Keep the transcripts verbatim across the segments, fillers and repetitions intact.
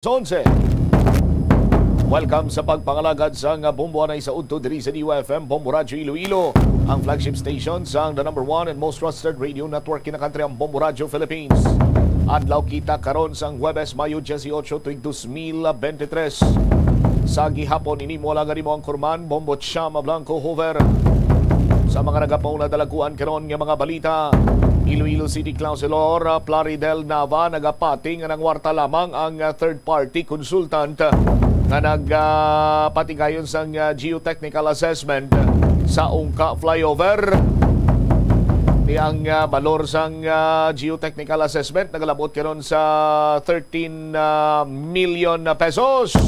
Onse. Welcome sa pagpangalagad sang Bombo Anay sa Udto diri sa D Y F M, Bombo Radyo Iloilo, ang flagship station sang the number one and most trusted radio network in the country, ang Bombo Radyo Philippines. Adlaw kita karon sang Huwebes, Mayo dieciocho, tuig dos mil veintitrés. Sa gihapon, ini mo lang ang imo anchorman, Bombo Chama Blanco Hoover. Sa mga nagapauna dalaguan karon nga mga balita, Iloilo City Councilor, ah, Plaridel Nava nagapati nga nangwarta lamang ang, ah, third party consultant, ah, nga nag, ah, patigayon sang, ah, geotechnical assessment sa Ungka Flyover. Ni ang, ah, balor sang, ah, geotechnical assessment nagalabot karon sa thirteen, ah, million na pesos.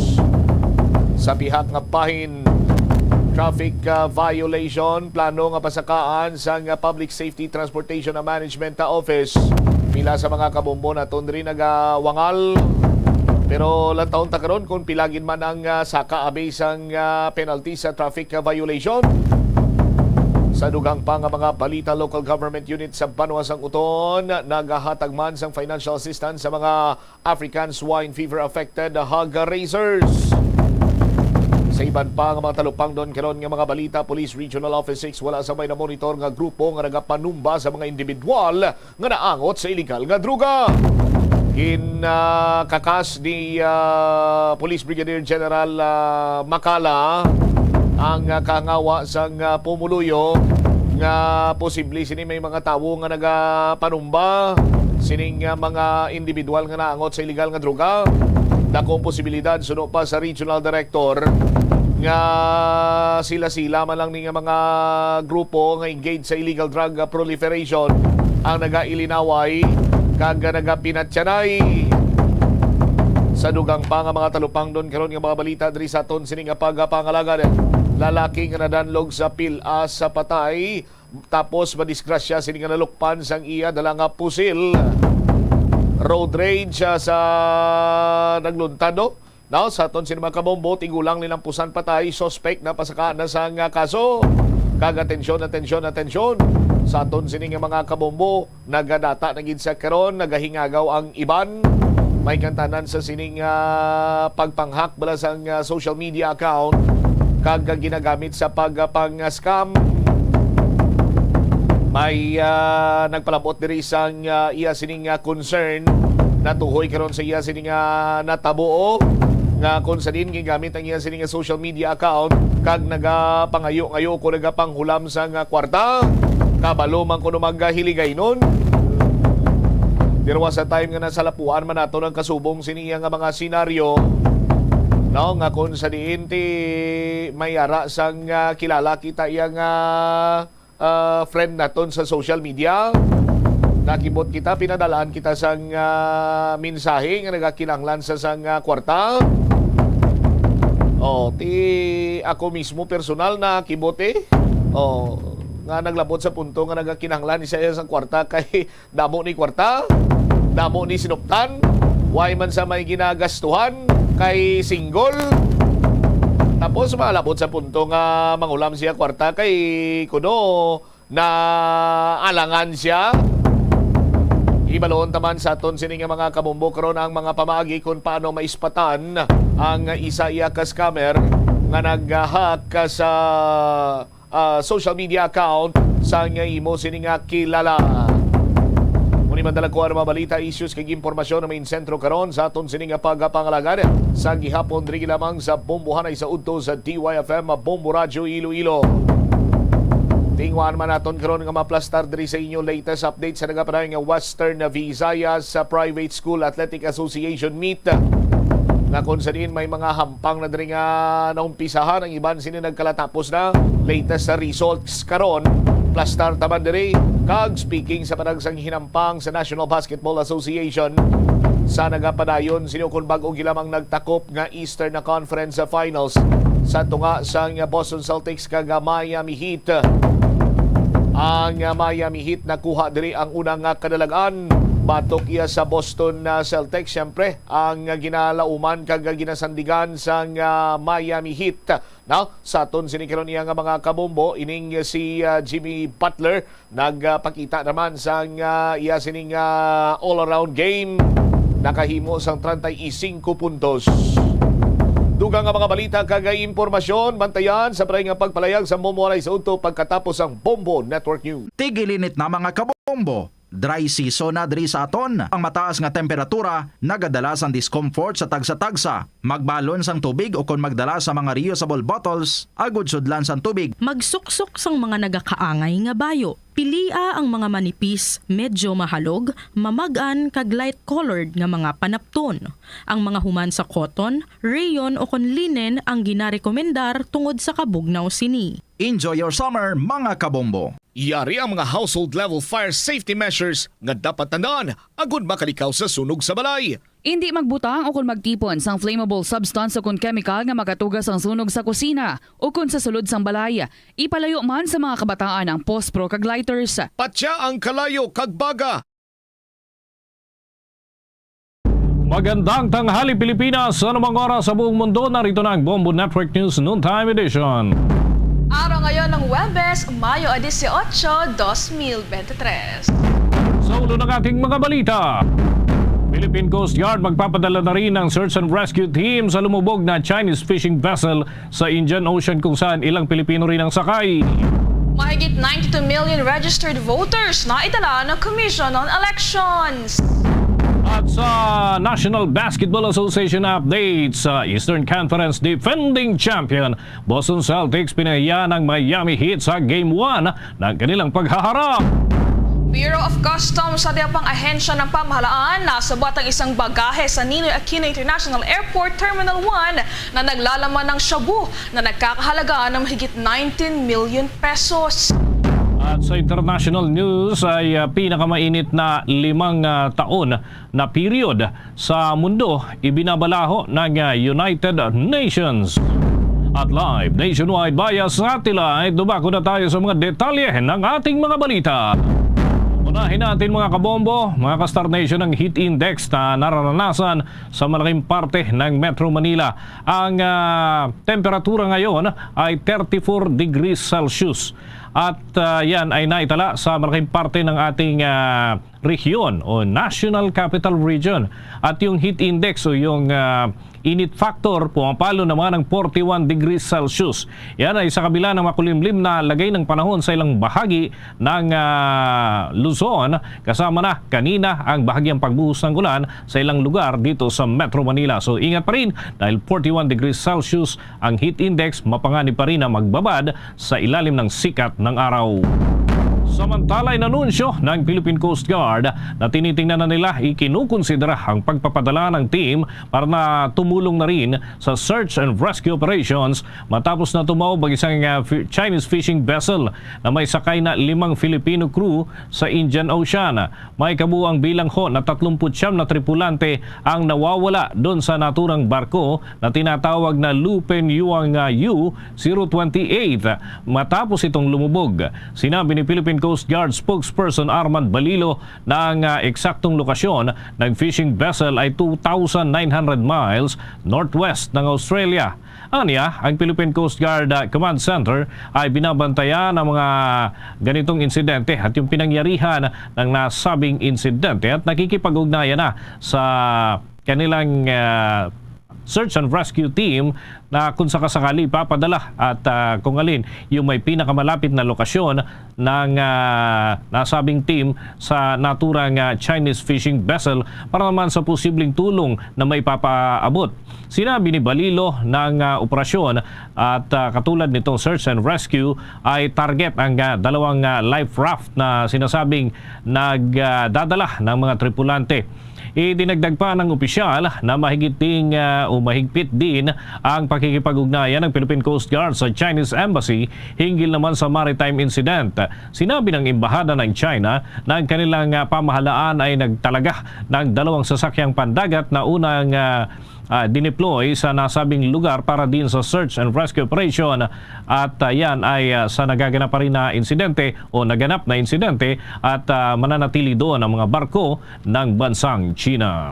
Sa pihak nga bahin, traffic, ah, violation, plano nga pasakaan sang, ah, Public Safety Transportation and Management, ah, Office. Pila sa mga kabombo naton diri nagawangal. Pero lantawon ta karon kung pila gid man ang, ah, saka abi sang, ah, penalty sa traffic, ah, violation. Sa dugang pa nga mga balita, local government unit sa banwa sang Uton nagahatag man sang financial assistance sa mga African swine fever affected hog raisers. Sa iban pa nga mga talupangdon karon nga mga balita, Police Regional Office six wala sabay na monitor nga grupo nga nagapanumba sa mga individual nga naangot sa iligal nga droga. Ginakakas ni, ah, Police Brigadier General, ah, Macala ang, ah, kangawa sang, ah, pumuluyo nga posible sini may mga tawo nga nagapanumba sining, ah, mga individual nga naangot sa iligal nga droga. Dako ang posibilidad, suno pa sa regional director, nga sila-sila man lang ni nga mga grupo nga engaged sa illegal drug, ah, proliferation ang nagailinaway kag nagapinatyanay. Sa dugang pa nga mga talupangdon karon nga mga balita diri sa aton sini nga pagpangalagad, lalaki nga nadanlog sa pila sa patay tapos madisgrasya sini nga nalukpan sang iya dala nga pusil. Road rage, ah, sa nagluntad, no? Now, sa aton sini mga kabombo, tigulang nilampusan patay, suspect na pasaka na sang, ah, kaso. Kag atensyon, atensyon, atensyon. Sa aton sini nga mga kabombo, nagadata na gid sa karon, nagahingagaw ang iban. May kantanan sa sining, ah, pagpanghak bala sang, ah, social media account kag ginagamit sa pagpang-scam. May, ah, nagpalabot diri sang, ah, iya sining, ah, concern natuhoy karon sa iya sining, ah, natabo, nga kung sa diin gigamit ang iya sining, ah, social media account kag nagapangayo-ngayo ko nagapanghulam sang, ah, kwarta. Kabalo man kuno magahiligaynon. Pero sa time nga nasalapuan man nato ang kasubong sini iya nga mga senaryo, no, nga kung sa diin ti may ara sang, ah, kilala kita iya nga, ah, friend naton sa social media. Nakibot kita, pinadalaan kita sang, ah, mensahe nga nagakinahanglan sa sang, ah, kwarta. Oh, ti ako mismo personal na kibot eh. Oh, nga naglabot sa punto nga nagakinahanglan siya sang kwarta kay damo ni kwarta, damo ni sinuptan, way man sa may ginagastuhan, kay single. Tapos malabot sa punto nga mangulam siya kwarta kay kuno na alangan siya. Ibaloon ta man sa aton sini nga mga kabombo karon ang mga pamaagi kung paano maispatan ang isa iya ka scammer nga nag-hack sa ah, social media account sang imo sini nga kilala. Muni man dalagkuan ang mga balita, issues kag impormasyon na may insentro karon sa aton sini nga pagpangalagad sa gihapon diri lamang sa Bombohanay sa Udto sa D Y F M Bombo Radyo Iloilo. Tinguhaan man naton karon nga maplastar diri sa inyo latest update sa nagapadayon nga Western Visayas sa Private School Athletic Association meet, nga kung sa diin may mga hampang na diri nga naumpisahan, ang iban sini nagkalatapos na. Latest sa results karon, plastar ta man diri. Kag speaking sa panagsang hinampang sa National Basketball Association, sa nagapadayon sini kun bag-o gilamang nagtakop nga Eastern Conference Finals sa tunga sang Boston Celtics kag Miami Heat. Ang Miami Heat nakuha diri ang unang kadalagan batok iya sa Boston, ah, Celtics. Siyempre, ang ginalauman kag ginasandigan sang, ah, Miami Heat. Now, sa aton sini karon iya nga mga kabombo, ining si, ah, Jimmy Butler nagpakita naman sang, ah, iya sining, ah, all-around game. nakahimo sang treinta y cinco puntos. Dugang nga mga balita kag impormasyon, bantayan sa paray nga pagpalayag sa Bombo Alas Otso pagkatapos sang Bombo Network News. Tigilinit na, mga kabombo. Dry season na diri sa aton. Ang mataas nga temperatura nagadala sang discomfort sa tagsa-tagsa. Magbalon sang tubig ukon magdala sa mga reusable bottles agud sudlan sang tubig. Magsuksok sang mga nagakaangay nga bayo. Pilia ang mga manipis, medyo mahalog, mamag-an, kag light-colored nga mga panapton. Ang mga human sa cotton, rayon, ukon linen ang ginarekomendar tungod sa kabugnaw sini. Enjoy your summer, mga kabombo! Yari ang mga household level fire safety measures nga dapat tandaan agud makalikaw sa sunog sa balay. Indi magbutang ukon magtipon sang flammable substance ukon chemical nga makatuga sang sunog sa kusina ukon sa sulod sang balay. Ipalayo man sa mga kabataan ang pospro kag lighters. Patya ang kalayo kag baga. Magandang tanghali, Pilipinas. Sa anumang oras sa buong mundo, narito na ang Bombo Network News Noontime Edition. Araw ngayon ng Huwebes, Mayo dieciocho, dos mil veintitrés. Sa ulo ng ating mga balita, Philippine Coast Guard magpapadala na rin ng search and rescue team sa lumubog na Chinese fishing vessel sa Indian Ocean, kung saan ilang Pilipino rin ang sakay. Mahigit ninety-two million registered voters na idala ng Commission on Elections. At sa National Basketball Association update, sa Eastern Conference defending champion Boston Celtics pinahiya ng Miami Heat sa Game one ng kanilang paghaharap. Bureau of Customs sa Diapang ahensya ng pamahalaan nasabat ang isang bagahe sa Ninoy Aquino International Airport Terminal one na naglalaman ng shabu na nagkakahalaga ng mahigit nineteen million pesos. At sa international news ay, ah, pinakamainit na limang, ah, taon na period sa mundo ibinabalaho ng, ah, United Nations. At live nationwide via satellite, dumako na tayo sa mga detalye ng ating mga balita. Unahin natin, mga kabombo, mga ka-Star Nation, ang heat index na nararanasan sa malaking parte ng Metro Manila. Ang, ah, temperatura ngayon ay thirty-four degrees Celsius. At, ah, yan ay naitala sa malaking parte ng ating, ah, rehiyon o National Capital Region. At yung heat index o yung, ah, init factor, pumapalo naman ng forty-one degrees Celsius. Yan ay sa kabila ng makulimlim na lagay ng panahon sa ilang bahagi ng, ah, Luzon, kasama na kanina ang bahagyang pagbuhos ng ulan sa ilang lugar dito sa Metro Manila. So, ingat pa rin dahil forty-one degrees Celsius ang heat index, mapanganib pa rin na magbabad sa ilalim ng sikat ng araw. Samantala, inanunsyo ng Philippine Coast Guard na tinitingnan na nila, ikinukonsidera ang pagpapadala ng team para na tumulong na rin sa search and rescue operations matapos na tumaob ang isang, ah, fi-, Chinese fishing vessel na may sakay na limang Filipino crew sa Indian Ocean. May kabuang bilang ho na tatlumput siyam na tripulante ang nawawala doon sa naturang barko na tinatawag na Lupin Yuang, ah, U zero twenty-eight matapos itong lumubog. Sinabi ni Philippine Coast Guard spokesperson Armand Balilo na ang, ah, eksaktong lokasyon ng fishing vessel ay two thousand nine hundred miles northwest ng Australia. Anya, ang Philippine Coast Guard, ah, Command Center ay binabantayan ang mga ganitong insidente at yung pinangyarihan ng nasabing insidente at nakikipag-ugnayan na sa kanilang, ah, search and rescue team na kung sakasakali papadala at, ah, kung alin yung may pinakamalapit na lokasyon ng, ah, nasabing team sa naturang, ah, Chinese fishing vessel para naman sa posibleng tulong na maipapaabot. Sinabi ni Balilo na ang, ah, operasyon at, ah, katulad nitong search and rescue ay target ang, ah, dalawang, ah, life raft na sinasabing nagdadala ng mga tripulante. Idinagdag pa ng opisyal na mahigit ding, ah, o mahigpit din ang pakikipag-ugnayan ng Philippine Coast Guard sa Chinese Embassy hinggil naman sa maritime incident. Sinabi ng Embahada ng China na ang kanilang, ah, pamahalaan ay nagtalaga ng dalawang sasakyang pandagat na unang, ah, ah, dineploy sa nasabing lugar para din sa search and rescue operation. At, ah, yan ay, ah, sa nagaganap pa rin na insidente o naganap na insidente at, ah, mananatili doon ang mga barko ng bansang China.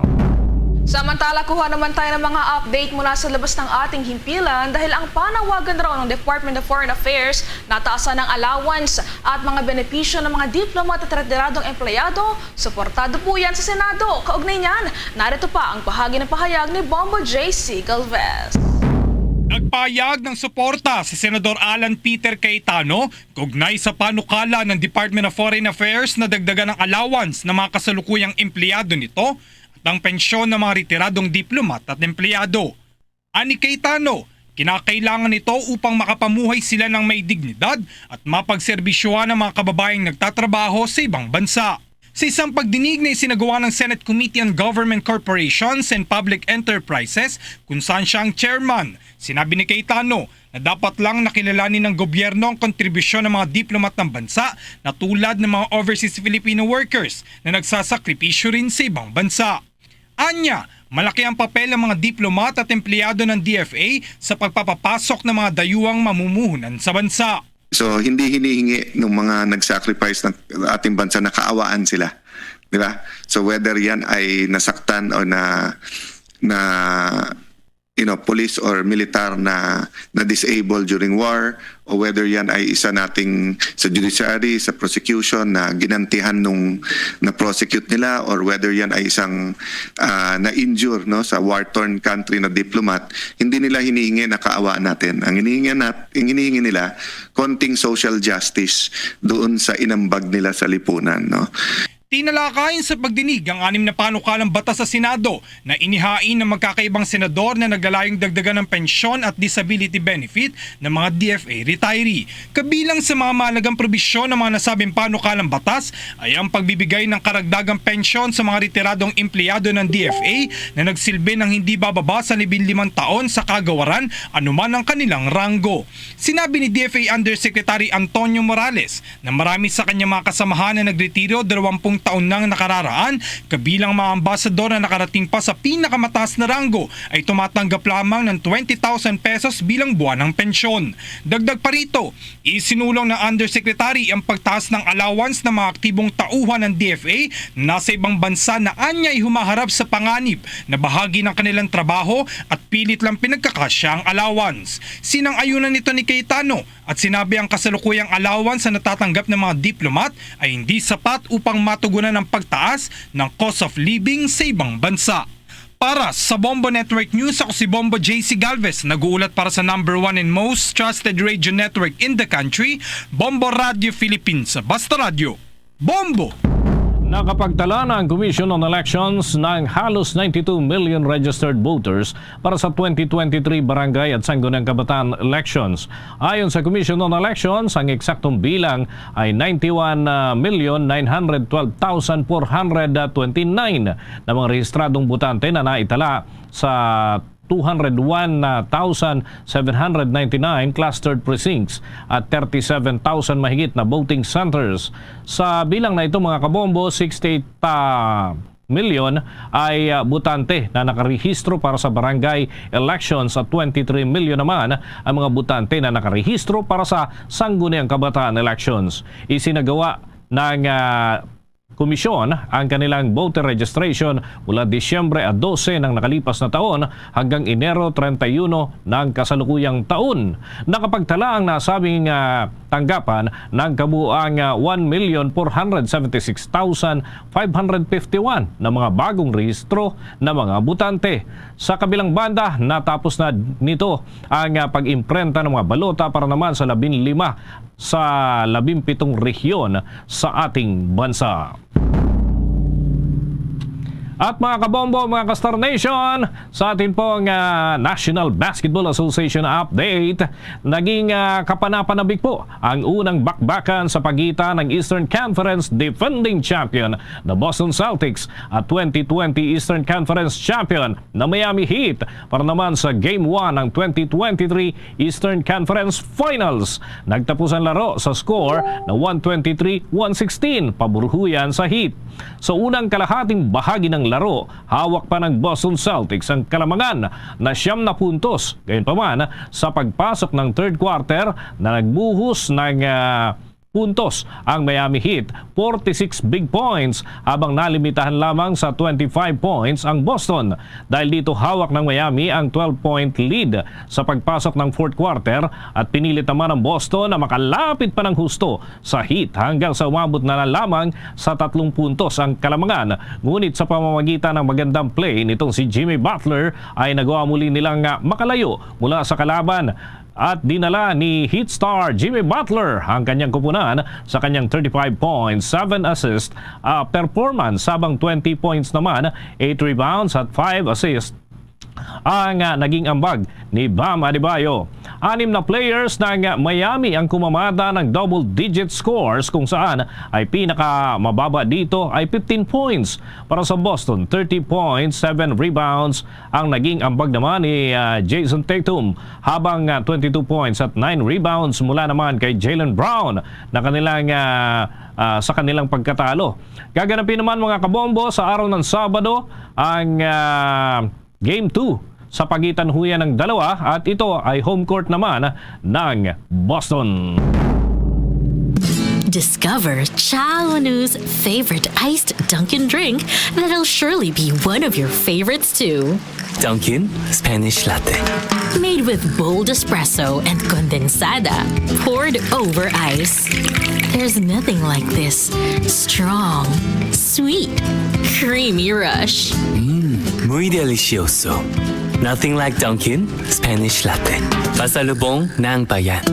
Samantala, kuha naman tayo ng mga update mula sa labas ng ating himpilan dahil ang panawagan raw ng Department of Foreign Affairs na taasan ng allowance at mga benepisyo ng mga diplomat at retiradong empleyado, suportado po yan sa Senado. Kaugnay niyan, narito pa ang bahagi ng pahayag ni Bombo J C Galvez. Nagpahayag ng suporta si Senador Alan Peter Cayetano kaugnay sa panukala ng Department of Foreign Affairs na dagdagan ang allowance ng mga kasalukuyang empleyado nito at ang pensyon ng mga retiradong diplomat at empleyado. Ani Cayetano, kinakailangan nito upang makapamuhay sila ng may dignidad at mapagserbisyohan ang mga kababayang nagtatrabaho sa ibang bansa. Sa isang pagdinig na isinagawa ng Senate Committee on Government Corporations and Public Enterprises, kung saan siya ang chairman, sinabi ni Cayetano na dapat lang nakilalanin ng gobyerno ang kontribusyon ng mga diplomat ng bansa na tulad ng mga overseas Filipino workers na nagsasakripisyo rin sa ibang bansa. Anya, malaki ang papel ng mga diplomat at empleyado ng D F A sa pagpapapasok ng mga dayuhang mamumuhunan sa bansa. So hindi hinihingi ng mga nag-sacrifice ng ating bansa na kaawaan sila, di ba? So whether yan ay nasaktan o na na you know, police or militar na na disable during war, o whether yan ay isa nating sa judiciary, sa prosecution na ginantihan nung na-prosecute nila, or whether yan ay isang ah, na-injure, no, sa war-torn country na diplomat, hindi nila hinihingi na kaawaan natin. Ang hinihingi nat ang hinihingi nila, konting social justice doon sa inambag nila sa lipunan, no? Tinalakay sa pagdinig ang anim na panukalang batas sa Senado na inihain ng magkakaibang senador na naglalayong dagdagan ng pensyon at disability benefit ng mga D F A retiree. Kabilang sa mga mahalagang probisyon ng mga nasabing panukalang batas ay ang pagbibigay ng karagdagang pensyon sa mga retiradong empleyado ng D F A na nagsilbi ng hindi bababa sa labing limang taon sa kagawaran anuman ang kanilang ranggo. Sinabi ni D F A Undersecretary Antonio Morales na marami sa kanyang mga kasamahan na nagretiro dalawampung taon nang nakararaan, kabilang mga ambasador na nakarating pa sa pinakamataas na ranggo, ay tumatanggap lamang ng twenty thousand pesos bilang buwanang pensyon. Dagdag pa rito, isinulong ng Undersecretary ang pagtaas ng allowance ng mga aktibong tauhan ng D F A na nasa ibang bansa na anya'y humaharap sa panganib na bahagi ng kanilang trabaho at pilit lang pinagkakasya ang allowance. Sinang-ayunan ito ni Cayetano at sinabi ang kasalukuyang allowance na natatanggap ng mga diplomat ay hindi sapat upang matugunan ang pagtaas ng cost of living sa ibang bansa. Para sa Bombo Network News, ako si Bombo J C Galvez, nag-uulat para sa number one and most trusted radio network in the country, Bombo Radio Philippines. Basta Radyo, Bombo! Nakapagtala na ang Commission on Elections ng halos ninety-two million registered voters para sa twenty twenty-three barangay at sangguniang kabataan elections. Ayon sa Commission on Elections, ang eksaktong bilang ay ninety-one million nine hundred twelve thousand four hundred twenty-nine na mga rehistradong botante na naitala sa two hundred one thousand seven hundred ninety-nine clustered precincts at thirty-seven thousand mahigit na voting centers. Sa bilang na ito, mga kabombo, sixty-eight, ah, milyon ay, ah, botante na nakarehistro para sa barangay elections at twenty-three milyon naman ang mga botante na nakarehistro para sa sangguniang kabataan elections. Isinagawa ng, ah, komisyon ang kanilang voter registration mula Disyembre a dose ng nakalipas na taon hanggang Enero treinta y uno ng kasalukuyang taon. Nakapagtala ang nasabing, ah, tanggapan ng kabuoang, ah, one million four hundred seventy-six thousand five hundred fifty-one na mga bagong rehistro na mga botante. Sa kabilang banda, natapos na nito ang, ah, pag-imprenta ng mga balota para naman sa labing lima sa labing pitong rehiyon sa ating bansa. At mga kabombo, mga ka-Star Nation, sa ating pong, ah, National Basketball Association update, naging, ah, kapanapanabik po ang unang bakbakan sa pagitan ng Eastern Conference defending champion na Boston Celtics at twenty twenty Eastern Conference champion na Miami Heat para naman sa Game one ng twenty twenty-three Eastern Conference Finals. Nagtapos ang laro sa score na one twenty-three one sixteen, paburhuyan sa Heat. Sa unang kalahating bahagi ng laro, hawak pa ng Boston Celtics ang kalamangan na siyam na puntos. Gayunpaman, sa pagpasok ng third quarter na nagbuhos ng, ah, puntos ang Miami Heat, forty-six big points, habang nalimitahan lamang sa twenty-five points ang Boston. Dahil dito, hawak ng Miami ang twelve-point lead sa pagpasok ng fourth quarter at pinilit naman ang Boston na makalapit pa ng husto sa Heat hanggang sa umabot na lang lamang sa tatlong puntos ang kalamangan. Ngunit sa pamamagitan ng magandang play nitong si Jimmy Butler ay nagawa muli nilang, ah, makalayo mula sa kalaban. At dinala ni Heat star Jimmy Butler ang kanyang kupunan sa kanyang thirty-five points, seven assist, ah, performance, habang twenty points naman, eight rebounds at five assist ang, ah, naging ambag ni Bam Adebayo. Anim na players ng Miami ang kumamada ng double-digit scores, kung saan ay pinakamababa dito ay fifteen points para sa Boston, thirty points, seven rebounds, ang naging ambag naman ni, ah, Jayson Tatum, habang, ah, twenty-two points at nine rebounds mula naman kay Jaylen Brown na kanilang, ah, ah, sa kanilang pagkatalo. Gaganapin naman, mga kabombo, sa araw ng Sabado ang, ah, Game two sa pagitan huya ng dalawa, at ito ay home court naman ng Boston. Discover Chaonu's favorite iced Dunkin' drink that'll surely be one of your favorites too. Dunkin' Spanish Latte. Made with bold espresso and condensada, poured over ice. There's nothing like this strong, sweet, creamy rush. Muy delicioso. Nothing like Dunkin' Spanish Latte. Pasalubong ng bayan.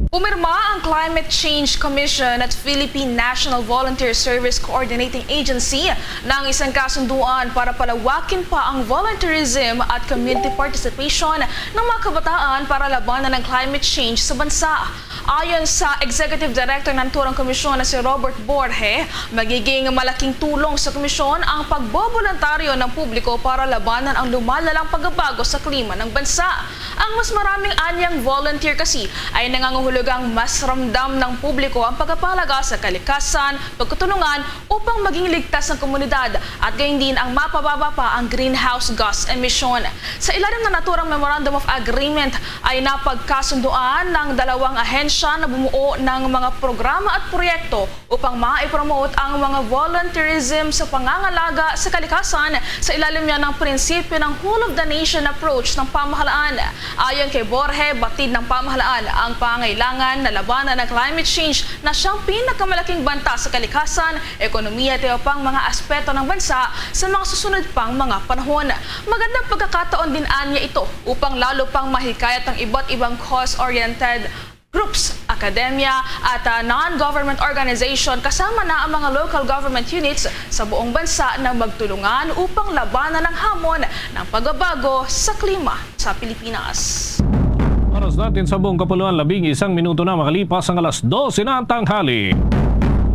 Pumirma ang Climate Change Commission at Philippine National Volunteer Service Coordinating Agency ng isang kasunduan para palawakin pa ang volunteerism at community participation ng mga kabataan para labanan ang climate change sa bansa. Ayon sa Executive Director ng naturang komisyon na si Robert Borge, magiging malaking tulong sa komisyon ang pagboboluntaryo ng publiko para labanan ang lumalalang pagbabago sa klima ng bansa. Ang mas maraming anyang volunteer kasi ay nangangahulugang mas ramdam ng publiko ang pagpapahalaga sa kalikasan, pagtutulungan upang maging ligtas ang komunidad at gayon din ang mapababa pa ang greenhouse gas emission. Sa ilalim ng naturang Memorandum of Agreement ay napagkasunduan ng dalawang ahensya na bumuo ng mga programa at proyekto upang maipromote ang mga volunteerism sa pangangalaga sa kalikasan sa ilalim niya ng prinsipyo ng whole of the nation approach ng pamahalaan. Ayon kay Borge, batid ng pamahalaan ang pangailangan na labanan ang climate change na siyang pinakamalaking banta sa kalikasan, ekonomiya at iba pang mga aspeto ng bansa sa mga susunod pang mga panahon. Magandang pagkakataon din anya ito upang lalo pang mahikayat ang iba't ibang cause-oriented groups, akademya at ah, non-government organization kasama na ang mga local government units sa buong bansa na magtulungan upang labanan ang hamon ng pagbabago sa klima sa Pilipinas. Oras natin sa buong kapuluan, labing isang minuto na makalipas ang alas dose na ang tanghali.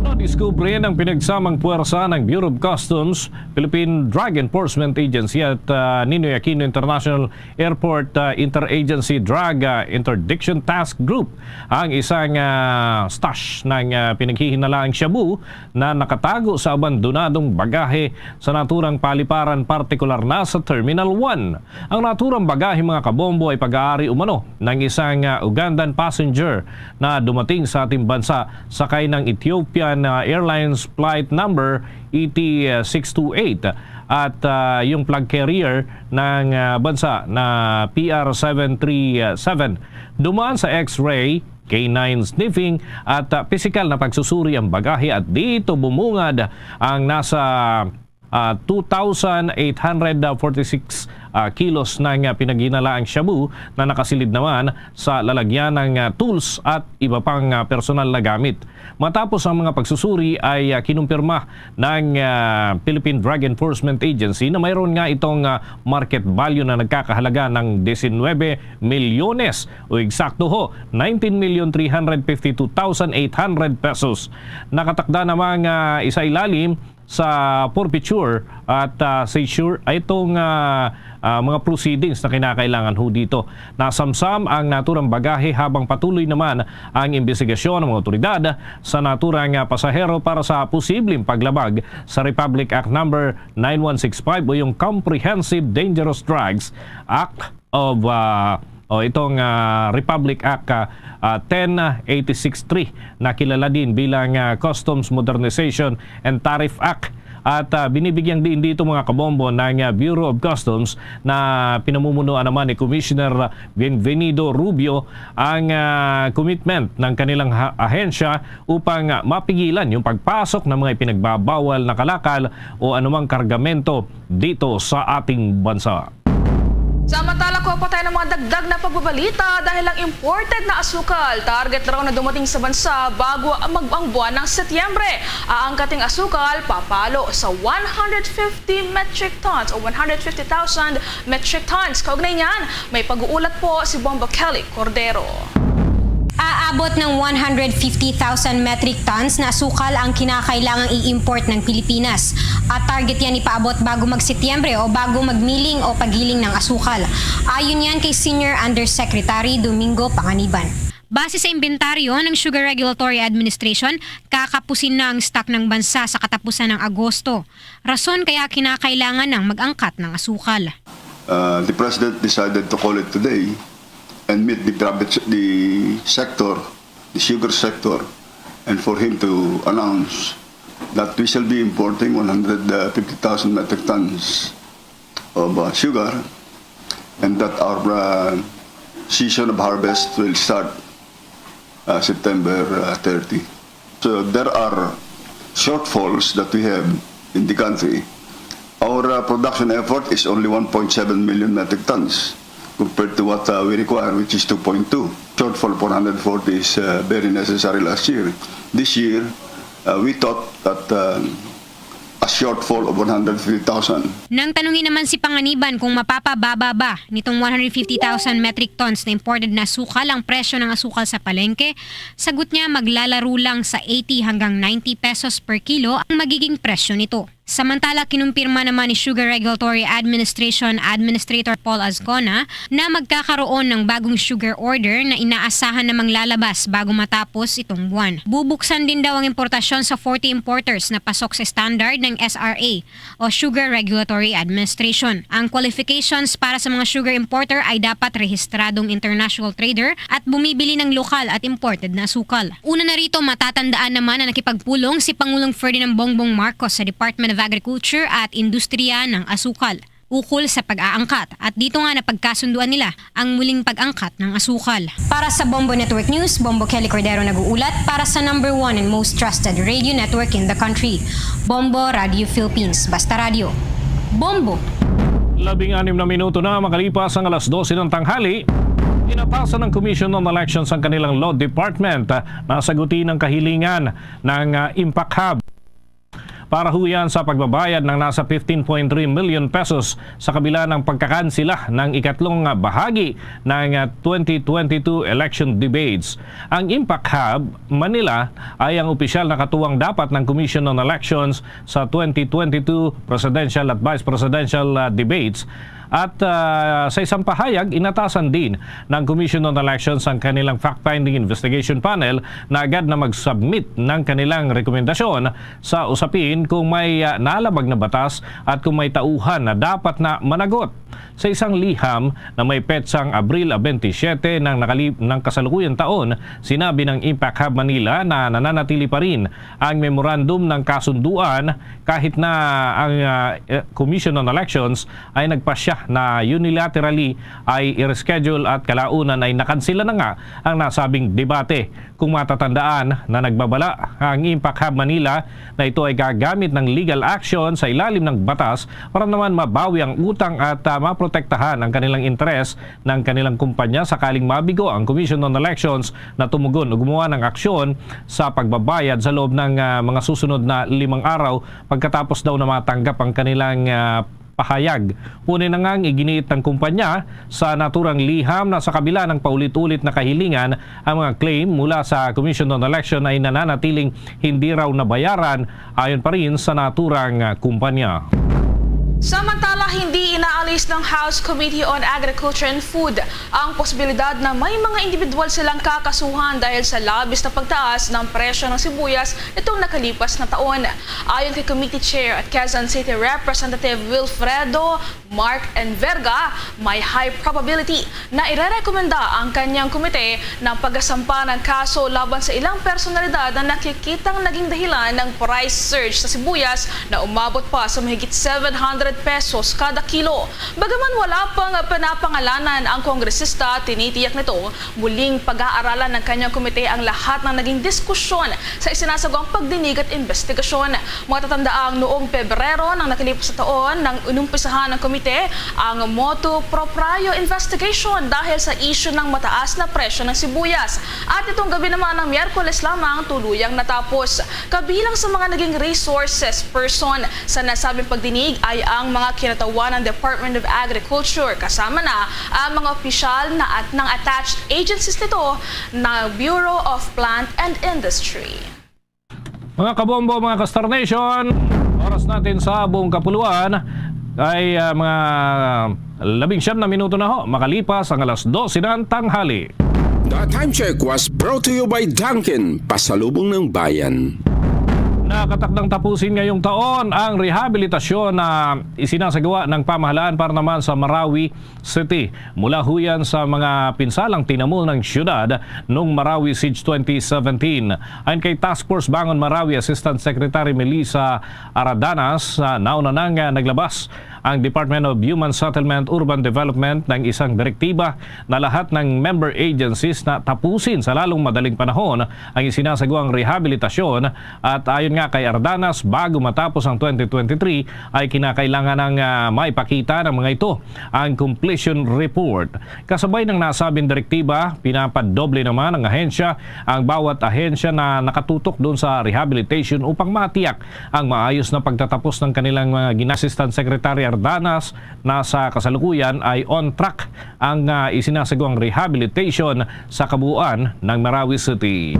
Nadiskubre ng pinagsamang puwersa ng Bureau of Customs, Philippine Drug Enforcement Agency at ah, Ninoy Aquino International Airport ah, Interagency Drug ah, Interdiction Task Group ang isang ah, stash ng ah, pinaghihinalaang shabu na nakatago sa abandonadong bagahe sa naturang paliparan, partikular na sa Terminal one. Ang naturang bagahe, mga kabombo, ay pag-aari umano ng isang ah, Ugandan passenger na dumating sa ating bansa sakay ng Ethiopian ah, Airlines flight number E T six two eight at ah, yung flag carrier ng ah, bansa na P R seven three seven. Dumaan sa X-ray, K nine sniffing at ah, pisikal na pagsusuri ang bagahe at dito bumungad ang nasa ah, two thousand eight hundred forty-six ah, kilos ng ah, pinaghinalaang shabu na nakasilid naman sa lalagyan ng ah, tools at iba pang ah, personal na gamit. Matapos ang mga pagsusuri ay ah, kinumpirma ng ah, Philippine Drug Enforcement Agency na mayroon nga itong ah, market value na nagkakahalaga ng diecinuebe milyones o eksakto ho, nineteen million three hundred fifty-two thousand eight hundred pesos. Nakatakda namang ah, isailalim sa forfeiture at ah, seizure ay itong ah, ah, mga proceedings na kinakailangan ho dito. Nasamsam ang naturang bagahe habang patuloy naman ang imbestigasyon ng mga otoridad sa naturang ah, pasahero para sa posibleng paglabag sa Republic Act Number nine one six five o yung Comprehensive Dangerous Drugs Act of ah, o itong, ah, Republic Act, ah, ah, ten eighty-six three, na kilala din bilang, ah, Customs Modernization and Tariff Act. At, ah, binibigyang diin dito, mga kabombo, ng, ah, Bureau of Customs na pinamumunuan naman ni Commissioner Bienvenido Rubio ang, ah, commitment ng kanilang ha-, ahensya upang, ah, mapigilan yung pagpasok ng mga ipinagbabawal na kalakal o anumang kargamento dito sa ating bansa. Samantala, kuha pa tayo ng mga dagdag na pagbabalita dahil ang imported na asukal target raw na dumating sa bansa bago ang mag-, ang buwan ng Setyembre. Aangkat ang asukal papalo sa one hundred fifty metric tons o one hundred fifty thousand metric tons. Kaugnay niyan, may pag-uulat po si Bombo Kelly Cordero. Aabot ng one hundred fifty thousand metric tons na asukal ang kinakailangang i-import ng Pilipinas. At target yan ipaabot bago mag-Setyembre o bago magmiling o pagiling ng asukal. Ayon yan kay Senior Undersecretary Domingo Panganiban. Base sa imbentaryo ng Sugar Regulatory Administration, kakapusin na ang stock ng bansa sa katapusan ng Agosto, rason kaya kinakailangan ng mag-angkat ng asukal. Uh, the President decided to call it today and meet the private se-, the sector, the sugar sector, and for him to announce that we shall be importing one hundred fifty thousand metric tons of, uh, sugar, and that our, uh, season of harvest will start, uh, September, uh, thirty. So there are shortfalls that we have in the country. Our, uh, production effort is only one point seven million metric tons compared to what, uh, we require, which is two point two. Shortfall of one hundred forty is, uh, very necessary last year. This year, uh, we thought that, um, a shortfall of one hundred fifty thousand. Nang tanungin naman si Panganiban kung mapapababa ba nitong one hundred fifty thousand metric tons na imported na asukal ang presyo ng asukal sa palengke, sagot niya, maglalaro lang sa eighty hanggang ninety pesos per kilo ang magiging presyo nito. Samantala, kinumpirma naman ni Sugar Regulatory Administration Administrator Paul Azcona na magkakaroon ng bagong sugar order na inaasahan namang lalabas bago matapos itong buwan. Bubuksan din daw ang importasyon sa forty importers na pasok sa standard ng S R A o Sugar Regulatory Administration. Ang qualifications para sa mga sugar importer ay dapat rehistradong international trader at bumibili ng lokal at imported na asukal. Una na rito, matatandaan naman na nakipagpulong si Pangulong Ferdinand Bongbong Marcos sa Department of Agriculture at Industriya ng Asukal ukol sa pag-aangkat, at dito nga napagkasunduan nila ang muling pag-angkat ng asukal. Para sa Bombo Network News, Bombo Kelly Cordero nag-uulat para sa number one and most trusted radio network in the country, Bombo Radio Philippines. Basta Radio, Bombo! Labing anim na minuto na makalipas ang alas dose ng tanghali, inatasan ng Commission on Elections ang kanilang Law Department, ah, na sagutin ang kahilingan ng, ah, Impact Hub para huyan sa pagbabayad ng nasa fifteen point three million pesos sa kabila ng pagkakansela ng ikatlong, ah, bahagi ng, ah, twenty twenty-two election debates. Ang Impact Hub Manila ay ang opisyal na katuwang dapat ng Commission on Elections sa twenty twenty-two presidential at vice presidential, ah, debates. At, ah, sa isang pahayag, inatasan din ng Commission on Elections ang kanilang fact-finding investigation panel na agad na mag-submit ng kanilang rekomendasyon sa usapin kung may, ah, nalabag na batas at kung may tauhan na dapat na managot. Sa isang liham na may petsang Abril twenty-seven ng nakali-, ng kasalukuyang taon, sinabi ng Impact Hub Manila na nananatili pa rin ang memorandum ng kasunduan kahit na ang, ah, eh, Commission on Elections ay nagpasya na unilaterally ay i-reschedule at kalaunan ay nakansela na nga ang nasabing debate. Kung matatandaan na nagbabala ang Impact Hub Manila na ito ay gagamit ng legal action sa ilalim ng batas para naman mabawi ang utang at, ah, maprotektahan ang kanilang interes ng kanilang kumpanya sakaling mabigo ang Commission on Elections na tumugon o gumawa ng aksyon sa pagbabayad sa loob ng, ah, mga susunod na limang araw pagkatapos daw na matanggap ang kanilang, ah, pahayag. Una na nga ang iginiit ng kumpanya sa naturang liham na sa kabila ng paulit-ulit na kahilingan, ang mga claim mula sa Commission on Election ay nananatiling hindi raw nabayaran, ayon pa rin sa naturang, ah, kumpanya. Samantala, hindi inaalis ng House Committee on Agriculture and Food ang posibilidad na may mga individual silang kakasuhan dahil sa labis na pagtaas ng presyo ng sibuyas nitong nakalipas na taon. Ayon kay Committee Chair at Quezon City Representative Wilfredo Mark Enverga, may high probability na irerekomenda ang kanyang komite ng pagkasampa ng kaso laban sa ilang personalidad na nakikitang naging dahilan ng price surge sa sibuyas na umabot pa sa mahigit seven hundred pesos kada kilo. Bagaman wala pang pinapangalanan ang kongresista, tinitiyak nito muling pag-aaralan ng kanyang komite ang lahat ng naging diskusyon sa isinasagawang pagdinig at investigasyon. Matatandaang noong Pebrero ng nakalipas na taon nang inumpisahan ng komite ang motu proprio investigation dahil sa isyu ng mataas na presyo ng sibuyas. At itong gabi naman ng Miyerkules lamang tuluyang natapos. Kabilang sa mga naging resources person sa nasabing pagdinig ay ang mga kinatawan ng Department of Agriculture, kasama na ang mga opisyal na at ng attached agencies nito na Bureau of Plant and Industry. Mga kabombo, mga ka-Star Nation, oras natin sa buong kapuluan ay, ah, mga labing siyam na minuto na ho makalipas ang alas dose ng tanghali. The Time Check was brought to you by Dunkin, Pasalubong ng Bayan. Nakatakdang tapusin ngayong taon ang rehabilitasyon na isinasagawa ng pamahalaan para naman sa Marawi City. Mula ho yan sa mga pinsalang tinamo ng siyudad noong Marawi Siege twenty seventeen. Ayon kay Task Force Bangon Marawi Assistant Secretary Melissa Aradanas, ah, nauna nang, ah, naglabas ang Department of Human Settlement Urban Development ng isang direktiba na lahat ng member agencies na tapusin sa lalong madaling panahon ang isinasagawang rehabilitasyon. At ayon nga kay Ardanas, bago matapos ang twenty twenty-three ay kinakailangan ng, ah, maipakita ng mga ito ang completion report. Kasabay ng nasabing direktiba, pinapadoble naman ng ahensya ang bawat ahensya na nakatutok doon sa rehabilitation upang matiyak ang maayos na pagtatapos ng kanilang mga gina-, Assistant Secretary Ardanas na sa kasalukuyan ay on track ang, ah, isinasagawang rehabilitation sa kabuuan ng Marawi City.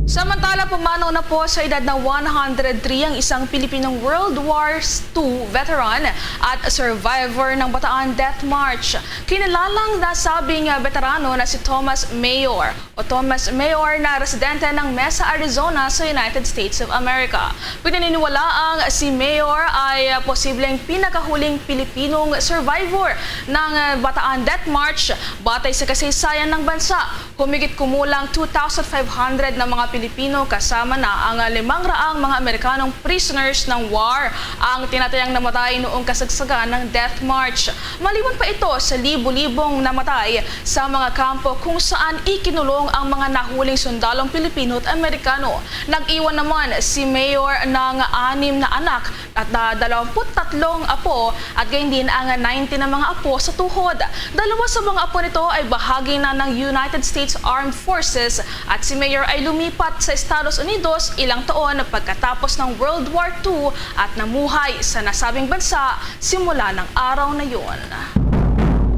Samantala, pumanaw na po sa edad na one hundred three ang isang Pilipinong World War two veteran at survivor ng Bataan Death March. Kinilalang nasabing, ah, veterano na si Thomas Mayor o Thomas Mayor na residente ng Mesa, Arizona sa United States of America. Pinaniniwalaang si Mayor ay, ah, posibleng pinakahuling Pilipinong survivor ng, ah, Bataan Death March. Batay sa kasaysayan ng bansa, humigit kumulang two thousand five hundred na mga Pilipino, kasama na ang limang raang mga Amerikanong prisoners ng war, ang tinatayang namatay noong kasagsagan ng Death March. Maliban pa ito sa libo-libong namatay sa mga kampo kung saan ikinulong ang mga nahuling sundalong Pilipino at Amerikano. Nag-iwan naman si Mayor ng anim na anak at, ah, dalawampu't tatlong apo at gayon din ang ninety na mga apo sa tuhod. Dalawa sa mga apo nito ay bahagi na ng United States Armed Forces at si Mayor ay lumipat sa Estados Unidos ilang taon pagkatapos ng World War two at namuhay sa nasabing bansa simula ng araw na yun.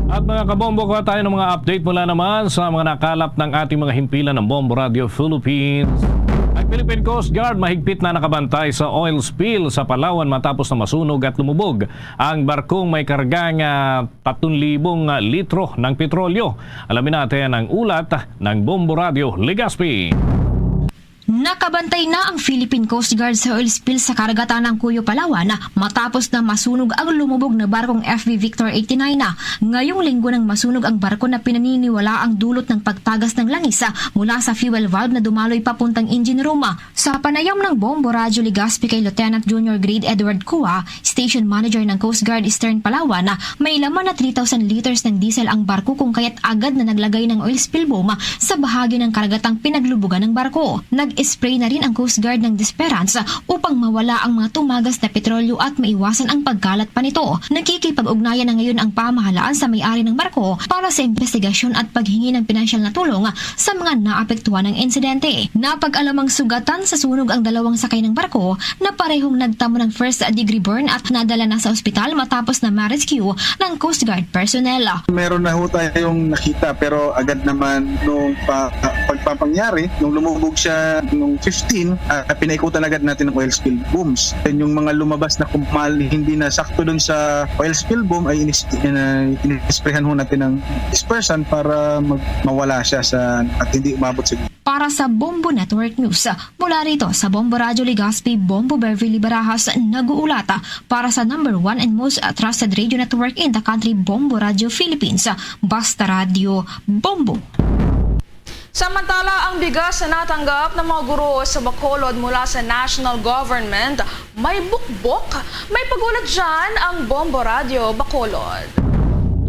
At mga kabombo, kuha tayo ng mga update mula naman sa mga nakalap ng ating mga himpilan ng Bombo Radio Philippines. Ang Philippine Coast Guard mahigpit na nakabantay sa oil spill sa Palawan matapos na masunog at lumubog ang barkong may kargang, ah, tatlong libong litro ng petrolyo. Alamin natin ang ulat ng Bombo Radio Legazpi. Nakabantay na ang Philippine Coast Guard sa oil spill sa karagatan ng Cuyo, Palawan, matapos na masunog ang lumubog na barkong F V Victor eighty-nine. Ngayong linggo nang masunog ang barko na pinaniniwalaang dulot ng pagtagas ng langis mula sa fuel valve na dumaloy papuntang engine room. Sa panayam ng Bombo Radyo Legazpi kay Lieutenant Junior Grade Edward Cua, Station Manager ng Coast Guard Eastern Palawan, may laman na three thousand liters ng diesel ang barko, kung kaya't agad na naglagay ng oil spill bomb sa bahagi ng karagatang pinaglubugan ng barko. Nag-spray na rin ang Coast Guard ng desperants upang mawala ang mga tumagas na petrolyo at maiwasan ang pagkalat pa nito. Nakikipag-ugnayan na ngayon ang pamahalaan sa may-ari ng barko para sa investigasyon at paghingi ng pinansyal na tulong sa mga naapektuhan ng insidente. Napag-alamang sugatan sa sunog ang dalawang sakay ng barko na parehong nagtamo ng first degree burn at nadala na sa ospital matapos na ma-rescue ng Coast Guard personnel. Meron na ho tayong nakita, pero agad naman nung pa-, pag nagpapangyari, nung lumubog siya nung fifteen, ah, pinaikutan agad natin ng oil spill booms. Then yung mga lumabas na kumal-, hindi na sakto dun sa oil spill boom ay inis-, ina-, inisprehan ho natin ng dispersant para mag-, mawala siya sa, at hindi umabot sa Para sa Bombo Network News, mula rito sa Bombo Radyo Legazpi, Bombo Beverly Barajas nag-uulata para sa number one and most trusted radio network in the country, Bombo Radyo Philippines. Basta Radyo, Bombo. Samantala, ang bigas na natanggap ng mga guro sa Bacolod mula sa national government may bukbok. May pag-ulat dyan ang Bombo Radyo Bacolod.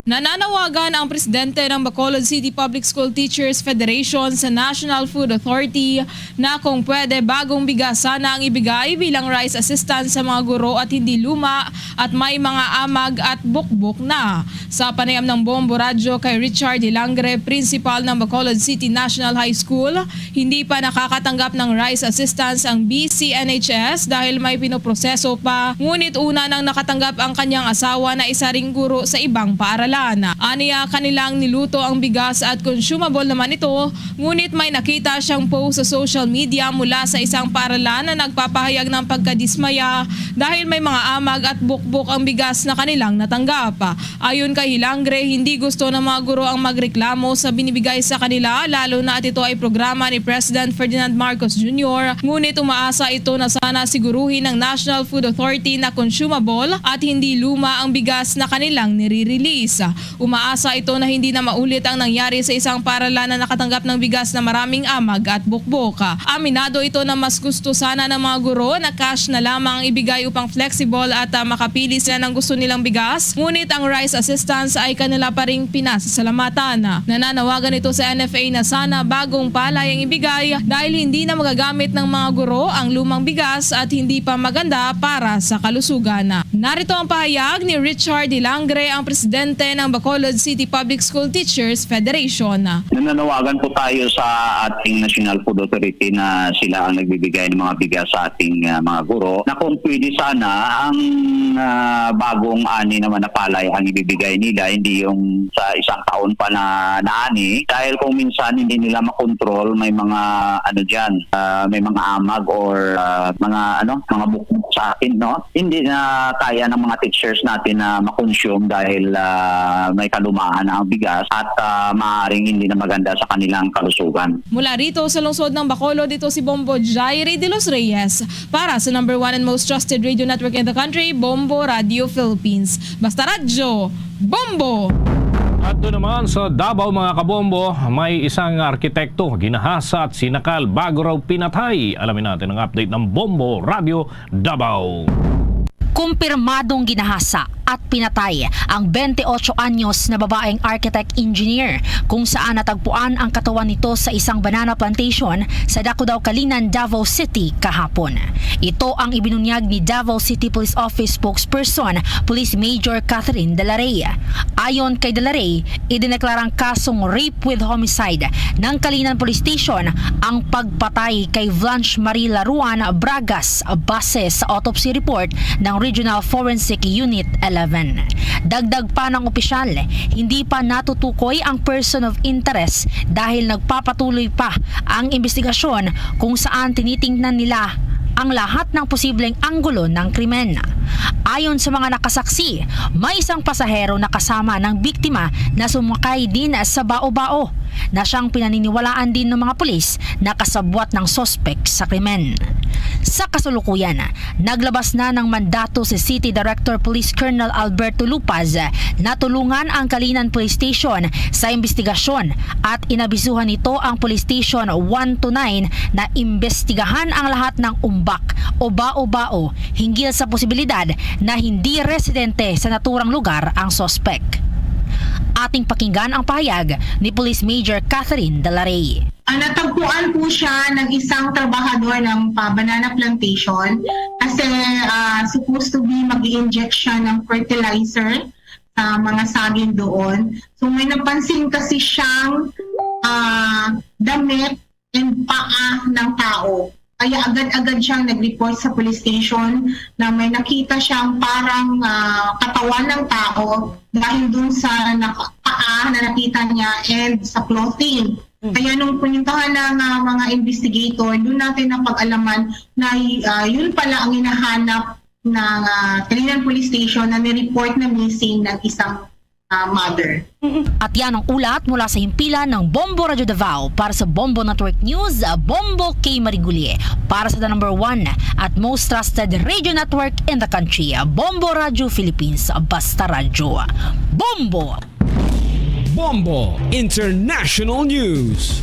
Nananawagan ang presidente ng Bacolod City Public School Teachers Federation sa National Food Authority na kung pwede, bagong bigas sana ang ibigay bilang rice assistance sa mga guro at hindi luma at may mga amag at bukbok na. Sa panayam ng Bombo Radyo kay Richard Hilangre, principal ng Bacolod City National High School, hindi pa nakakatanggap ng rice assistance ang B C N H S dahil may pinoproseso pa. Ngunit una nang nakatanggap ang kanyang asawa na isa ring guro sa ibang paaralan. Aniya, kanilang niluto ang bigas at consumable naman ito, ngunit may nakita siyang post sa social media mula sa isang paaralan na nagpapahayag ng pagkadismaya dahil may mga amag at bukbok ang bigas na kanilang natanggap. Ayon kay Hilangre, hindi gusto ng mga guro ang magreklamo sa binibigay sa kanila, lalo na at ito ay programa ni President Ferdinand Marcos Junior. Ngunit umaasa ito na sana siguruhin ng National Food Authority na consumable at hindi luma ang bigas na kanilang nire-release. Umaasa ito na hindi na maulit ang nangyari sa isang paaralan na nakatanggap ng bigas na maraming amag at bukbok. Aminado ito na mas gusto sana ng mga guro na cash na lamang ang ibigay upang flexible at, ah, makapili sila ng gusto nilang bigas. Ngunit ang rice assistance ay kanila pa ring pinasasalamatan. Nananawagan ito sa N F A na sana bagong palay ang ibigay dahil hindi na magagamit ng mga guro ang lumang bigas at hindi pa maganda para sa kalusugan. Narito ang pahayag ni Richard Hilangre, ang presidente ng Bacolod City Public School Teachers Federation. Nananawagan po tayo sa ating National Food Authority na sila ang nagbibigay ng mga bigas sa ating, ah, mga guro, na kung pwede sana ang, ah, bagong ani naman na palay ang ibibigay nila, hindi yung sa isang taon pa na, na ani, dahil kung minsan hindi nila makontrol, may mga ano diyan, ah, may mga amag or, ah, mga ano, mga bukbok sa atin, no? Hindi na kaya ng mga teachers natin na ma-consume dahil, ah, may kalumaan na ang bigas at, ah, maaaring hindi na maganda sa kanilang kalusugan. Mula rito sa lungsod ng Bacolod, ito si Bombo Jairi de los Reyes para sa number one and most trusted radio network in the country, Bombo Radio Philippines. Basta Radyo, Bombo! Adto naman sa Davao, mga kabombo, may isang arkitekto ginahasa at sinakal bago raw pinatay. Alamin natin ang update ng Bombo Radio Davao. Kumpirmadong ginahasa at pinatay ang twenty-eight anyos na babaeng architect engineer, kung saan natagpuan ang katawan nito sa isang banana plantation sa Dacudaw, Calinan, Davao City kahapon. Ito ang ibinunyag ni Davao City Police Office spokesperson, Police Major Catherine Dalaray. Ayon kay Dalaray, idineklarang kasong rape with homicide ng Calinan Police Station ang pagpatay kay Blanche Marie Laruan Bragas base sa autopsy report ng Regional Forensic Unit eleven. Dagdag pa ng opisyal, hindi pa natutukoy ang person of interest dahil nagpapatuloy pa ang investigasyon kung saan tinitingnan nila ang lahat ng posibleng anggulo ng krimen. Ayon sa mga nakasaksi, may isang pasahero na kasama ng biktima na sumakay din sa bao-bao na siyang pinaniniwalaan din ng mga pulis na kasabwat ng suspek sa krimen. Sa kasalukuyan, naglabas na ng mandato si City Director Police Colonel Alberto Lupaz na tulungan ang Calinan Police Station sa investigasyon at inabisuhan nito ang Police Station one two nine na imbestigahan ang lahat ng umbak o bao-bao hinggil sa posibilidad na hindi residente sa naturang lugar ang suspek. Ating pakinggan ang pahayag ni Police Major Catherine Dalaray. Ah, natagpuan po siya ng isang trabahador ng, ah, banana plantation kasi, ah, supposed to be mag-i-inject siya ng fertilizer sa mga saging doon. So may napansin kasi siyang, ah, damit and paa ng tao. Kaya agad-agad siyang nag-report sa police station na may nakita siyang parang, ah, katawan ng tao dahil dun sa naka-, paa na nakita niya and sa clothing. Kaya nung pinuntahan ng ah, mga investigator, doon natin napag-alaman na ah, yun pala ang hinahanap ng ah, Talinan Police Station na nireport na missing ng isang ah, mother. At yan ang ulat mula sa himpilan ng Bombo Radio Davao. Para sa Bombo Network News, Bombo K Marigulye. Para sa the number one at most trusted radio network in the country, Bombo Radio Philippines. Basta Radyo. Bombo! Bombo International News.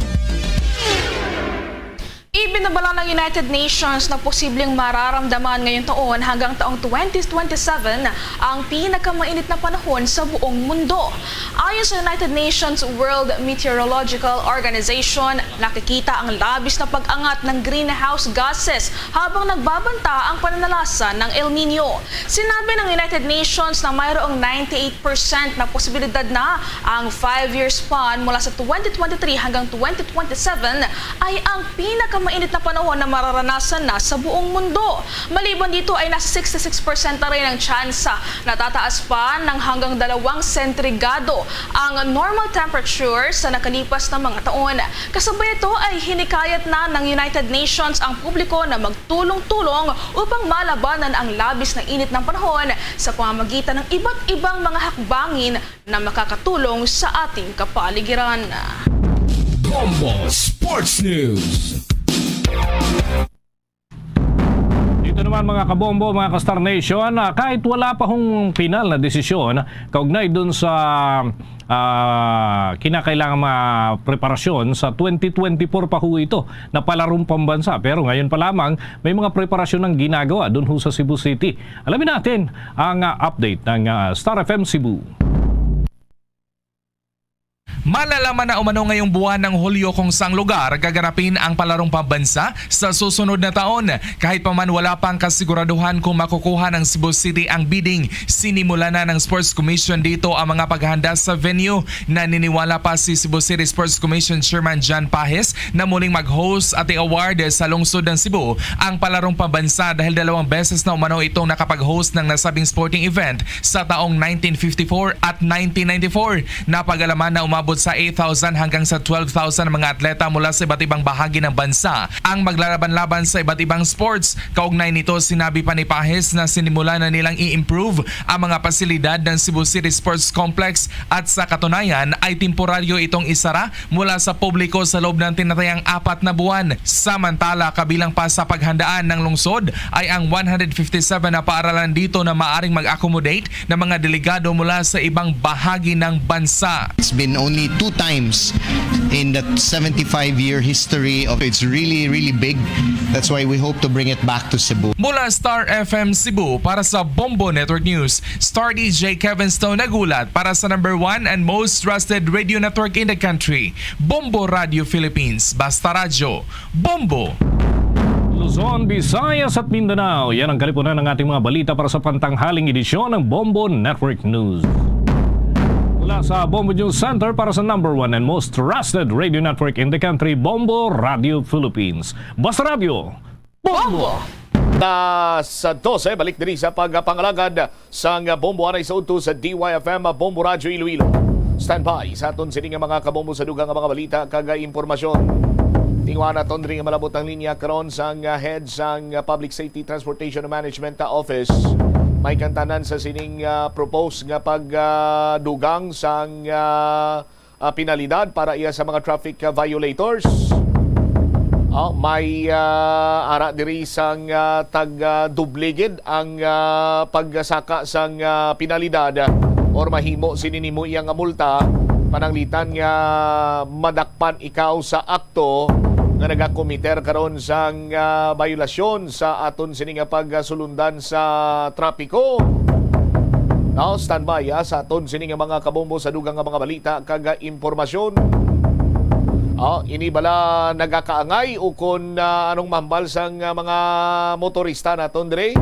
Ibinabala ng United Nations na posibleng mararamdaman ngayong taon hanggang taong twenty twenty-seven ang pinakamainit na panahon sa buong mundo. Ayon sa United Nations World Meteorological Organization, nakikita ang labis na pag-angat ng greenhouse gases habang nagbabanta ang pananalasan ng El Nino. Sinabi ng United Nations na mayroong ninety-eight percent na posibilidad na ang five-year span mula sa twenty twenty-three hanggang twenty twenty-seven ay ang pinakamainit na panahon na mararanasan na sa buong mundo. Maliban dito ay nasa sixty-six percent na rin ang tsansa na tataas pa ng hanggang dalawang sentrigado ang normal temperature sa nakalipas na mga taon. Kasabay nito ay hinikayat na ng United Nations ang publiko na magtulong-tulong upang malabanan ang labis na init ng panahon sa pamamagitan ng iba't ibang mga hakbangin na makakatulong sa ating kapaligiran. Bombo Sports News. Dito naman, mga kabombo, mga ka-Star Nation, ah, kahit wala pa hong pinal na desisyon kaugnay dun sa ah, kinakailangan mga preparasyon sa twenty twenty-four pa ho ito na palarong pambansa. Pero ngayon pa lamang, may mga preparasyon ng ginagawa dun ho sa Cebu City. Alamin natin ang ah, update ng ah, Star F M Cebu. Malalaman na umano ngayong buwan ng Hulyo kung saang lugar gaganapin ang palarong pambansa sa susunod na taon. Kahit pa man wala pang kasiguraduhan kung makukuha ng Cebu City ang bidding, sinimula na ng Sports Commission dito ang mga paghanda sa venue. Naniniwala pa si Cebu City Sports Commission Chairman John Pajes na muling mag-host at i-award sa lungsod ng Cebu ang palarong pambansa dahil dalawang beses na umano itong nakapag-host ng nasabing sporting event sa taong nineteen fifty-four at nineteen ninety-four. Napag-alaman na umabot sa eight thousand hanggang sa twelve thousand ang mga atleta mula sa iba't ibang bahagi ng bansa ang maglalaban-laban sa iba't ibang sports. Kaugnay nito, sinabi pa ni Pajes na sinimula na nilang i-improve ang mga pasilidad ng Cebu City Sports Complex at sa katunayan ay temporaryo itong isara mula sa publiko sa loob ng tinatayang apat na buwan. Samantala, kabilang pa sa paghandaan ng lungsod ay ang one hundred fifty-seven na paaralan dito na maaring mag-accommodate ng mga delegado mula sa ibang bahagi ng bansa. It's been only two times in the seventy-five-year history of, it's really, really big. That's why we hope to bring it back to Cebu. Mula Star F M Cebu, para sa Bombo Network News, Star D J Kevin Stone nagulat para sa number one and most trusted radio network in the country, Bombo Radio Philippines. Basta Radyo, Bombo! Luzon, Visayas at Mindanao, yan ang kalipunan ng ating mga balita para sa pantanghaling edisyon ng Bombo Network News. Mula sa Bombo News Center para sa number one and most trusted radio network in the country, Bombo Radio Philippines. Basta Radyo, Bombo! Alas dose, balik diri sa pagpangalagad sang Bombo anay sa udto sa D Y F M, Bombo Radyo Iloilo. Standby sa aton sini nga mga kabombo sa dugang nga mga balita kag impormasyon. Tinguha naton diri nga malabot ang linya karon sang head sang Public Safety Transportation Management Office. May kantanan sa sining ah, proposed nga pagdugang sang ah, ah, penalidad para iya sa mga traffic ah, violators. Ah, may ah, ara diri sang ah, tag ah, doble gid ang ah, pagsaka sang ah, penalidad or mahimo sini nimo iya nga multa pananglitan nga madakpan ikaw sa akto nga nagakomiter karon sang ah, biolasyon sa aton sini nga pagsulundan sa trapiko. Now, standby ah, sa aton sini nga mga kabombo sa dugang nga mga balita kag ah, impormasyon. Ah, ini bala nagakaangay o kon ah, anong mahambal sang ah, mga motorista naton diri?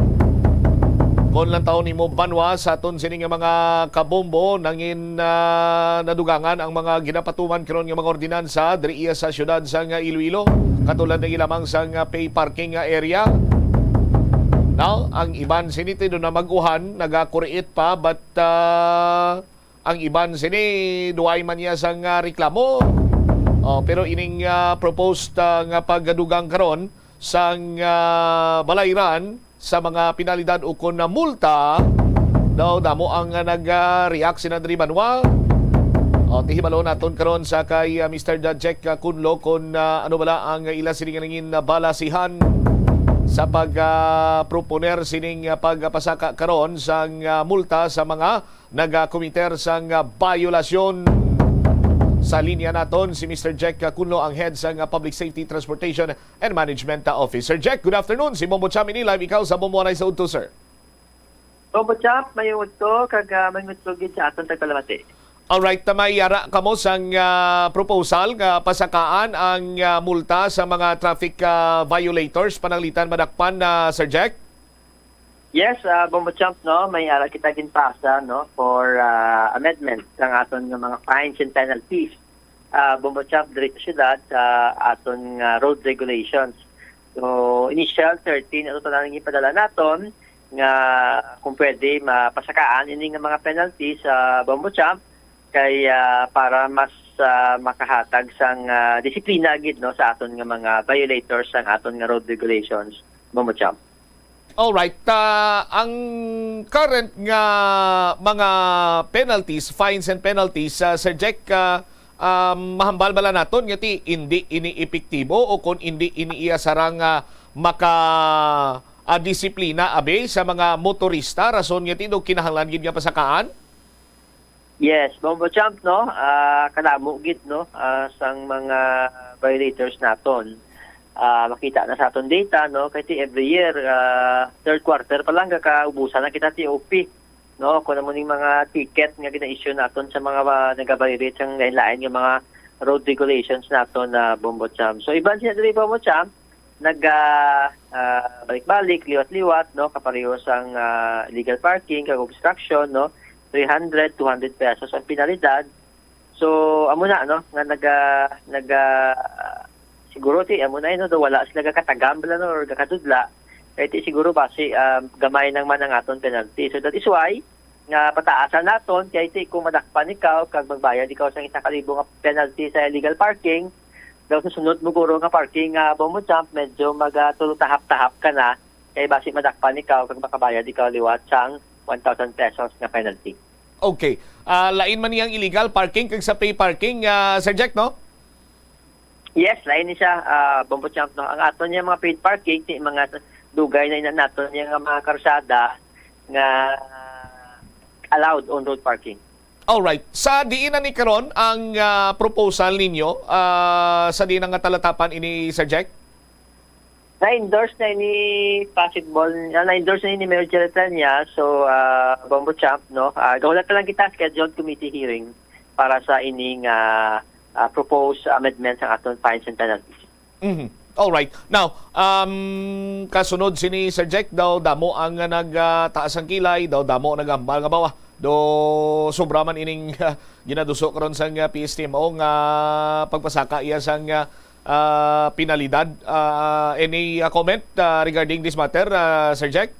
Kon lang taon nimo banwa sa aton sini nga mga kabombo, nangin ah, nadugangan ang mga ginapatuman karon nga mga ordinansa diri iya sa siyudad sang ah, Iloilo, katulad na lamang sang ah, pay parking nga area. Now, ang iban sini tido na mag-uhan, nagakuriit pa, but ah, ang iban sini duay man niya sang ah, reklamo. Oh, pero ining, ah, proposed, ah, nga pagdugang karon sang, ah, balayran sa mga penalidad ukon na multa daw, damo ang, ah, nag-react sina diri, Banwa. Oh, ti hibalo naton karon sa kay, ah, Mister Jack, ah, Kunlo, kon, ah, ano bala ang ila sining nangin na balasihan sa pag, ah, proponer sining, ah, pagpasaka karon sang, ah, multa sa mga nagakomiter sang, ah, bayolasyon. Sa linya naton si Mister Jack, ah, Kunlo, ang head sang, ah, Public Safety, Transportation and Management, ah, Office. Sir Jack, good afternoon. Si Bombo Cham ini, live ikaw sa Bombo Anay sa Udto, sir. Bombo Cham, may udto, kag, ah, may udto gid sa aton tagpalamati. Alright, ta may yara kamo sang, ah, proposal nga pasakaan ang, ah, multa sa mga traffic, ah, violators, pananglitan madakpan na, Sir Jack? Yes, ah, Bombo Cham, no, may ara kita ginpasa, no, for, ah, amendment sang aton nga mga fines and penalties. Ah, Bombo Cham, diri sa syudad sa aton nga road regulations. So, initial thirteen, ato tanan nga ipadala naton nga kung pwede mapasakaan ini nga mga penalties sa Bombo Cham kay, ah, para mas, ah, makahatag sang, ah, disiplina gid, no, sa aton nga mga violators sang aton nga road regulations, Bombo Cham. Alright. Ah, ang current nga mga penalties, fines and penalties, ah, Sir Jack, ah, um, mahambal bala naton nga ti hindi ini epektibo o kon hindi ini iya sarang, ah, maka, ah, disiplina abi sa mga motorista, rason nga ti do kinahanglan gid nga pasakaan? Yes, Bombo Champ, no? Ah, kadamo gid, no? Ah, sang mga violators naton. Ah, makita na sa aton data, no? Kay ti every year, ah, third quarter pa lang, kakaubusan na kita T O P, no? Kung ano ning mga ticket nga gina-issue naton sa mga, ah, nagaviolate sang lain-lain nga mga road regulations naton na, Bombo Champ. So, iban siya diri, Bombo Champ, nag, ah, ah, balik-balik, liwat-liwat, no, kapareho sang, ah, illegal parking kag obstruction, no, three hundred, two hundred pesos ang penalidad. So, amo na, no, nga naga, naga, siguro ti amo na, no, daw wala sila gakatagam bala, no, or gakadudla. Kay ti siguro basi, ah, gamay lang man ang aton penalty. So, that is why nga pataasan naton, kay ti kung madakpan ikaw kag magbayad ikaw sang isa ka libo nga penalty sa illegal parking, daw sa sunod mo guro nga parking nga, Bombo Champ, medyo maga tulo tahap-tahap ka na, kay basi madakpan ikaw kag makabayad ikaw liwat sang one thousand pesos nga penalty. Okay. Ah, lain man niyang illegal parking kag sa pay parking, ah, Sir Jack, no? Yes, lain ni siya, ah, Bombo Champ, no? Ang aton niya mga paid parking, ti mga dugay na ina naton niya nga mga karsada nga allowed on-road parking. Alright. Sa diin na ni karon ang, ah, proposal ninyo, ah, sa diin na nga talatapan ini, Sir Jack? Na-endorse na ini possible, ah, na-endorse na ini Mayor Jerry Peña. So, ah, Bombo Champ, no? Ah, gahulat na lang kita scheduled committee hearing para sa ining, ah, ah, proposed amendment sa aton fines and penalties. Mhm. Alright. Now, um, kasunod sini, Sir Jack, daw damo ang, ah, nag, ah, taas ang kilay, daw damo naghambal nga bawa. Do sobra man ining, ah, ginaduso karon sang, ah, P S T M O nga pagpasaka iya sang, ah, ah, penalidad. Ah, any, ah, comment, ah, regarding this matter, ah, Sir Jack?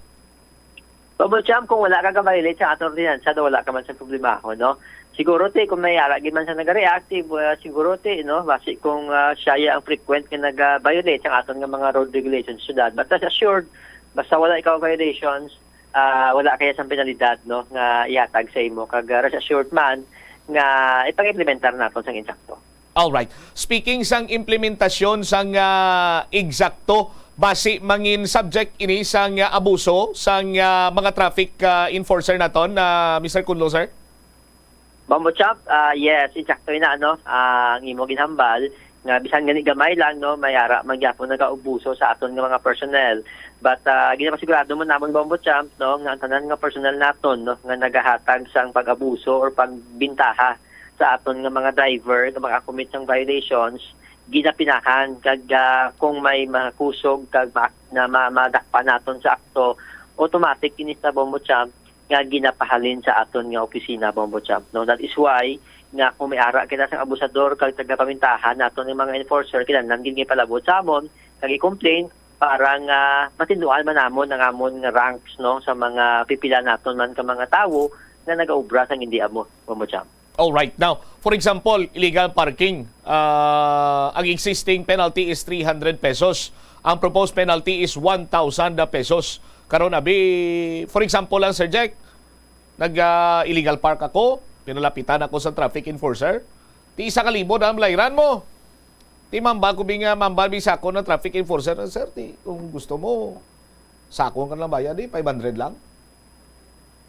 Bombo Champ, kung wala ka ga-violate sa aton ordinansa, daw wala ka man sa problema, no? Siguro ti kung may ara gid man sa nag-react, ti, uh, siguro ti, no, basi kung, ah, siya ya ang frequent nga nag-violate sa aton nga mga road regulations sa syudad. But rest assured, basta wala ikaw violations, ah, wala kaya sang penalidad, no, nga ihatag sa imo. Kag, ah, rest assured man nga ipang-implementar naton sang insakto. Alright. Speaking sang implementasyon sang, ah, eksakto, basi mangin subject ini sang, ah, abuso sang, ah, mga traffic, ah, enforcer naton, ah, Mister Kunlo, sir? Bombo Champ, ah, yes, insakto ina, ano, ah, ang imo ginhambal nga bisan gani gamay lang, no, may ara man gyapon nagaubuso sa aton nga mga personnel. But, ah, ginapasigurado man namon, Bombo Champ, no, nga ang tanan nga personnel naton, no, nga nagahatag sang pag-abuso or pagbintaha sa aton nga mga driver nga maka-commit sang violations, ginapinahan kag, ah, kung may makusog kag ma-, na ma-, madakpan naton sa akto, automatic ini sa Bombo Champ nga ginapahalin sa aton nga opisina, Bombo Champ, no? That is why nga kung may ara kita sang abusador kag tagapamintahan naton nga mga enforcer, kinahanglan gid nga ipalabot sa amon kag i-complain para nga matinduan man namon ang amon nga ranks, no, sa mga pipila naton man ka mga tawo nga nagaobra sang hindi amo, Bombo Champ. All right. Now, for example, illegal parking. Ah, ang existing penalty is three hundred pesos. Ang proposed penalty is one thousand pesos. Karon, abi, for example lang, Sir Jack, nag, ah, illegal park ako, pinalapitan ako sa traffic enforcer. Ti isa ka libo na ang balayran mo. Ti mambal ko, bi nga, mambal bi sa ako ng traffic enforcer, "Sir, ti, kung gusto mo, sakon ka lang bayad, eh, five hundred lang."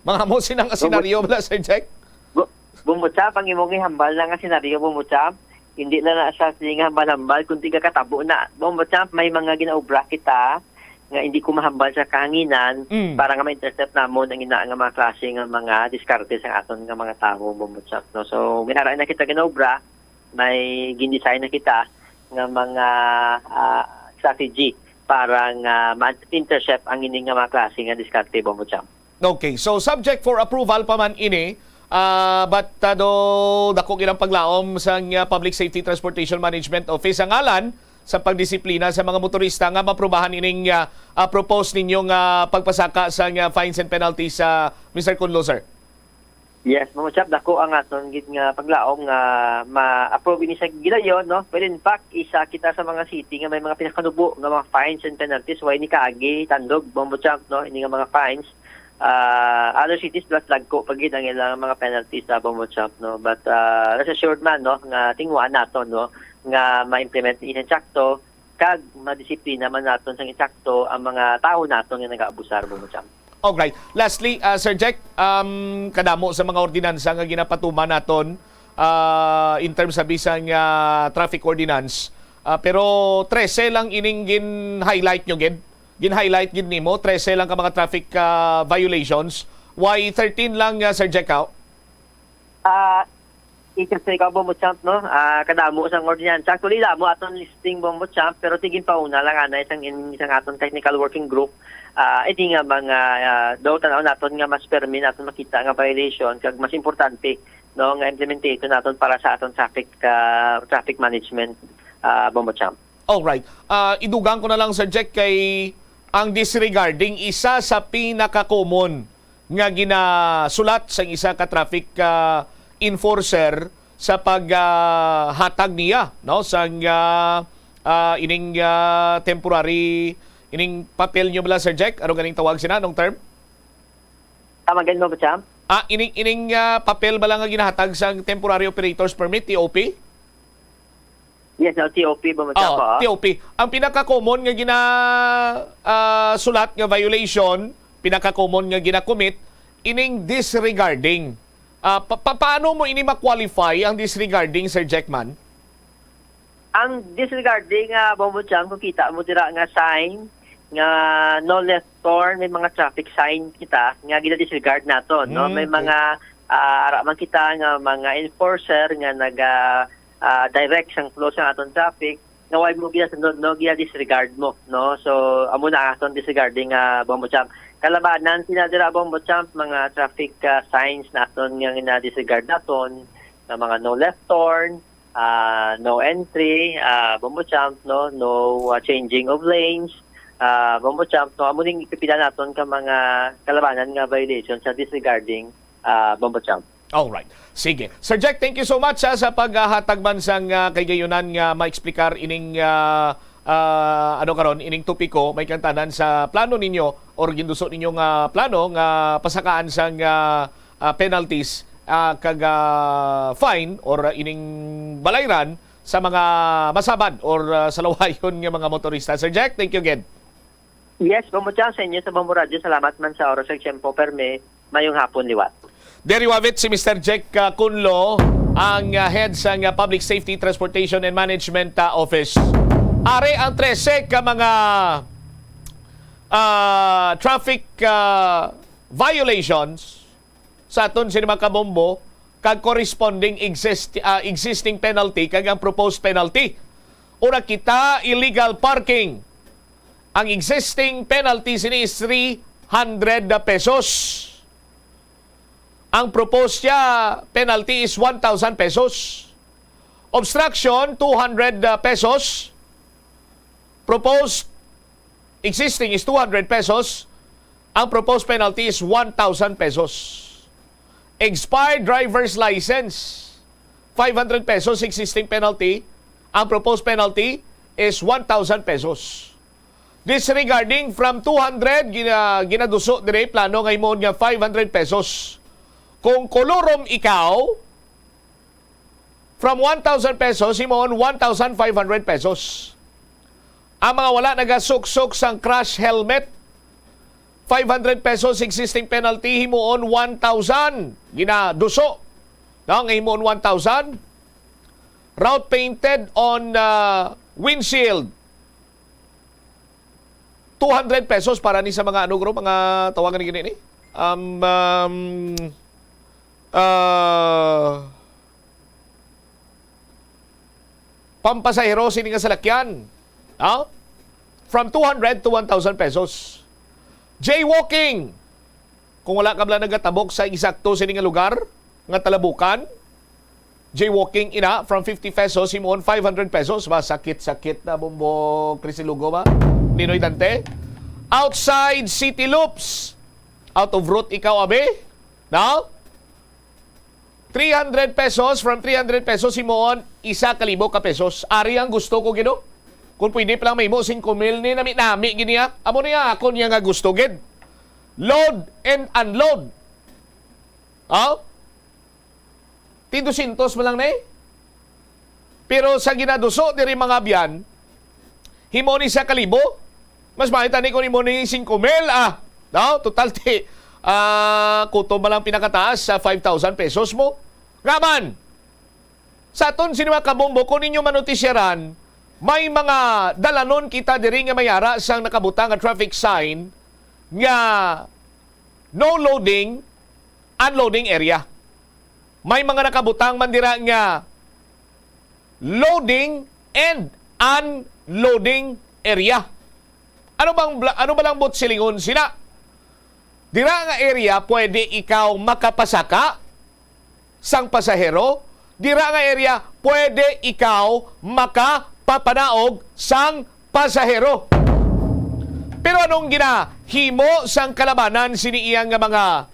Mga mo sinang senaryo bala, Sir Jack? Bu-, Bombo Champ, ang imong ihambal na nga senaryo, Bombo Champ, hindi na na siya sige nga hambal-hambal, kundi kakatabo na. Bombo Champ, may mga ginaobra kita nga hindi ko mahambal sa kahanginan Mm. para nga ma-intercept namon ang ina nga mga klase nga mga diskarte sa aton nga mga tawo, Bombo Champ, no? So, may ara na kita ginaobra, may gindesign na kita nga mga, ah, strategy para nga ma-intercept ang ini nga mga klase nga diskarte, Bombo Champ. Okay, so subject for approval pa man ini, ah, but, ah, do dako gid ang paglaom sang, ah, Public Safety Transportation Management Office sa ngalan sa pagdisiplina sa mga motorista nga maaprubahan ining, ah, ah, propose ninyo nga pagpasaka sang, ah, fines and penalties, ah, Mister Kunlo, sir. Yes, Ma'am Chap, dako ang aton gid nga paglaom nga ma-approve ini sa gilayon, no? Pero in fact, isa kita sa mga city nga may mga pinakanubo nga mga fines and penalties. Why ni kaagi tandog, Bombo Champ, no? Ini nga mga fines. Ah, other cities, mas dagko pa gid ang ilang mga penalties sa, Bombo Champ, no? But, ah, rest assured man, no, nga tinguhaan naton, no, nga ma-implement ini sa insakto, kag madisiplina man naton sang insakto ang mga tawo naton nga nagaabusar, Bombo Champ. Alright. Lastly, ah, Sir Jack, um, kadamo sa mga ordinansa nga ginapatuman naton, ah, in terms sa bisan nga traffic ordinance, ah, pero trese lang ining gin-highlight nyo gid. Gin-highlight gid nimo, trese lang ka mga traffic, ah, violations. Why thirteen lang, ah, Sir Jack, ah? Ah, Ikaw sa ikaw, Bombo Champ, no? Ah, kadamo sang ordinansa. Actually, damo aton listing, Bombo Champ, pero ti ginpauna lang ana isang in-, isang aton technical working group. Ah, ini nga mga, ah, daw tan-aw naton nga mas permi naton makita nga violation kag mas importante, no, nga implementation naton para sa aton traffic, ah, traffic management, ah, Bombo Champ. Alright. Ah, idugang ko na lang, Sir Jack, kay ang disregarding isa sa pinaka-common nga ginasulat sang isa ka traffic, ah, enforcer sa pag, ah, hatag niya, no, sang, ah, ah, ining, ah, temporary, ining papel nyo bala, Sir Jack? Ano ganing tawag sina? Anong term? Tama gid mo, Champ? Ah, ining, ining, ah, papel bala nga ginahatag sang temporary operators permit, T O P? Yes, no, T O P ba mo, Champ, Oo, ah? T O P. Ang pinaka-common nga gina, ah, sulat nga violation, pinaka-common nga gina-commit, ining disregarding. Ah, pa, pa, paano mo ini ma-qualify ang disregarding, Sir Jackman? Ang disregarding, ah, Bombo Champ, kung kita mo dira nga sign nga no left turn, may mga traffic sign kita nga gina-disregard naton, no? Mm, May okay. mga, ah, ara man kita nga mga enforcer nga naga, ah, direct sang flow sa aton traffic, nga why mo ginasunod, no? Gina-disregard mo, no? So, amo na aton disregarding, ah, Bombo Champ. Kalabanan sina dira, Bombo Champ, mga traffic, ah, signs naton nga gina-disregard naton, nga mga no left turn, ah, no entry, ah, Bombo Champ, no? No, ah, changing of lanes, ah, Bombo Champ, no? Amo ning pipila naton ka mga kalabanan nga violation sa disregarding, ah, Bombo Champ. Alright. Sige. Sir Jack, thank you so much, ha, sa paghatag man sang, ah, kahigayonan nga maeksplikar ining, ah, ah, ano karon, ining topiko, may kantanan sa plano ninyo or ginduso ninyo nga plano nga pasakaan sang, ah, ah, penalties, ah, kag, ah, fine or, ah, ining balayran sa mga masabad or, ah, salawayon nga mga motorista. Sir Jack, thank you again. Yes, Bombo Chang, sa inyo sa Bombo Radyo, salamat man sa oras ug tiyempo, permi, mayong hapon liwat. There you have it, si Mister Jack, ah, Cunlo, ang, ah, head sa, ah, Public Safety, Transportation and Management, ah, Office. Ari ang trese ka mga, ah, traffic, ah, violations sa aton sini mga kabombo kag corresponding exist-, ah, existing penalty kag ang proposed penalty. Una kita, illegal parking. Ang existing penalty sini is three hundred pesos. Ang proposed siya penalty is one thousand pesos. Obstruction, two hundred pesos. Proposed, existing is two hundred pesos. Ang proposed penalty is one thousand pesos. Expired driver's license, five hundred pesos existing penalty. Ang proposed penalty is one thousand pesos. Disregarding from two hundred, gina-, ginaduso diri, plano nga himuon nga five hundred pesos. Kung kolorom ikaw, from one thousand pesos, himuon one thousand five hundred pesos. Ang mga wala nagasuksok sang crash helmet, five hundred pesos existing penalty, himuon one thousand. Ginaduso, no, nga himuon one thousand. Route painted on, uh, windshield, two hundred pesos para ni sa mga, ano, guro, mga tawagan ni gini ni? Um, um, uh, pampasahero sini nga salakyan. Ha? From two hundred to one thousand pesos. Jaywalking. Kung wala ka bala nagatabok sa eksakto sini nga lugar, nga talabukan, jaywalking ina, from fifty pesos, himuon five hundred pesos. Ba, sakit-sakit na, Bombo Crisilugo, ba? Ninoy Dante. Outside city loops. Out of route ikaw, abi? No? Three hundred pesos, from three hundred pesos, himuon isa ka libo ka pesos. Ari ang gusto ko, Ginoo. Kung pwede pa lang mahimo, singko mil ni, nami-nami gini, ha. Amo ni ang akon niya nga gusto, gid. Load and unload. Oh? Ti dosyentos man lang ni. Pero sa ginaduso diri, mga abyan, himo ni sa kalibo, mas mahita ni kung himo ni singko mil, ah. No? Total, ti, ah, kuto ba lang pinakataas sa five thousand pesos mo? Nga man, sa aton sini, mga kabombo, kung ninyo manotisyaran, may mga dalanon kita diri nga may ara sang nakabutang nga traffic sign nga no loading, unloading area. May mga nakabutang man dira nga loading and unloading area. Ano bang bla-, ano ba lang buot silingon sina? Dira nga area, pwede ikaw makapasaka sang pasahero. Dira nga area, pwede ikaw makapapanaog sang pasahero. Pero anong ginahimo sang kalabanan sini iya nga mga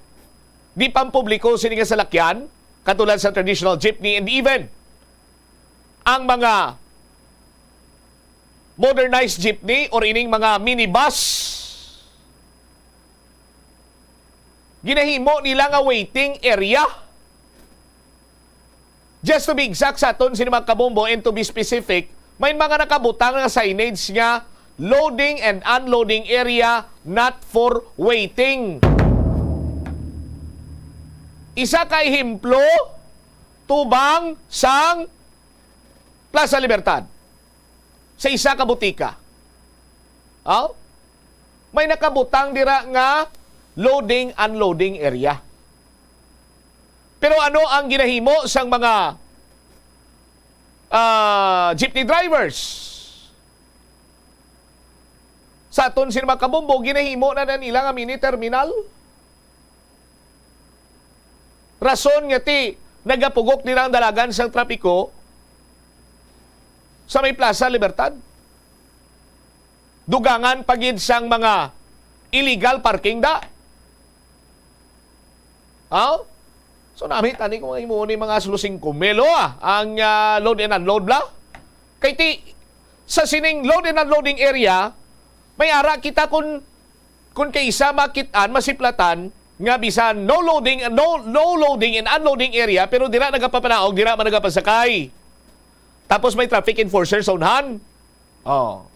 di pampubliko sini nga salakyan, katulad sa traditional jeepney and even ang mga modernized jeepney or ining mga minibus? Ginahimo nila nga waiting area. Just to be exact, sa aton sini, mga kabombo, and to be specific, may mga nakabutang nga signage nga loading and unloading area not for waiting. Isa ka ehemplo, tubang sang Plaza Libertad, sa isa ka butika. Oh? May nakabutang dira nga loading, unloading area. Pero ano ang ginahimo sang mga, ah, jeepney drivers? Sa aton sini, mga kabombo, ginahimo na na nila nga mini terminal. Rason nga ti nagapugok dira ang dalagan sang trapiko sa may Plaza Libertad. Dugangan pa gid sang mga illegal parking da. Aw? So, nami tani kung imo ni mga sulo singko mil, ah, ang, ah, load and unload bla. Kay ti, sa sining load and unloading area, may ara kita kun, kun kay isa makit-an, masiplatan, nga bisan no loading, no, no loading and unloading area, pero dira nagapapanaog, dira man nagapasakay. Tapos may traffic enforcer sa unhan. Oh.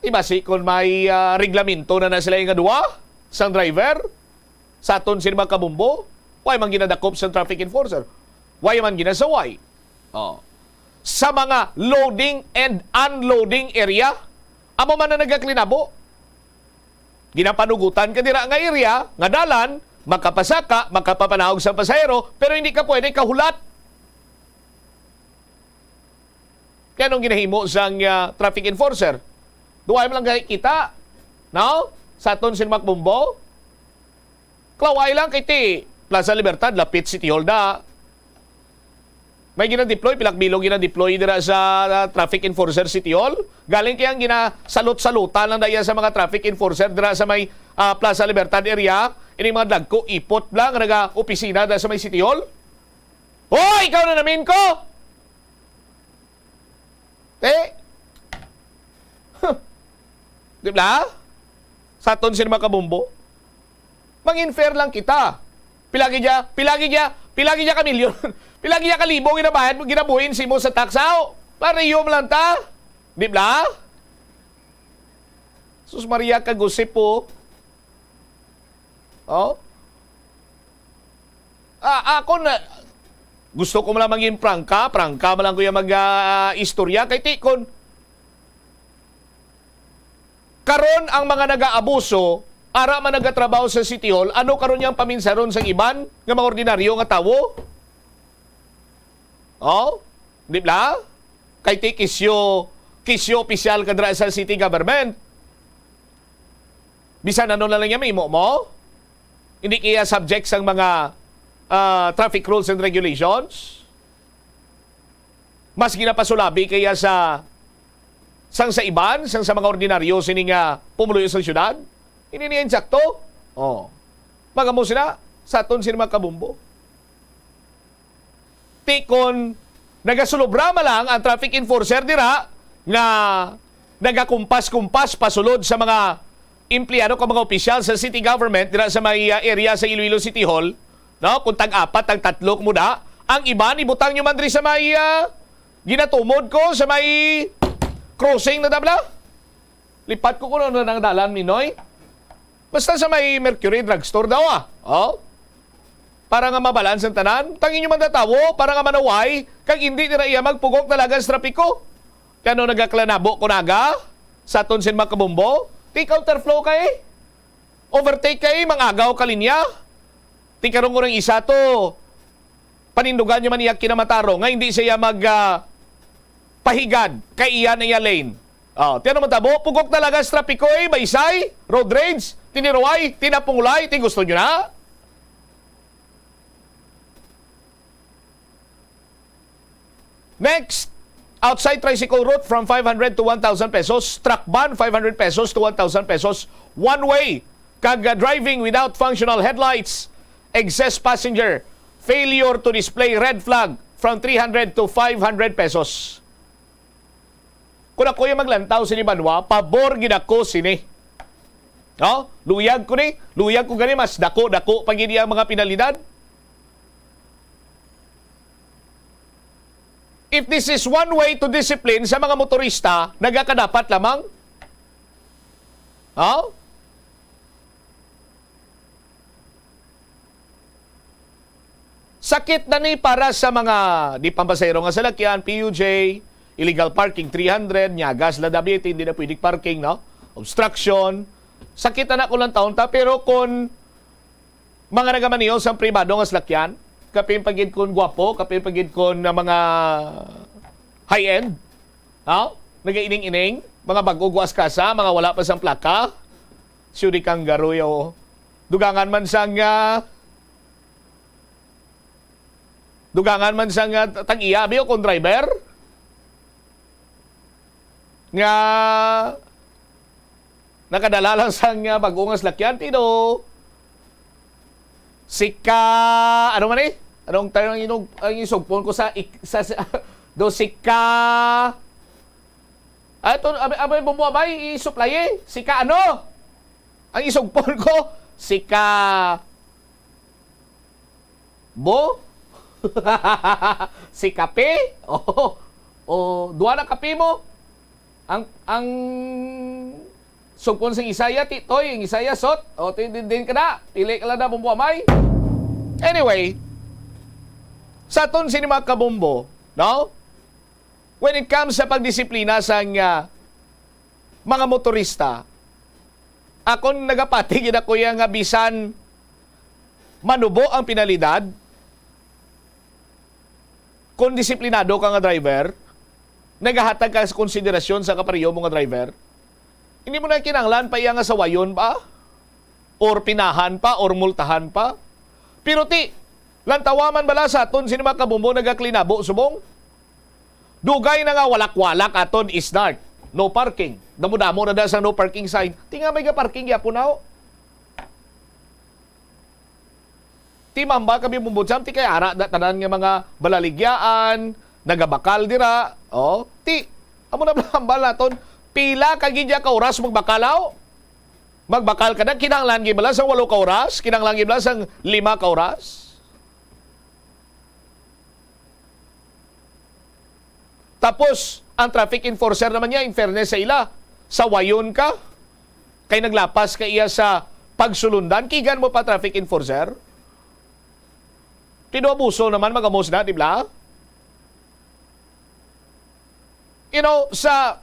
Di ba si, kung may, ah, reglamento na na sila nga duwa, sang driver, sa aton sini, mga kabombo, why man ginadakop sa traffic enforcer? Why man ginasaway? Oh. Sa mga loading and unloading area, amo man na nagaklinabo. Ginapanugutan ka dira nga area, nga dalan, makapasaka, makapapanaog sa pasahero, pero hindi ka pwede kahulat. Kaya anong ginahimo sang, ah, traffic enforcer? Duwa man lang gani kita, no? Sa aton sini, mga kabombo. Klaway lang kay ti Plaza Libertad, lapit City Hall da. May gina-deploy, pila ka bilog gina-deploy dira sa, ah, traffic enforcer City Hall. Galing kay ang ginasalot-salutan lang da iya sa mga traffic enforcer dira sa may, ah, Plaza Libertad area. Ini mga dagko ipot lang nga naga-opisina da sa may City Hall. Hoy, ikaw na namin ko! Te? Huh. Di ba? Sa aton sila mga kabombo. Mangin fair lang kita. Pilagi niya, pilagi niya, pilagi niya ka milyon. Pilagi niya ka libo ginabayad mo, ginabuhin si mo sa tax out. Pareho lang ta. Di ba? Sus Maria, kagusip po. Oh? Ah, ako na, gusto ko man lang maging prangka, prangka man lang ko yung mag, ah, istorya. Kay tikon, karon ang mga nagaabuso, ara man nagatrabaho sa City Hall, ano karon yang paminsaron sa iban nga mga ordinaryo nga tawo? Oh? Di ba? Kay ti kisyo, kisyo opisyal ka dira sa city government. Bisan ano na lang yan, mahimo mo? Hindi kaya subject sang mga, ah, traffic rules and regulations? Mas ginapasulabi kaya sa, sang sa iban, sang sa mga ordinaryo sini nga pumuluyo sa syudad? Hindi niya insakto? Oh. Magamo sila, sa aton sini mga kabumbo. Ti kon nagasulobra man lang ang traffic enforcer dira nga nagakumpas-kumpas pasulod sa mga empleyado kag mga opisyal sa city government dira sa may, ah, area sa Iloilo City Hall, no? Kung tag-apat, tag-tatlo mo da, ang iban ibutang nyo man diri sa may, ah, ginatumod ko, sa may crossing na tabla. Lipat ko kuno na nang dalan, Minoy. Basta sa may Mercury Drugstore daw, ah. Oh. Para nga mabalaan sang tanan, tangi nyo man tawo, para nga manaway, kag hindi nira iya magpugok talaga sa trapiko. Kano nagaklanabo ko naga? Sa aton sin mga kabumbo? Ti counterflow kay? Overtake kay, mangagaw ka linya? Ti karong urang isa to, panindugan niya man iya kinamatarong nga hindi siya mag, ah, pahigad kay iya na iya lane. Oh, tiyan naman tabo, pugok talaga sa trapiko, eh, baysay, road rage, tiniruway, tinapungulay, ti gusto nyo na? Next, outside tricycle route from five hundred to one thousand pesos, truck ban five hundred pesos to one thousand pesos, one way, kag, uh, driving without functional headlights, excess passenger, failure to display red flag from three hundred to five hundred pesos. Kung ako yung maglantaw sini banwa, pabor gid ako sini. No? Luyag ko ni, luyag ko gani mas dako-dako pa gid ang mga penalidad. If this is one way to discipline sa mga motorista, nagakadapat lamang. Oh? Sakit na ni para sa mga di pampasahero nga salakyan, P U J, illegal parking, three hundred, nyagas la Daviate, hindi na pwede parking, no? Obstruction. Sakit na na kung lang taon ta, pero kung mga nagamaneho sa pribado nga salakyan, kapin pagid kon gwapo, kapin pagid kon na mga high-end, ha? Nagaining-ining, mga bag-o guas kasa, mga wala pa sang plaka. Siyudi kang garoy, oh. Dugangan man sang, ah, dugangan man sang, ah, tag-iya, abi, o kon driver. Nga nakadala lang sang, ah, bag-o nga salakyan, ti do sika, ano man eh? Anong tayo ang inog-, ang isugpon ko sa ik-, sa, sa, do sika, ah, ito, abay, abay, bumuabay, i-supply eh. Sika ano? Ang isugpon ko, sika Bo? Si kape? Oh, oh, duha na kape mo. Ang, ang sugpon sing isaya, ti toy, ang isaya, sot. O, ti, din, din ka na. Pili ka lang na, bumbuamay. Anyway, sa aton sini mga kabombo, no? When it comes sa pagdisiplina sang, ah, mga motorista, akon nagapati gid ako iya nga bisan manubo ang penalidad, kung disiplinado ka nga driver, nagahatag ka sa konsiderasyon sa kapareho mo nga driver, hindi mo na kinahanglan pa iya nga sawayon pa, or pinahan pa, or multahan pa. Pero ti, lantawa man bala sa aton sini mga kabombo nagaklinabo subong? Dugay na nga walak-walak aton isnart. No parking. Damo-damo na da sa no parking sign. Ti nga may ga-parking gyapon na, oh. Di mahambal kami, Ombudsman, ti kay ara na tanan nga mga balaligyaan, nagabakal dira. Oh, ti, amo na hambal naton, pila ka gid ya ka oras magbakal, aw? Magbakal ka na, kinahanglan gid bala sang walo ka oras, kinahanglan gid bala sang lima ka oras. Tapos, ang traffic enforcer naman niya, in fairness sa ila, sawayon ka, kay naglapas ka iya sa pagsulundan, kigan mo pa traffic enforcer? Pinoabuso naman, magamos na, di ba? You know, sa,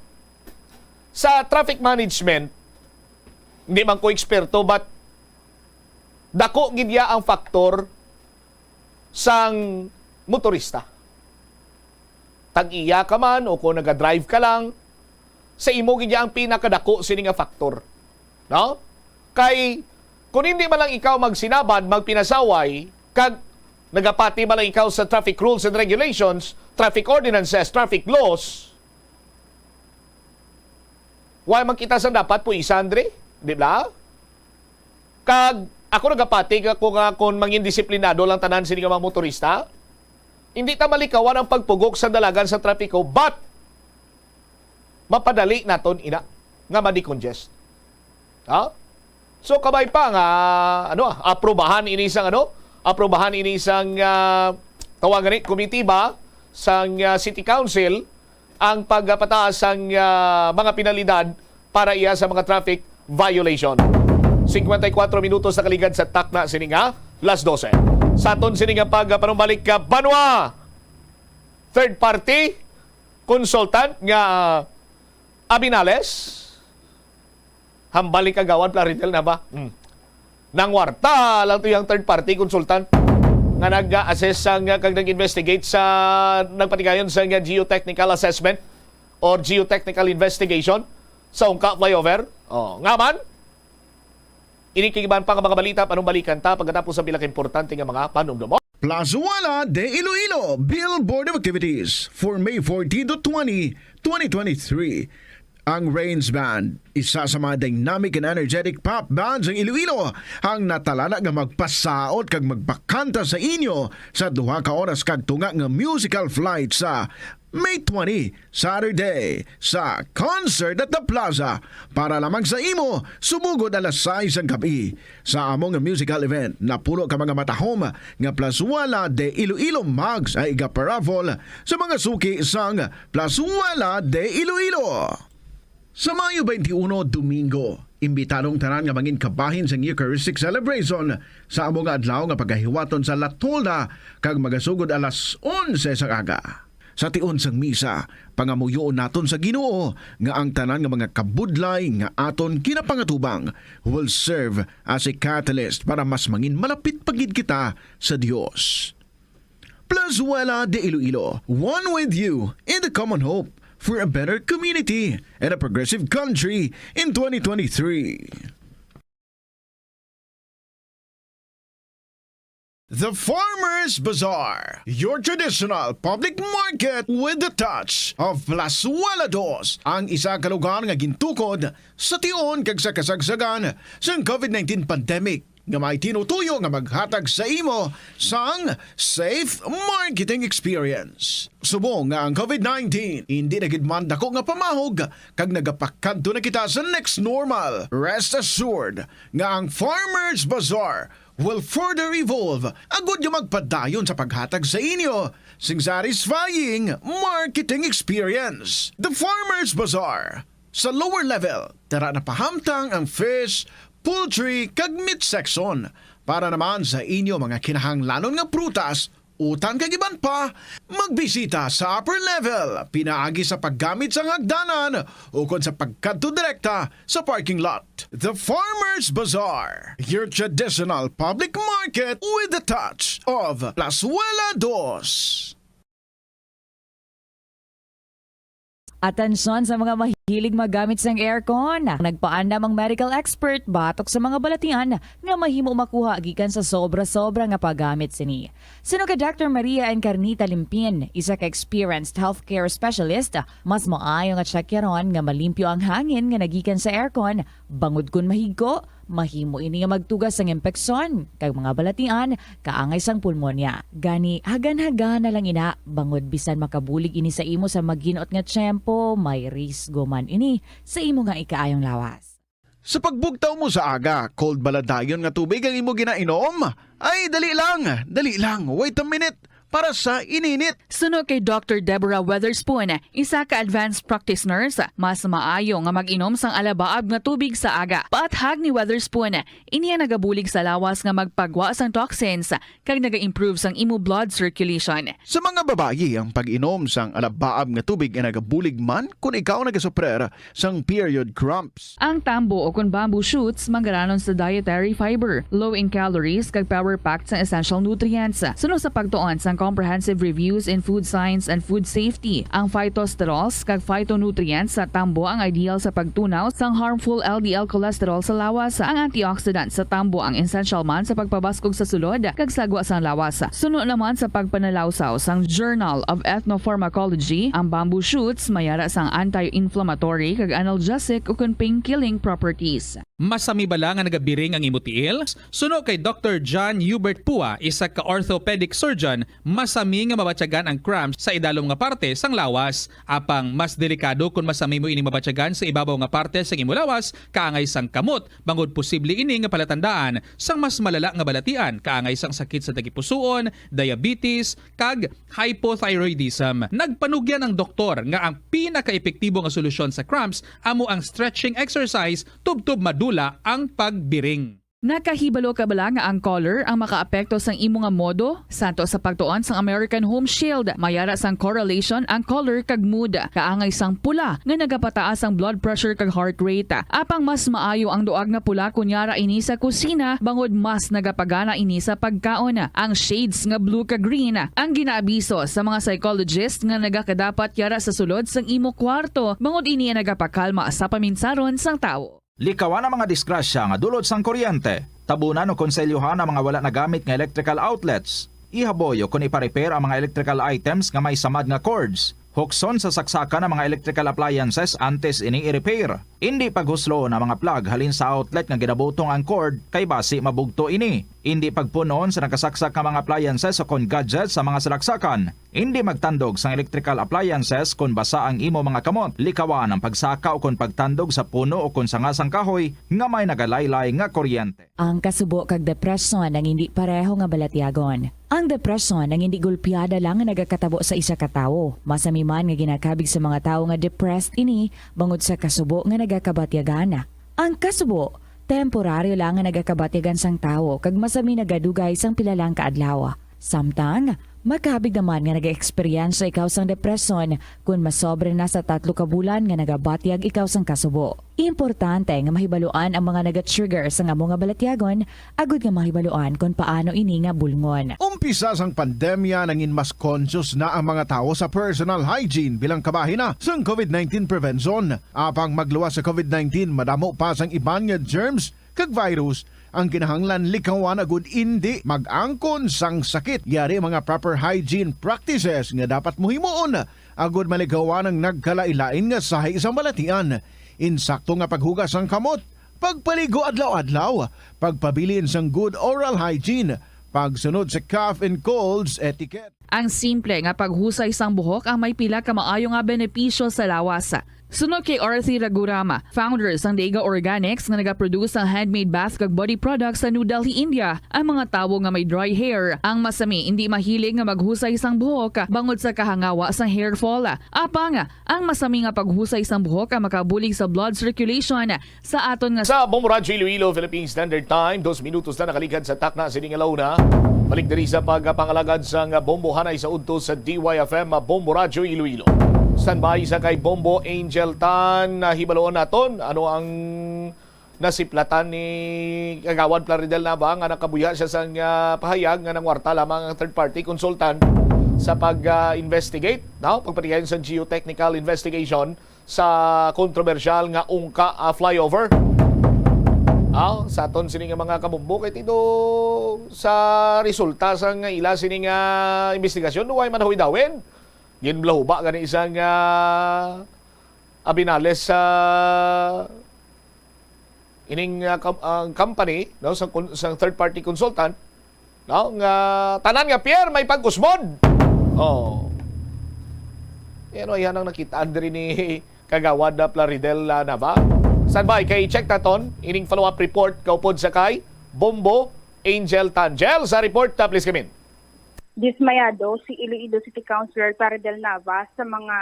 sa traffic management, hindi man ko eksperto, but dako gid ya ang faktor sang motorista. Tag-iya ka man o kung naga-drive ka lang, sa imo gid ya ang pinakadako sini nga faktor. No? Kay, kung hindi man lang ikaw magsinabad, magpinasaway, kag nagapati man lang ikaw sa traffic rules and regulations, traffic ordinances, traffic laws, wala man kita sang dapat puisan diri, di ba? Kag ako nagapati ka ko nga kung mangin disiplinado lang tanan sini nga mga motorista, hindi ta malikawan ang pagpugok sa dalagan sa trapiko, but mapadali naton ina nga ma-decongest. Ha? So, kabay pa nga, ano, aprobahan ini sang, ano, aprobahan ini sang, ah, tawag ni, komitiba sang, ah, City Council ang pagpataas sang, ah, mga penalidad para iya sa mga traffic violation. Cincuenta y cuatro minutos na kaligad sa takna sini nga las doce. Sa aton sini nga pagpanumbalik ka, Banwa, third party consultant nga Abinales, hambal ni Kagawad Plaridel na ba? Hmm. Nangwarta lang to yung third party consultant nga nag-assess sa, nga, kag nag-investigate sa, nagpatigayon sa, nga, geotechnical assessment or geotechnical investigation sa Ungka Flyover. Oh, nga man, ini kag iban pa nga mga balita, panumbalikan ta pagkatapos sa pila ka importante nga mga panumdom. Plazuela de Iloilo, Bill Board of Activities for May fourteen to twenty, twenty twenty-three. Ang Rains Band, isa sa mga dynamic and energetic pop band sa Iloilo, ang natalana nga magpasaot kag magpakanta sa inyo sa duha ka oras kag tunga nga musical flight sa May twenty, Saturday, sa Concert at the Plaza, para lamang sa imo, subong alas sais sang gab-i. Sa amo nga musical event, napulo ka mga matahom nga Plazuela de Iloilo mugs ang igaparaffle sa mga suki sang Plazuela de Iloilo. Sa Mayo twenty-one, Domingo, imbitado ang tanan nga mangin kabahin sang Eucharistic Celebration sa amo nga adlaw nga pagahiwaton sa La Tolda kag magasugod alas onse sang aga. Sa tion sang misa, pangamuyoon naton sa Ginoo nga ang tanan nga mga kabudlay nga aton ginapangatubang will serve as a catalyst para mas mangin malapit pa gid kita sa Dios. Plazuela de Iloilo, one with you in the common hope for a better community and a progressive country in twenty twenty-three. The Farmers Bazaar, your traditional public market with the touch of Plazuela Dos, ang isa ka lugar nga gintukod sa tion kag sa kasagsagan sang COVID nineteen pandemic, nga may tinutuyo nga maghatag sa imo sang safe marketing experience. Subong nga ang COVID nineteen indi na gid man dako nga pamahog kag nagapakadto na kita sa next normal, rest assured nga ang Farmers Bazaar will further evolve agud nga magpadayon sa paghatag sa inyo sing satisfying marketing experience. The Farmers Bazaar, sa lower level, tara na pahamtang ang fish, poultry, kag meat section. Para naman sa inyo mga kinahanglanon nga prutas, utan kag iban pa, magbisita sa upper level pinaagi sa paggamit sang hagdanan ukon sa pagkadto direkta sa parking lot. The Farmers Bazaar, your traditional public market with the touch of Plazuela Dos. Atensyon sa mga mahilig magamit sang aircon. Nagpaandam ang medical expert batok sa mga balatian nga mahimo makuha gikan sa sobra-sobra nga paggamit sini. Suno kay Doctor Maria Encarnita Limpin, isa ka experienced healthcare specialist, mas maayo nga tsakyaron nga malimpyo ang hangin nga nagikan sa aircon, bangod kon mahigko, Mahimo ini nga magtuga sang impeksyon kag mga balatian kaangay sang pulmonya. Gani, hagan-hagana lang ina, bangod bisan makabulig ini sa imo sa maginot nga tiyempo, may risgo man ini sa imo nga ikaayong lawas. Sa pagbugtaw mo sa aga, cold bala dayon nga tubig ang imo ginainom? Ay, dali lang, dali lang, wait a minute, para sa ininit. Suno kay Doctor Deborah Weatherspoon, isa ka advanced practice nurse, mas maayo nga mag-inom sang alabaab nga tubig sa aga. Paathag ni Weatherspoon, ini ang nagabulig sa lawas nga magpagwa sang toxins kag naga-improve sang imo blood circulation. Sa mga babayi, ang pag-inom sang alabaab nga tubig ay nagabulig man kon ikaw nagasuprer sang period cramps. Ang tambo o kon bamboo shoots manggaranon sa dietary fiber, low in calories, kag power-packed sang essential nutrients. Suno sa pagtuon sang Comprehensive Reviews in Food Science and Food Safety, ang phytosterols kag phytonutrients sa tambo ang ideal sa pagtunaw sang harmful L D L cholesterol sa lawas. Ang antioxidant sa tambo ang essential man sa pagpabaskog sa sulod kag sagwa sang lawas. Suno naman sa pagpanalawsaw sang Journal of Ethnopharmacology, ang bamboo shoots may ara sang anti-inflammatory kag analgesic ukon pain-killing properties. Masami bala nga nagabiring ang imo tiil? Suno kay Doctor John Hubert Pua, isa ka orthopedic surgeon, masami nga mabatyagan ang cramps sa idalom nga parte sang lawas. Apang mas delikado kon masami mo ini mabatyagan sa ibabaw nga parte sang imo lawas, kaangay sang kamot, bangod posible ini nga palatandaan sang mas malala nga balatian, kaangay sang sakit sa tagipusoon, diabetes, kag hypothyroidism. Nagpanugyan ang doktor nga ang pinakaepektibo nga solusyon sa cramps amo ang stretching exercise tubtob madula ang pagbiring. Nakahibalo ka bala nga ang color ang makaapekto sang imo nga modo? Santo sa pagtuon sang American Home Shield, may ara sang correlation ang color kag mood. Kaangay sang pula nga nagapataas ang blood pressure kag heart rate. Apang mas maayo ang duag nga pula kon yara ini sa kusina, bangod mas nagapagana ini sa pagkaon. Ang shades nga blue kag green ang ginaabiso sa mga psychologist nga nagakadapat yara sa sulod sang imo kwarto, bangod ini ang nagapakalma sa paminsaron sang tawo. Likawan ang mga disgrasya nga dulot sang kuryente. Tabunan o konselyuhan ang mga wala nagamit nga electrical outlets. Ihaboy o kon ipa-repair ang mga electrical items nga may samad nga cords. Hukson sa saksakan ang mga electrical appliances antes ini i-repair. Indi paghuslon ang mga plug halin sa outlet nga ginabutong ang cord, kay basi mabugto ini. Indi pagpun-on sa nakasaksak nga mga appliances o kon gadgets sa mga salaksakan. Indi magtandog sang electrical appliances kon basa ang imo mga kamot. Likawan ang pagsaka o kon pagtandog sa puno o kon sanga sang kahoy nga may nagalaylay nga kuryente. Ang kasubo kag depresyon ang indi pareho nga balatyagon. Ang depresyon ang indi gulpiada lang nga nagakatabo sa isa ka tawo. Masami man nga ginakabig sa mga tawo nga depressed ini bangod sa kasubo nga nagakabatyagan. Ang kasubo, temporaryo lang nga nagakabatyagan sang tawo kag masami nagadugay sang pila lang ka adlaw. Samtang, makabig naman nga nag-eksperyensya ikaw sang depresyon kon masobra na sa tatlo ka bulan nga nagabatyag ikaw sang kasubo. Importante nga mahibaluan ang mga naga-trigger sang amo nga balatyagon agud nga mahibaluan kon paano ini nga bulngon. Umpisa sang pandemya, nangin mas conscious na ang mga tawo sa personal hygiene bilang kabahin na sang covid nineteen prevention. Apang magluwas sa covid nineteen, madamo pa sang iban nga germs kag virus ang kinahanglan likawan agud indi mag-angkon sang sakit. Yari mga proper hygiene practices nga dapat mo himuon agud malikawan ang nagkalain-lain nga sahi sang balatian. Insakto nga paghugas sang kamot, pagpaligo adlaw-adlaw, pagpabilin sang good oral hygiene, pagsunod sa cough and colds etiquette. Ang simple nga paghusay sang buhok ang may pila ka maayo nga benepisyo sa lawas. Suno kay Arthi Ragurama, founder sang Dega Organics nga nagaproduce sang handmade bath kag body products sa New Delhi, India, ang mga tawo nga may dry hair ang masami indi mahilig nga maghusay sang buhok bangod sa kahangawa sang hair fall. Apang, ang masami nga paghusay sang buhok ang makabulig sa blood circulation sa aton nga Sa Bombo Radyo Iloilo, Philippine Standard Time, dos minutos na nakalikad sa takna sini nga launa. Balik diri sa pagpangalagad sang Bombo Hanay sa udto sa D Y F M, Bombo Radyo Iloilo. Standby sa kay Bombo Angel Tan, na hibaloon naton ano ang nasiplatan ni Kagawad Plaridel Nava nga nakabuya siya sang, ah, pahayag nga nangwarta lamang ang third party consultant sa pag, ah, investigate, no? Pagpatigayon sa geotechnical investigation sa kontrobersyal nga Ungka, ah, flyover. Ah, sa aton sini nga mga kabombo, kay tido sa resulta sang ila sini nga investigasyon, way man huwidawin. Ginblahuba gani sang, ah, Abinales sa ining, ah, com-, ang company, no, sa kun-, sa third party consultant, no, nga tanan nga pier may pag-usbon. Oh. Yan o, yan ang nakita diri ni Kagawad, ah, Plaridel, ah, Nava. Standby, kay check naton ining follow-up report kaupod sa kay Bombo Angel Tangel. Sa report, ah, please, Kamin. Dismayado si Iloilo City Councilor Plaridel Nava sa mga,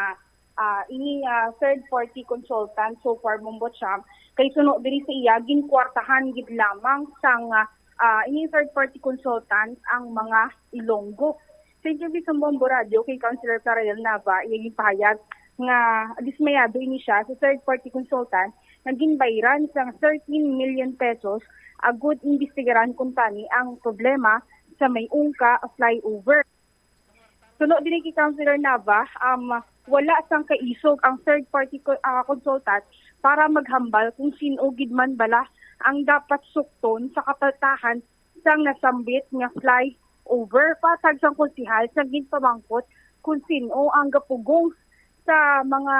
ah, ini, ah, third party consultant, so far, Bombo Champ, kay suno diri sa iya, ginkwartahan gid lamang sang, ah, ah, ini third party consultant ang mga Ilonggo. Sa interview sa Bombo Radio kay Councilor Plaridel Nava, iya ginpahayag nga dismayado ini siya sa third party consultant nga ginbayran sang thirteen million pesos agud imbestigaran kuntani ang problema sa may ungka flyover. Suno diri kay Councilor Nava, um, wala sang kaisog ang third party co-, ah, consultant para maghambal kung sin-o gid man bala ang dapat sukton sa kapaltahan sang nasambit nga flyover. Patag sang konsehal, sang ginpamangkot kung sin-o ang gapugong sa mga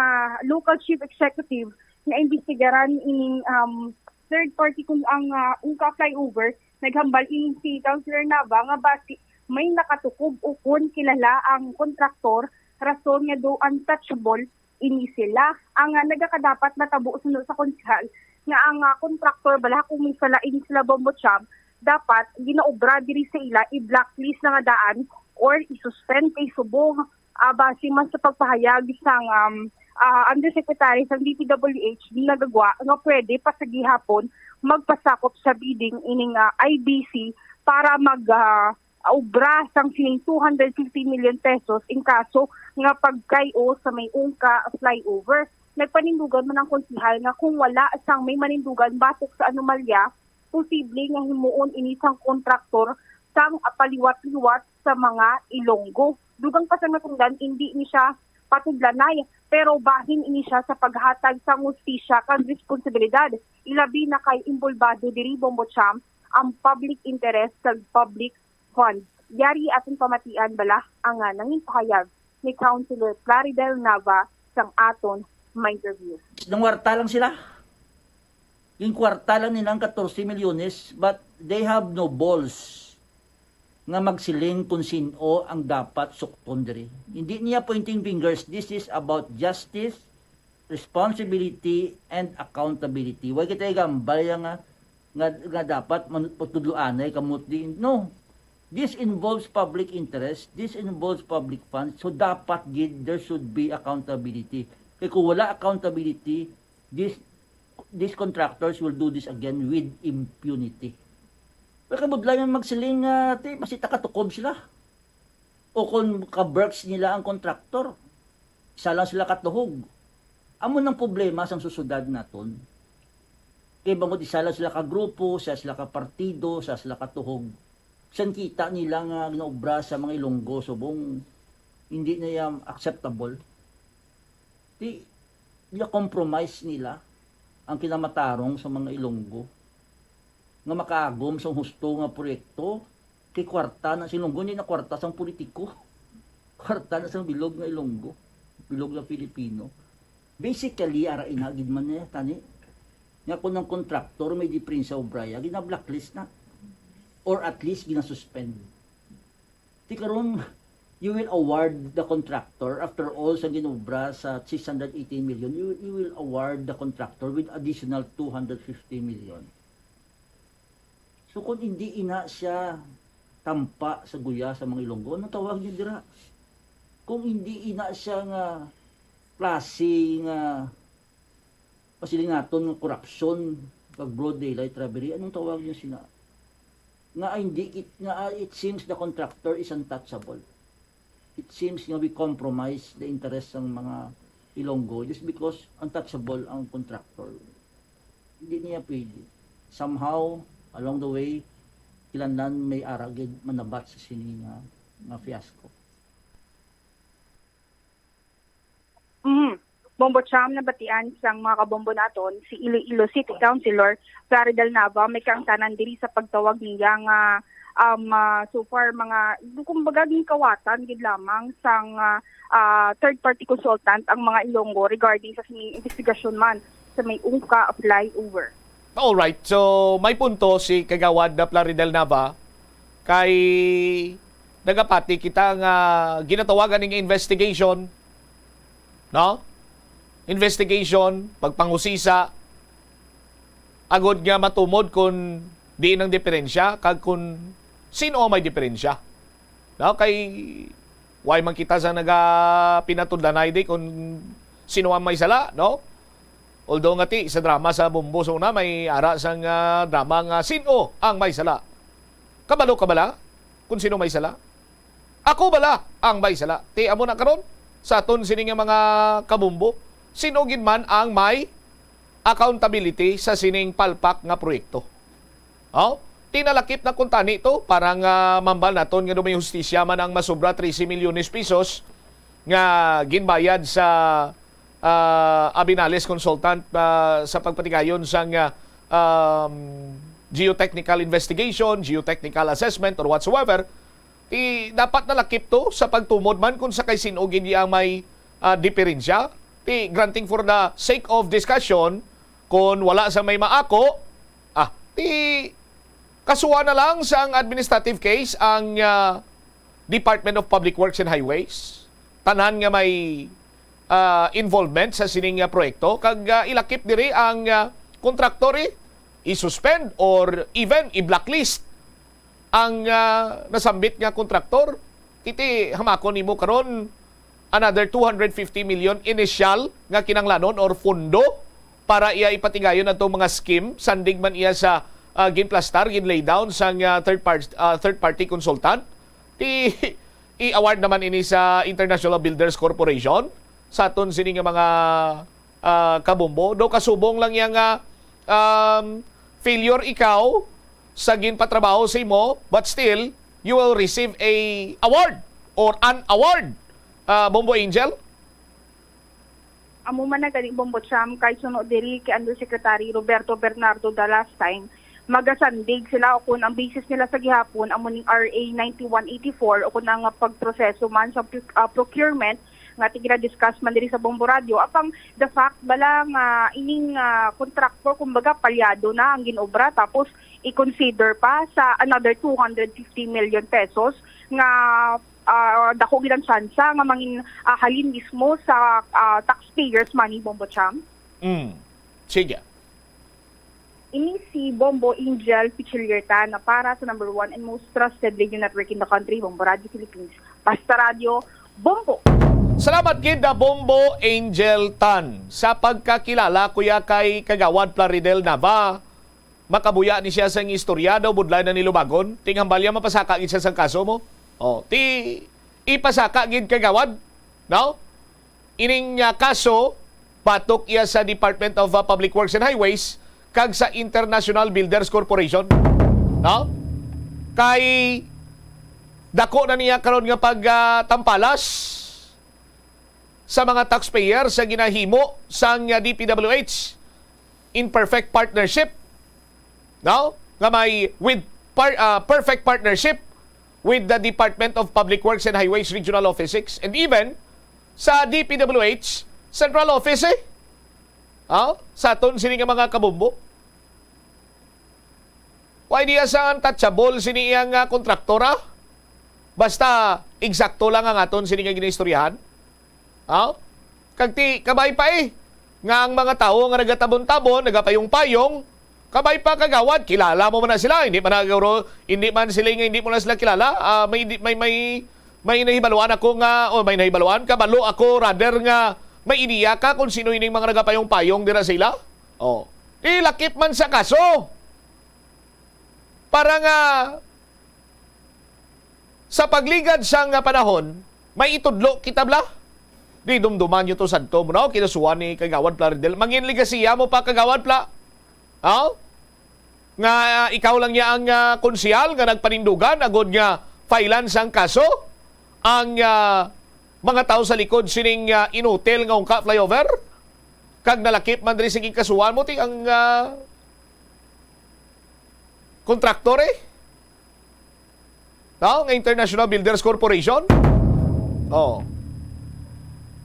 local chief executive nga imbestigaran ining, um, third party kung ang, ah, ungka flyover, naghambal ini si Councilor Nava nga basi may nakatukob ukon kilala ang kontraktor, rason nga do untouchable ini sila. Ang, ah, nagakadapat matabo suno sa konsehal nga ang, ah, kontraktor bala kung may sala ini sila, Bombo Champ, dapat ginaobra diri sa ila, i-blacklist na nga daan or i-suspend kay subong, ah, base man sa pagpahayag sang, um, ah, Undersecretary sang D P W H, Dina Gagua, nga pwede pa sa gihapon magpasakop sa bidding ining, ah, I B C para mag, ah, obra sang sining two hundred fifty million pesos in kaso nga pagkay-o sa may ungka flyover. Nagpanindugan man ang konsehal nga kung wala sang may manindugan batok sa anomalya, posible nga himuon ini sang kontraktor sang paliwat-liwat sa mga Ilonggo. Dugang pa sa natungdan, indi ni siya patudlanay, pero bahin ini siya sa paghatag sang hustisya kag responsibilidad, ilabi na kay imbolbado diri, Bombo Champ, ang public interest kag public fund. Yari aton pamatian bala ang, ah, nangin pahayag ni Councilor Plaridel Nava sang aton ma-interview. Nangwarta lang sila. Ginkwarta lang nila ang katorse milyones, but they have no balls nga magsiling kung sin-o ang dapat sukton diri. Hindi niya pointing fingers. This is about justice, responsibility, and accountability. Wa kita igambal ya nga, nga, nga dapat man-, pagtudloanay kamot di. No. This involves public interest. This involves public funds. So, dapat gid there should be accountability. Kay kung wala accountability, this, these contractors will do this again with impunity. Wa kay budlay man magsiling nga, ti, basi takatukob sila. O kung ka-berks nila ang contractor, isa lang sila katuhog. Amo nang problema sang sosyedad naton. Kay bangod isa lang sila ka grupo, isa sila ka partido, isa sila katuhog. Bisan kita nila nga ginaobra sa mga Ilonggo, subong hindi na yan acceptable. Di, na-compromise nila ang kinamatarong sa mga Ilonggo nga makaagom sa husto nga proyekto. Kay kwarta na sa Ilonggo, hindi na kwarta sang politiko. Kwarta na sang bilog nga Ilonggo, bilog nga Filipino. Basically, ara ina gid man niya, tani. Nga kung ang kontraktor may dipensa obraya, gina-blacklist na. Or at least, gina-suspend. Ti karon, you will award the contractor, after all sa ginobra sa six hundred eighteen million, you, you will award the contractor with additional two hundred fifty million. So kung hindi ina siya tampa sa guya sa mga Ilonggo, anong tawag niya dira? Kung hindi ina siya nga klase nga pasiling naton nga korupsyon, pag broad daylight robbery, anong tawag niya sina? Nga hindi kit-, nga, ah, it seems the contractor is untouchable. It seems nga we compromise the interest ng mga Ilonggo just because untouchable ang contractor. Hindi niya pwede. Somehow, along the way, kinahanglan may ara gid manabat sa sini nga, nga fiasco. Mhm. Bombo Champ, nabatian sang mga kabombo naton, si Iloilo City Councilor Plaridel Nava, may kaangtanan diri sa pagtawag niya nga, um, ah, so far, mga, kumbaga, ginkawatan gid lamang sang, ah, ah, third party consultant ang mga Ilonggo regarding sa sining investigasyon man sa may ungka flyover. Alright, so may punto si Kagawad na Plaridel Nava kay nagapati kita nga ginatawagan ning investigation, no? Investigation, pagpanghusisa, agod nga matumod kung diin ang diferensya kag kung sino ang may diferensya. No? Kay why man kita sa nagapinatudlanay di kung sino ang may sala, no? Although nga ti sa drama sa Bombo sa una, may ara sang, ah, drama nga sino ang may sala. Kabalo ka bala kung sino may sala? Ako bala ang may sala? Ti amo na karon sa aton sini nga mga kabombo, sino gid man ang may accountability sa sining palpak nga proyekto? Oh, tinalakip na kuntani to para nga mambal naton nga daw may hustisya man ang masobra trese milyones pesos nga ginbayad sa, ah, Abinales Consultant, ah, sa pagpatigayon sang, ah, um, geotechnical investigation, geotechnical assessment, or whatsoever. Ti dapat nalakip to sa pagtumod man kung sa kay sin-o gid ang may, ah, diferensya. Ti granting for the sake of discussion, kung wala sa may maako, ah, ti kasuhan na lang sang administrative case ang, ah, Department of Public Works and Highways. Tanan nga may, ah, involvement sa sining, ah, proyekto kag, ah, ilakip diri ang, ah, kontraktor, eh, i-suspend or even i-blacklist ang, ah, nasambit nga kontraktor. Ti hamakon nimo karon another two hundred fifty million initial nga kinahanglanon or pondo para iya ipatigayon adtong mga scheme, sandig man iya sa, ah, ginplastar, ginlay down sang, ah, third part-, ah, third party consultant. Ti i-award naman ini sa International Builders Corporation sa aton sini nga mga, ah, kabombo. Daw kasubong lang iya nga, um, failure ikaw sa ginpatrabaho sa imo, but still, you will receive a award or an award, ah, Bombo Angel? Amo man na gani, Bombo Cham, kay suno diri kay Undersecretary Roberto Bernardo the last time, magasandig sila o kung ang basis nila sa gihapon amo ning R A ninety-one eighty-four o kung ang pagproseso man sa proc-, ah, procurement nga ti gina-discuss man diri sa Bombo Radio. Apang the fact bala nga ining, ah, contractor, kumbaga, palyado na ang ginobra, tapos i-consider pa sa another two hundred fifty million pesos nga, ah, dako gid ang tsansa nga mangin-, ah, halin mismo sa, ah, taxpayers' money, Bombo Cham. Mm. Sige. Ini si Bombo Angel Pichiliertan na para sa number one and most trusted radio network in the country, Bombo Radio Philippines. Basta Radio, Bombo! Salamat gid na Bombo Angel Tan sa pagkakilala, kuya, kay Kagawad Plaridel Nava. Makabuya ni siya sang istorya daw, budlay na ni Lubagon. Ti hambal niya mapasaka gid siya sang kaso mo. Oh, ti ipasaka gid, Kagawad, no? Ining, ah, kaso, batok iya sa Department of, ah, Public Works and Highways kag sa International Builders Corporation, no? Kay dako na niya karon nga pag, ah, tampalas sa mga taxpayer sa ginahimo sang, ah, D P W H in perfect partnership, no? Nga may with par-, ah, perfect partnership with the Department of Public Works and Highways Regional Office six, and even sa D P W H Central Office, eh. Ah, sa aton sini nga mga kabombo. Why diya sa untouchable sini iyang, ah, kontraktor, ah? Basta eksakto lang ang aton sini nga ginaistoryahan. Ha? Kag ti, kabay pa, eh, nga ang mga tawo nga nagatabon-tabon, nagapayong-payong, kabay pa, Kagawad, kilala mo man na sila, hindi man na, siguro, hindi man sila nga hindi mo na sila kilala. Ah, may, may, may, may nahibaluan ako nga, o may nahibaluan, kabalo ako, rather, nga may ideya ka kung sino ining mga nagapayong-payong dira sa ila. Oh. Ilakip man sa kaso. Para nga sa pagligad sang panahon, may itudlo kita bala. Di dumduman niyo to sadto mo, no? Kinasuhan ni Kagawad Plaridel. Mangin ligasiya mo pa, Kagawad Pla. Aw? Nga, ah, ikaw lang niya ang, ah, konsehal nga nagpanindugan agod nga failan sang kaso ang, ah, mga tawo sa likod sining, ah, inutil nga ungka flyover? Kag nalakip man diri sa ginkasuhan mo, ti ang, ah, kontraktor, eh. No? Nga International Builders Corporation. Oh.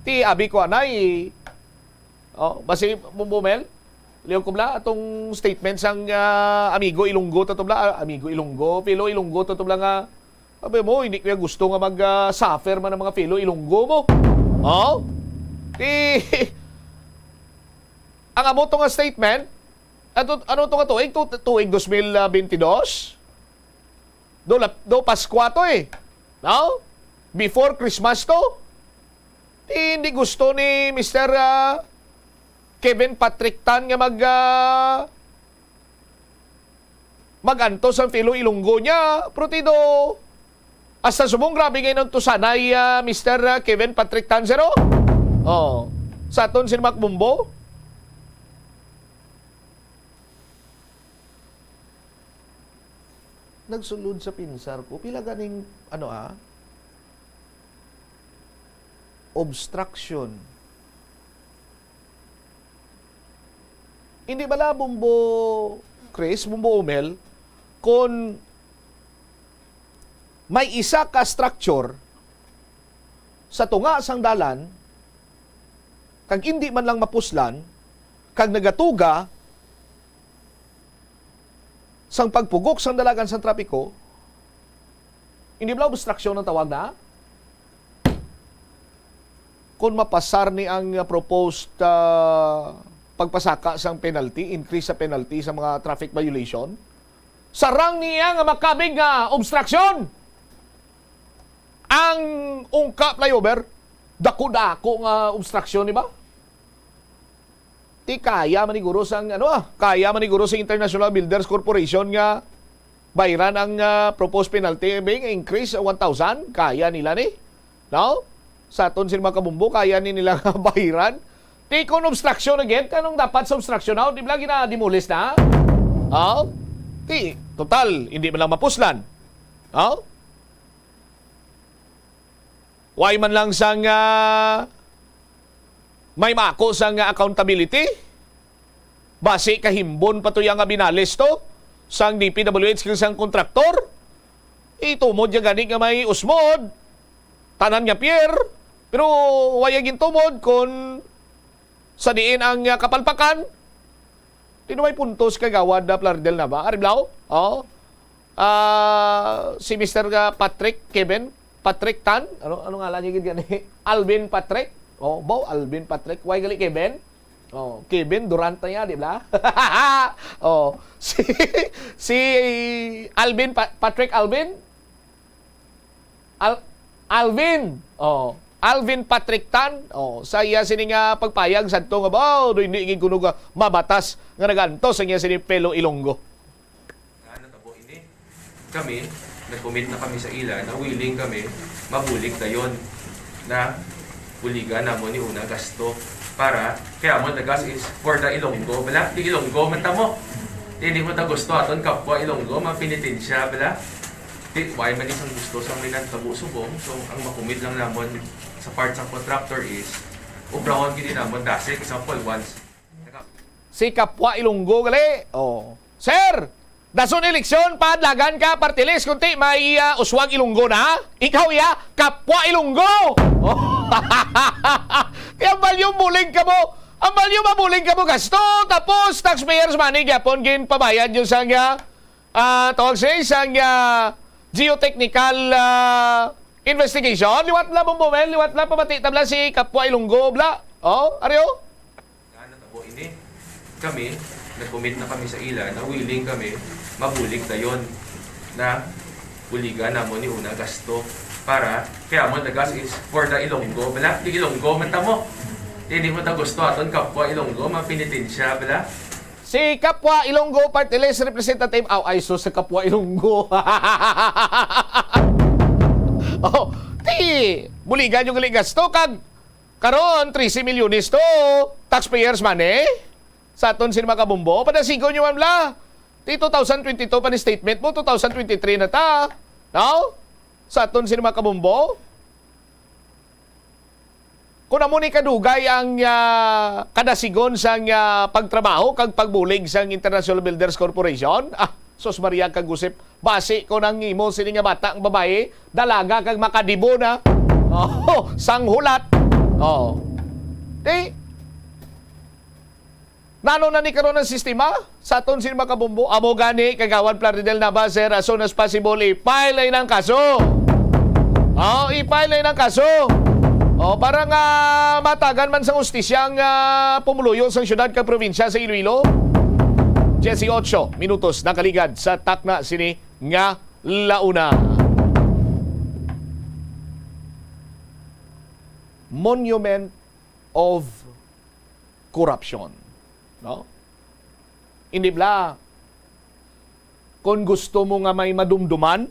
Ti abi ko anay. Oh, basi Bombo Mel. Liog ko bala atong statement sang, ah, amigo Ilonggo to, to bala, ah, amigo Ilonggo, fellow Ilonggo to, to bala nga, sabi mo, hindi ko ya gusto nga mag, ah, suffer man ang mga fellow Ilonggo mo. Oh? Di, ang amo to nga statement, ato, ano to nga tuig? Tu-, tuig dos mil benti dos? Do, lap-, do Paskwa to eh. No? Before Christmas to. Di, hindi gusto ni Mister, ah, Kevin Patrick Tan nga mag, ah, mag-antos ang fellow Ilonggo niya. Pero ti do, hasta subong grabe ngayon ang tusanay, ah, Mister, ah, Kevin Patrick Tan, sir, oh. Oh. Sa aton si Mac Bumbo. Nagsulod sa pinsar ko, pila ganing, ano, ah, obstruction. Hindi bala, Bumbo Chris, Bumbo Umel, kung may isa ka structure sa tunga sang dalan, kag indi man lang mapuslan, kag nagatuga sang pagpugok sang dalagan sang trapiko, hindi bala obstruction ang tawag na? Kung mapasar ni ang proposed, ah, pagpasaka sang penalty, increase sa penalty sa mga traffic violation, sarang niya nga makabig nga obstruction. Ang Ungka flyover, dako-dako nga obstruction, di ba? Ti kaya man ni guro sang, ano, ah, kaya man ni guro sa International Builders Corporation nga bayran ang, ah, proposed penalty, being increase one thousand, kaya nila ni. No? Sa aton sin mga kabumbo, kaya ni nila nga bayran. Ti kon obstruction again, kanong dapat sa obstruction out, di ba gina-demolish na? Oh? Ti, total, hindi man lang mapuslan. Oh? Why man lang sang, ah, may mako sang, ah, accountability? Basi kahimbon pa to yang abinalis to sang D P W H kag sang kontraktor. Itumod ya gani nga may usmod, tanan nga pier, pero waya gintumod kon sa diin ang, ah, kapalpakan. Di na may puntos kay Gawad, ah, Plaridel na ba? Ariblao? Oh. Ah, si Mister, ah, Patrick, Kevin, Patrick Tan, ano, ano ngalan niya gid gani? Alvin Patrick? Oh, bo, Alvin Patrick. Why gali Kevin? Oh, Kevin Durant na niya, di ba? Oh, si, si Alvin Pa-, Patrick Alvin? Al-, Alvin. Oh, Alvin Patrick Tan. Oh, sa iya sini nga pagpayag sadto nga, "Baw, do hindi gid kuno nga mabatas nga nagantos ang iya sini fellow Ilonggo." Nga natabo ini, kami, nag-commit na kami sa ila na willing kami mabulig dayon na buligan namon ni una gasto para kay amon the gas is for the Ilonggo, bala? Di Ilonggo man ta mo. Di, di mo ta gusto aton kapwa Ilonggo mapenitensya, bala? Di, why man isang gusto sa may nagtabo subong? So, ang makumit lang namon sa part sa contractor is, ubrahon gid namon dasig, example, once. Si kapwa Ilonggo gali. Oh. Sir, dason eleksyon, padlagan ka, party list, kunti may, ah, uswag Ilonggo na. Ikaw, iya, kapwa Ilonggo. Oh. Kaya ang value, bulig ka mo. Ang value, mabulig ka mo, gasto. Tapos, taxpayers money, gyapon, ginpabayad yun sa nga, ah, tawag siya, sa nga geotechnical, ah, investigation. Liwat na, Bumbo Mel, liwat na, pamati tabla si kapwa Ilonggo, bla. Oh, Aryo? Nga natabo ini, kami, nag-commit na kami sa ila na willing kami mabulig dayon na buligan namon ni una gasto para kay amon the gas is for the Ilonggo, bala? Di Ilonggo man ta mo. Di, di mo ta gusto aton kapwa Ilonggo mapenitensya, bala? Si kapwa Ilonggo Party List Representative, aw, ay, sus, sa kapwa Ilonggo. Oh, ti, buligan yung gali gasto kag karon, trese milyones to taxpayers money sa aton sin mga kabumbo. Padasigon nyo man bla. Ti two thousand twenty-two pa ni statement mo, two thousand twenty-three na ta. No? Sa aton sin mga kabumbo. Kung amo ni kadugay ang, ah, kadasigon sang, ah, pagtrabaho kag pagbulig sang International Builders Corporation, ah, sus Maria kag Josep, basi ko nang imo sini nga bata ang babayi, dalaga kag makadibo na. Oh, sang hulat. Oh. Di, Nano na ni karon ang sistema sa aton sini, mga kabumbo? Amo gani, Kagawad Plaridel Nava, sir, as soon as possible, i-file na ang kaso. Oh, i-file na ang kaso. Oh, para nga matagan man sang hustisya ang, ah, pumuluyo sang syudad kag probinsya sa Iloilo. Dieciocho minutos nakaligad sa takna sini nga launa. Monument of corruption, no? Hindi bala, kung gusto mo nga may madumduman,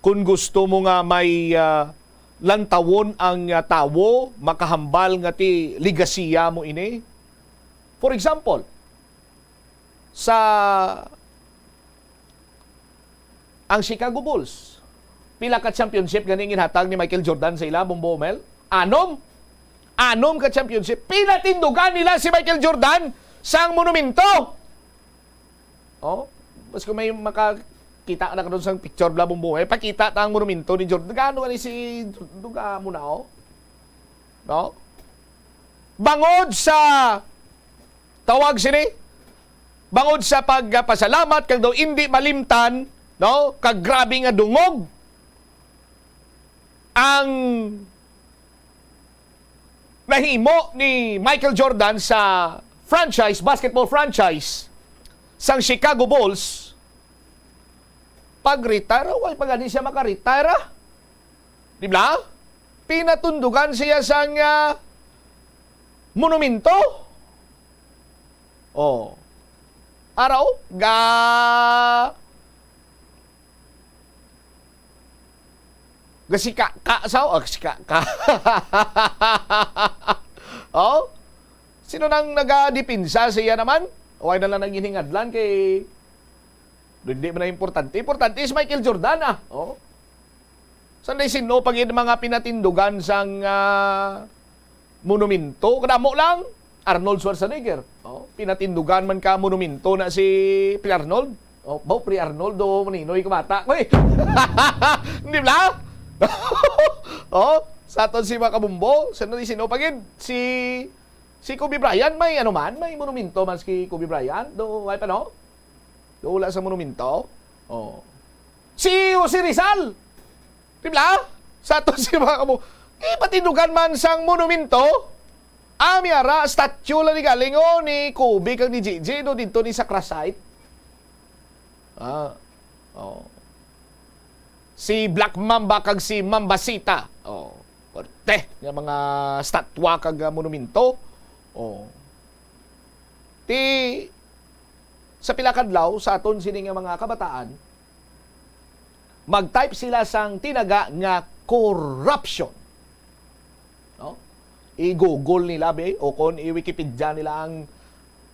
kung gusto mo nga may, ah, lantawon ang, ah, tawo, makahambal nga ti legasiya mo ini. For example, sa ang Chicago Bulls. Pila ka championship gani ang ginhatag ni Michael Jordan sa ila, Bombo Mel? Anom. Anom ka championship. Pinatindugan nila si Michael Jordan sang monumento. Oh, mas kung may makakita na karon sang picture bala, Bombo, eh, pakita ta ang monumento ni Jordan. Gaano ni si Jordan? Duga mo na, oh. No? Bangod sa tawag sini, bangod sa pagpasalamat kag daw indi malimtan, no, kag grabe nga dungog ang nahimo ni Michael Jordan sa franchise, basketball franchise sang Chicago Bulls. Pag-retire, way pa gani siya maka-retire, ah. Di ba? Pinatundugan siya sang, ah, monumento. Oh. Ara, oh, ga, gasika ka sa, oh, gasika ka. Oh? Sino nang nagadepensa siya naman? Why na lang naghingadlan kay hindi man na importante. Importante si Michael Jordan, ah. Oh. Sanday sino pa gid mga pinatindugan sang, ah, monumento? Kadamo lang. Arnold Schwarzenegger. Oh, pinatindugan man ka monumento na si Pre Arnold. Oh, ba, Pre Arnold, do maninoy ka bata. Uy! Di ba? Oh, sa aton si mga kabumbo, sanday sino pa gid? Si, si Kobe Bryant, may ano man, may monumento man si Kobe Bryant. Do, ay pa, no? Do, wala sa monumento. Oh. Si Jose Rizal. Di ba? Sa ato si mga kamo, ipatindugan man sang monumento. Ami ara, statue lang ni galing, oh, ni Kobe kag ni Gigi, no, dito ni sa Crashite. Ah, oh. Si Black Mamba kag si Mambasita. Oh, korte nga mga statwa kag, ah, monumento. Oh. Ti, sa pila kadlaw, sa aton sini nga mga kabataan, mag-type sila sang tinaga nga corruption. No? I-Google nila, be, o kon i-Wikipedia nila ang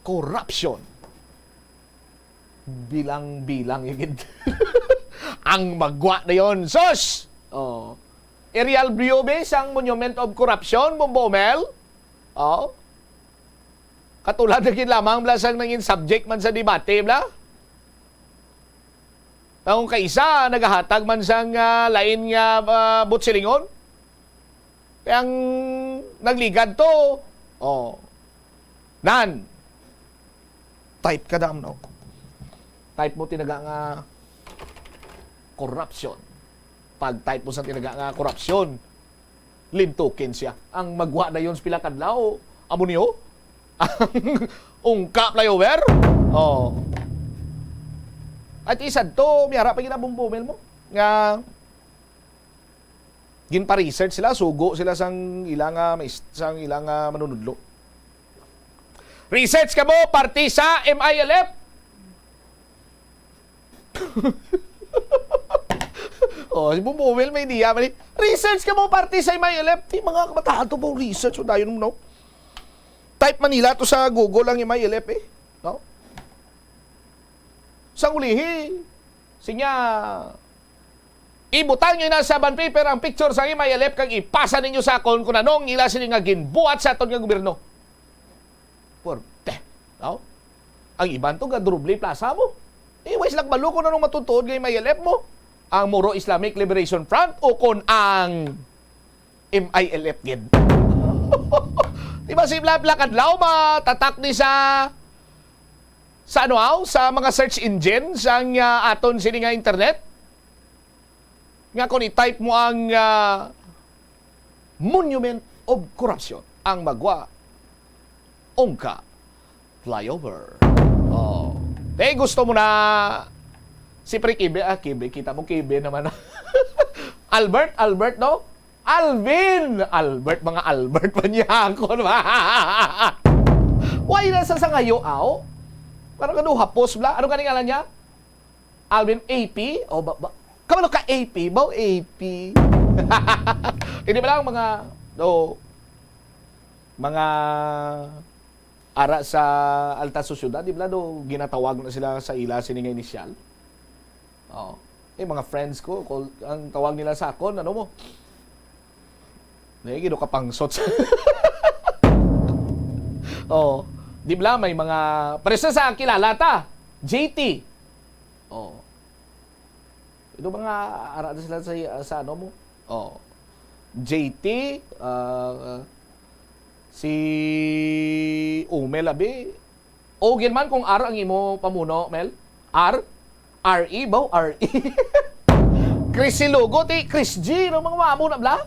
corruption. Bilang-bilang, igid. Ang magwa na yon. Sus! Oh. Aerial view, be, sang Monument of Corruption, Bombo Mel? Oh. Katulad na gid lamang bala sang nangin subject man sa debate, bala. Ang kaisa, nagahatag man sang, ah, lain nga, ah, butsilingon. Kaya ang nagligad to, oh, nan, type ka dam, no? Type mo tinaga nga corruption. Pag-type mo sa tinaga nga corruption, lintukin siya. Ang magwa na yon sa pila kadlaw, amo niyo? Ang ungka flyover? Oh. At isad to, miyara pa ginabong bumil mo. Nga, ginpa-research sila, sugo sila sang ila nga mais-, sang ila nga manunudlo. Research kamo, parte sa M I L F. Oh, si Bumbuwil may idea man eh. Research kamo, parte sa M I L F. Di, mga kabataan to po, research, o dayon mo, no? Type Manila to sa Google ang M I L F eh. No? Sa ulihi, sinya, ibutang nyo na sa bond paper ang picture sa M I L F kag ipasa ninyo sa akon kung ano ang ila sini nga ginbuhat sa aton nga gobyerno. Puwerte, no? Ang iban to ga-doble plaza mo. Eh, way sila kabalo kung anong matutuod nga M I L F mo. Ang Moro Islamic Liberation Front o kon ang M I L F gid. Di ba si Bla Bla Kadlaw matatak ni sa, sa ano, aw, sa mga search engine sang, ah, aton sini nga internet? Nga kung i-type mo ang, ah, Monument of Corruption, ang Magwa Ongka Flyover. Oh. Eh, gusto mo na si Pre Kibe? Ah, Kibe. Kita mo, Kibe naman. Albert, Albert, no? Alvin! Albert, mga Albert man niya ako, no? Why na sa sangayo, aw? Parang ano, hapos, bla? Ano gani ngalan niya? Alvin A P? O, ba, ba? Kamano ka A P? Baw A P. Hindi ba lang mga, no, mga ara sa alta sociedad, di ba, no, ginatawag na sila sa ila sini nga inisyal? Oh. Eh, mga friends ko, call, ang tawag nila sa akon, ano mo? Naigi do kapangsot. Oh. Di ba, may mga, pares na sa kilala ta, J T. Oh. Ito mga ara na sila sa, sa ano mo? Oh. J T, ah, si Umel, abi. O, gid man kung R ang imo pamuno, Mel? R? R E, baw? R E. Chris Silugo, ti Chris G, no, mga mamo na, bla?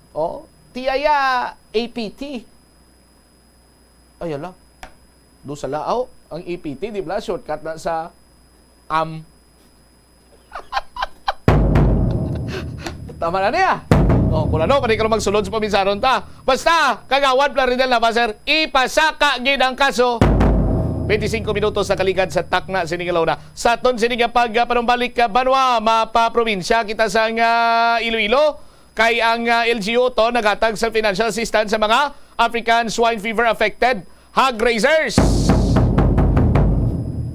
Oh, ti Aya, A P T. Ay, ala. Do sa laaw, ang A P T, di ba? Shortcut na sa am. Tama na niya. Oh, kung ano, pwede ka na magsulod sa paminsaron ta. Basta, Kagawad Plaridel Navaser, ipasaka gid ang kaso. Twenty-cinco minutos na kaligad sa takna sini nga launa. Sa aton sini nga pagpanumbalik, ah, banwa, mapaprobinsya kita sa nga Iloilo. Kay ang, ah, L G U to naghatag sa financial assistance sa mga African Swine Fever affected hog raisers.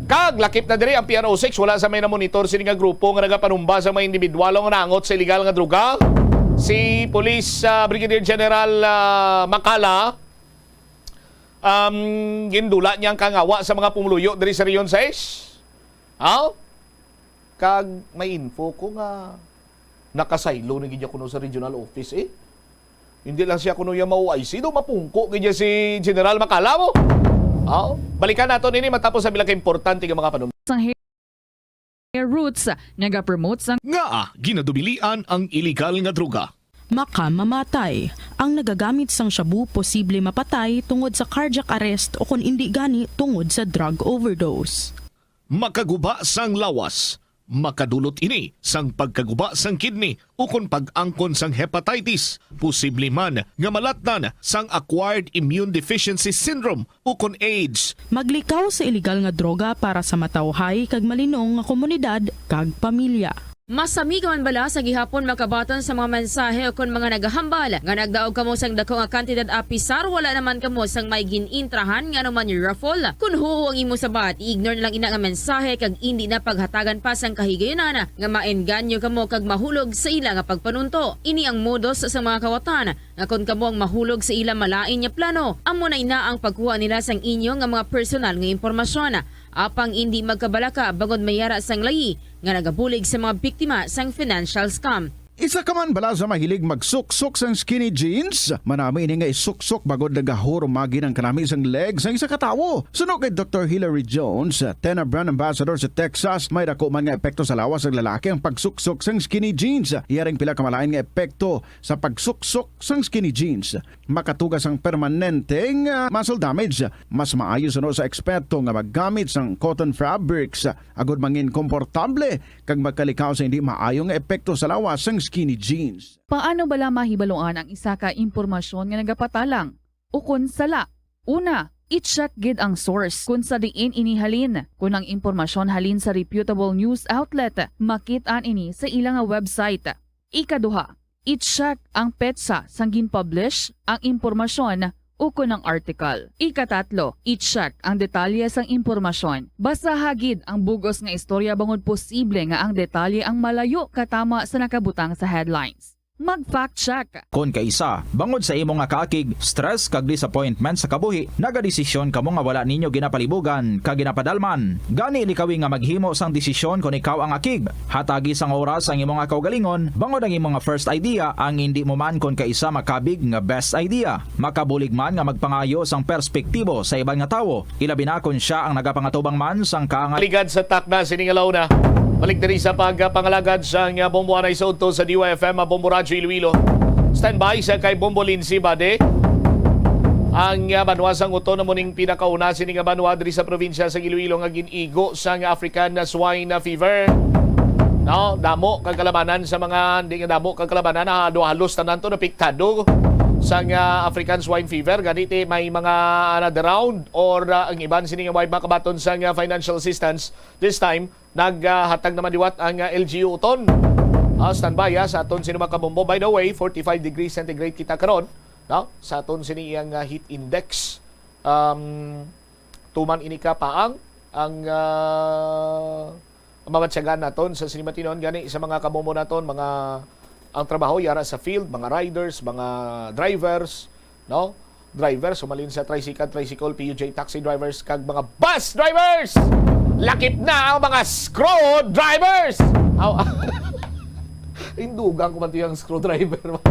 Kag lakip na diri ang P R O six, wala sa may namonitor sini nga grupo nga nagapanumba sa mga individual nga naangot sa illegal nga droga. Si Police, ah, Brigadier General, ah, Macala, um, gindula niya ang kangawa sa mga pumuluyo diri sa Region sais. Aw? Kag may info ko nga nakasaylo na gid kuno sa regional office, eh. Hindi lang siya kuno ya ma-O I C, do mapungko gid ya si General Macala mo. Aw, balikan nato nini matapos sa bilang ka importante nga mga panun- Sang hair, hair roots nga ga-promote sang Ngaa ginadubilian ang iligal nga droga? Makamamatay. Ang nagagamit sang shabu posible mapatay tungod sa cardiac arrest o kon indi gani tungod sa drug overdose. Makaguba sang lawas. Makadulot ini sang pagkaguba sang kidney ukon pag-angkon sang hepatitis, posible man nga malatnan sang acquired immune deficiency syndrome ukon AIDS. Maglikaw sa iligal nga droga para sa matawhay kag malinong nga komunidad kag pamilya. Masami ka man bala sa gihapon makabaton sa mga mensahe ukon mga nagahambal nga nagdaog kamo sang dako nga kantidad apisar wala naman kamo sang may gin-intrahan nga anuman raffle? Kon huo ang imo sabat, i-ignore na lang ina nga mensahe kag indi na paghatagan pa sang kahigayunan nga maengganyo kamo kag mahulog sa ila nga pagpanunto. Ini ang modus sa mga kawatan nga kon kamo ang mahulog sa ila malain nga plano, amo na ina ang pagkuha nila sang inyo nga mga personal nga impormasyon. Apang indi magkabalaka bangod may ara sang layi nga nagabulig sa mga biktima sang financial scam. Isa ka man bala sa mahilig magsuksok sang skinny jeans? Manami ini nga isuksok bangod nagahurumagi ang kanami sang leg sang isa ka tawo. Suno kay Doktor Hilary Jones, Tena brand ambassador sa Texas, may dako man nga epekto sa lawas sang lalaki ang pagsuksok sang skinny jeans. Iya ring pila ka malain nga epekto sa pagsuksok sang skinny jeans. Makatuga sang permanente nga muscle damage. Mas maayo suno sa eksperto nga maggamit sang cotton fabrics agod mangin komportable kag magkalikaw sa hindi maayo nga epekto sa lawas sang skinny jeans. Paano bala mahibaluan ang isa ka impormasyon nga nagapatalang ukon sala? Una, i-check gid ang source kon sa diin ini halin. Kon ang impormasyon halin sa reputable news outlet, makit-an ini sa ila nga website. Ikaduha, i-check ang petsa sang gin-publish ang impormasyon ukon ang article. Ikatatlo, i-check ang detalye sang impormasyon. Basaha gid ang bug-os nga istorya bangod posible nga ang detalye ang malayo katama sa nakabutang sa headlines. Mag-fact check. Kon kaisa, bangod sa imo nga kaakig, stress kag disappointment sa kabuhi, nagadesisyon kamo nga wala ninyo ginapalibugan kag ginapadalman. Gani likawi nga maghimo sang desisyon kon ikaw ang akig. Hatagi sang oras ang imo nga kaugalingon, bangod ang imo nga first idea ang indi mo man kon kaisa makabig nga best idea. Makabulig man nga magpangayo sang perspektibo sa iban nga tawo, ilabi na kon sia ang nagapangatubang man sang kaangay. Ligad sa takna sini nga launa. Balik diri sa pagpangalagad sang Bombo anay sa udto sa D Y F M, Bombo Radyo Iloilo. Standby sa kay Bombo Lindsay Bade. Ang ah, banwa sang Oton amo ning pinakauna sini nga banwa diri sa probinsya sa Iloilo nga gin-igo sang African swine fever. No, damo kag kalabanan sa mga, hindi nga damo kag kalabanan, ah, halos tanan to napiktado sang ah, African swine fever. Gani ti may mga another round or ah, ang iban sini nga way makabaton sang ah, financial assistance. This time, naghatag naman liwat ang ah, L G U Oton. Ah, standby ah, sa aton sini mga kabombo. By the way, forty-five degrees centigrade kita karon, no? Sa aton sini iyang ah, heat index. Um, tuman ini ka paang ang ah, mamatyagan naton sa sini matinon gani sa mga kabombo naton, mga ang trabaho yara sa field, mga riders, mga drivers, no? Driver, sumalin sa tricycle, tricycle, P U J taxi drivers, kag mga bus drivers! Lakip na ang mga screwdrivers! Aw, indugang ko man to yung screwdriver.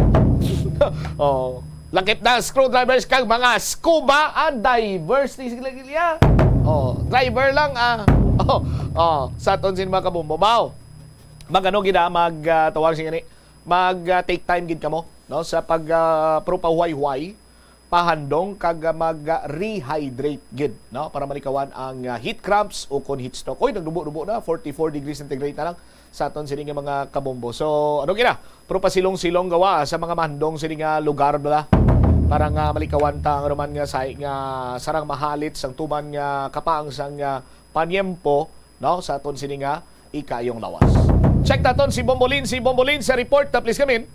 Oh. Lakip na ang screwdrivers kag mga scuba ah, divers ni sila gilya. Oh, driver lang ah. Oh, oh, sa aton sin mga kabombo. Baw. Mag ano gid ah, mag ah, tawag siya ni. Mag ah, take time gid kamo, no, sa pag ah, pero pahuway-huway, pahandong kag ah, mag ah, rehydrate gid, no, para malikawan ang ah, heat cramps o kon heat stroke. Oy, nagdubo-dubo na, forty-four degrees centigrade na lang sa aton sini nga mga kabombo. So, ano gina? Pero pasilong-silong gawa sa mga mahandong sini nga lugar bala para nga malikawan ta ang ruman nga say nga sarang mahalit sang tuman nga kapaang sang ah, panyempo, no, sa aton sini nga ikayong lawas. Check naton si Bombolin, si Bombolin sa report na please kamin.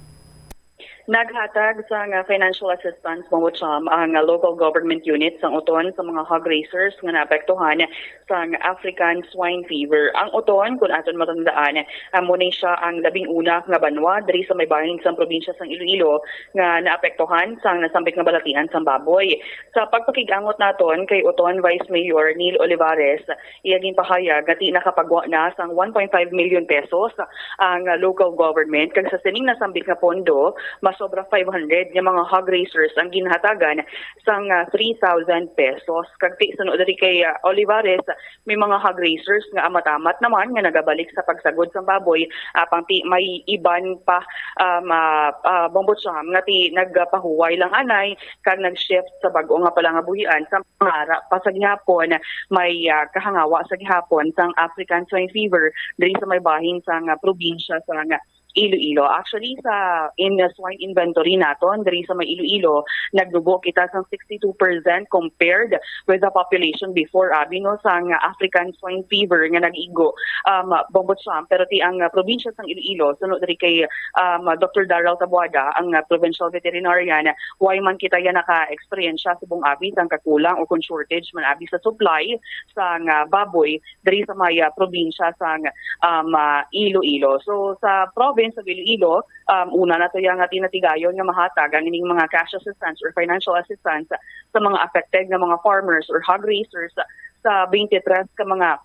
Naghatag sang financial assistance, Bombo Cham, ang local government unit sang Oton sa mga hog raisers nga naapektuhan sang African swine fever. Ang Oton, kung aton matandaan, amo ni siya ang labing una nga banwa diri sa may bahin sang probinsya sang Iloilo nga naapektuhan sang nasambit nga balatian sang baboy. Sa pagpakig-angot naton kay Oton Vice Mayor Neil Olivares, iya ginpahayag nga ti nakapagwa na sang one point five million pesos ang local government, kag sa sining nasambit nga pondo, masobra five hundred nga mga hog raisers ang ginhatagan sang ah, three thousand pesos. Kag ti suno diri kay ah, Olivares, may mga hog raisers nga amat-amat naman nga nagabalik sa pagsagod sang baboy, apang ti may iban pa um, ah, ah, Bombo Cham nga ti nagpahuway lang anay kag nag-shift sa bag-o nga palangabuhian sa Mara pa sa gihapon, may ah, kahangawa sa gihapon sang African swine fever diri sa may bahin sang ah, probinsya sang Iloilo. Actually, sa in swine inventory naton diri sa may Iloilo, nagdubo kita sang sixty-two percent compared with the population before, abi, no, sang African swine fever nga nag-igo, um, Bombo Cham. Pero ti ang ah, probinsya sang Iloilo, suno diri kay um, Doctor Daryl Tabuada, ang ah, provincial veterinarian, way man kita ya naka-eksperyensya subong abi sang kakulang o kon shortage man abi sa supply sang ah, baboy diri sa may ah, probinsya sang um, ah, Iloilo. So sa province of Iloilo, um, una na to ya nga tinatigayon nga mahatag ang ining mga cash assistance or financial assistance sa mga affected nga mga farmers or hog raisers sa twenty-three ka mga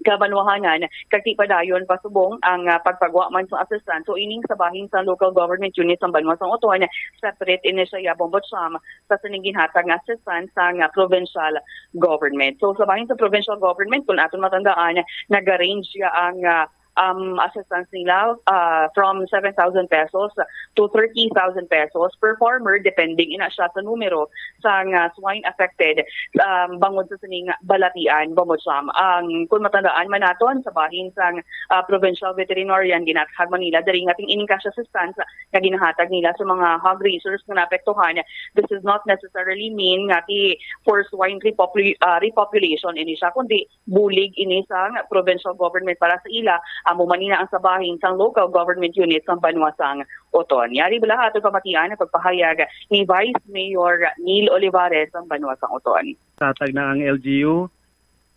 kabanwahanan, kag ti padayon pa subong ang ah, pagpagwa man sa assistance. So ining sa bahin sa local government unit sa banwa sang Oton, separate ini siya ya, Bombo Cham, sa sining ginhatag nga assistance sa nga provincial government. So sa bahin sa provincial government, kung aton matandaan, nag-range ya ang ah, um, assistance nila ah, from seven thousand pesos to thirty thousand pesos per farmer, depending ina siya sa numero sang ah, swine affected, um, bangod sa sining balatian, Bombo Cham. Ang, kung matandaan man naton, sa bahin sang ah, provincial veterinarian, ginatag man nila diri nga ting ining cash assistance nga ginahatag nila sa mga hog raisers nga naapektuhan. This is not necessarily mean nga ti for swine repopul- ah, repopulation ini siya, kundi bulig ini sang provincial government para sa ila, amo man ina ang sa bahin sang local government unit sang banwa sang Oton. Yari bala aton pamatian ang pagpahayag ni Vice Mayor Neil Olivares sang banwa sang Oton. Hatag na ang L G U,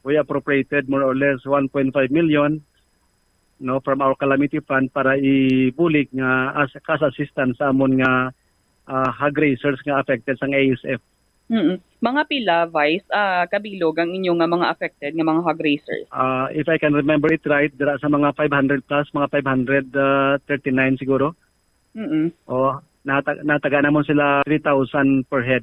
we appropriated more or less one point five million. no, from our calamity fund para ibulig nga as cash assistance sa amon nga, ah, hog raisers nga affected sang A S F. Mm. Mga pila, Vice, ah, kabilog ang inyo nga mga affected nga mga hog raisers? Ah, if I can remember it right, dira sa mga five hundred plus, mga five hundred thirty-nine siguro. Mm. O, nata-, nataga namon sila three thousand per head.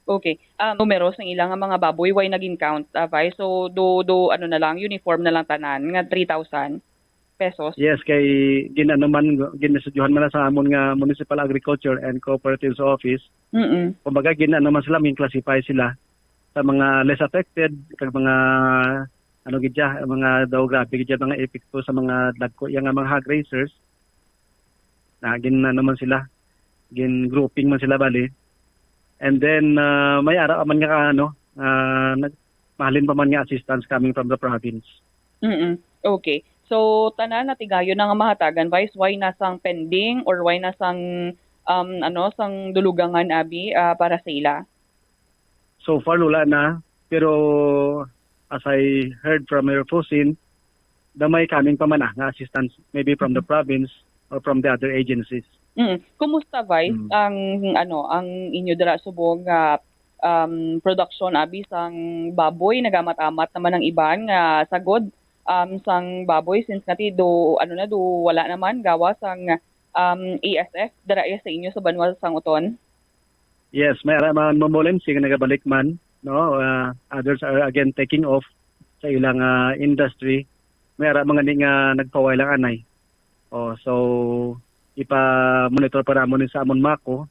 Okay. Ah, numero sang ila nga mga baboy, way naging count, ah, Vice? So, do, do, ano na lang, uniform na lang tanan nga three thousand pesos? Yes, kay gin-ano man, gin-messagyohan man na sa amon nga Municipal Agriculture and Cooperatives Office. Mm. Kumbaga, gin-ano man sila, gin-classify sila sa mga less affected, kag mga, ano gid siya, mga daw grabe gid siya, mga epekto sa mga dagko iya nga mga hog raisers. Na gin-ano man sila, gin-grouping man sila bali. And then, ah, may ara man nga, ano, ah, nag-, mahalin pa man nga assistance coming from the province. Mm. Okay. So, tanan natigayon na nga mahatagan, Vice, way na sang pending or way na sang, um, ano, sang dulugangan, abi, ah, para sa ila? So far, wala na. Pero as I heard from Mayor Fusin, na may coming pa man, ah, nga assistance, maybe from the province or from the other agencies. Mm. Kumusta, Vice, Mm. ang, ano, ang inyo dira subong nga, um, production, abi, sang baboy? Nagamat-amat naman ang iban nga sagod, um, sang baboy, since nga ti do, ano na, do wala naman gawas ang, um, A S F dira sa inyo sa banwa sang Oton? Yes, may ara man, Ma'am Molins, nga nagabalik man, no? Ah, others are again taking off sa ilang, ah, industry. May ara man gani nga nagpaway lang anay. Oh, so ipa-monitor pa namon ni sa amon mako.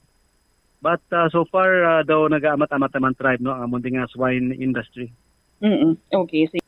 But, ah, so far, ah, daw nagaamat-amat naman tribe, no, ang amon din nga swine industry. Mm, okay. Si-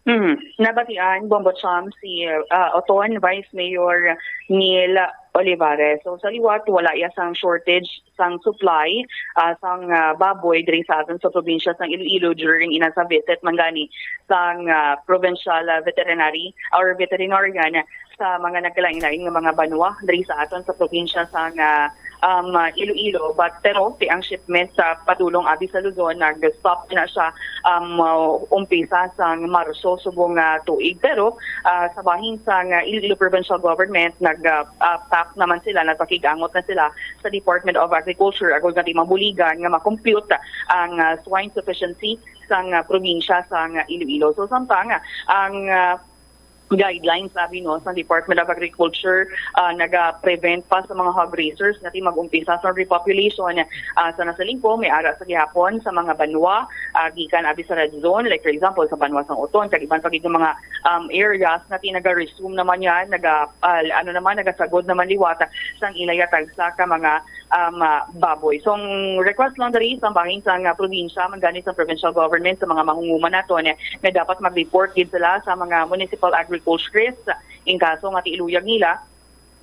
Hmm. Nabatian, Bombo Cham, si, ah, Oton Vice Mayor Neil Olivares. So, sa liwat, wala ya sang shortage sang supply, ah, sang, ah, baboy diri sa aton sa probinsya sang Iloilo during ina sa visit man gani sang, ah, provincial, ah, veterinary or veterinarian sa mga nagkalain-lain nga mga banwa diri sa aton sa probinsya sang, ah, um, ah, Iloilo. But, pero ti ang shipment sa padulong abi sa Luzon nag-stop na siya, um, ah, umpisa sang Marso subong nga tuig. Pero, ah, sa bahin sang, ah, Iloilo Provincial Government, nag, ah, ah, pact naman sila, nagpakig-angot na sila sa Department of Agriculture agud nga di mabuligan nga ma-compute ang, ah, swine sufficiency sang, ah, probinsya sang Iloilo. So, samtang, ah, ang, ah, guidelines, sabi, no, sa Department of Agriculture, ah, naga-prevent pa sa mga hog raisers nga ti mag-umpisa sa repopulation, ah, sa nasalingko, may ara sa gihapon sa mga banwa, ah, gikan abi sa red zone, like, for example, sa banwa sang Oton, kag iban pa gid nga mga, um, areas nga ti naga-resume naman yan, naga, ah, ano naman, nagasagod naman liwat sang ila ya tagsa ka mga, um, ah, baboy. So, ang request lang diri sa bahin sang, ah, probinsya, man gani sa provincial government, sa mga mahuhuman naton, eh, nga dapat mag-report gid sila sa mga municipal agriculturist in kaso nga ti iluyag nila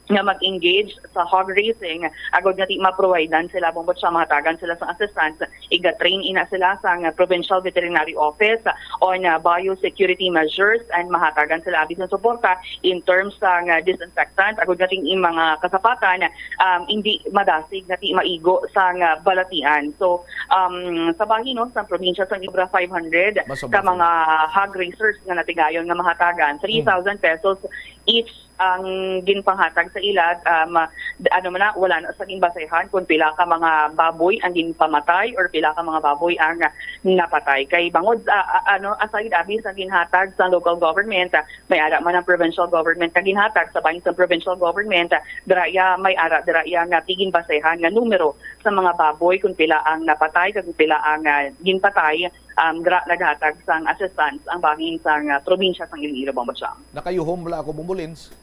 nga mag-engage sa hog raising, agud nga ti ma-providean sila, Bombo Cham, mahatagan sila sa assistance, iga-train ina sila sang Provincial Veterinary Office on, ah, biosecurity measures and mahatagan sila abi sang suporta in terms sang, ah, disinfectant, agud nga ti ang mga kasapatan, um, hindi madasig nga ti maigo sang, ah, balatian. So, um, sa bahin, no, sa probinsya sang Ibra, five hundred Mas ka mga hog raisers nga natigayon nga mahatagan, Hmm. three thousand pesos each ang ginpanghatag sa ila, um, d-, ano man na, wala na sa ginbasehan kung pila ka mga baboy ang ginpamatay or pila ka mga baboy ang napatay. Kay bangod, ah, ah, ano, aside abi sa ginhatag sa local government, ah, may ara man ang provincial government nga ginhatag sa bahin sa provincial government, ah, dira iya, may ara dira iya nga ti ginbasehan nga numero sa mga baboy kung pila ang napatay kag kung pila ang, ah, ginpatay, um, dira naghatag sang assistance ang bahin sang, ah, probinsya sang Iloilo, Bombo Cham. Nakayuhom bala ako, Bombo Lens.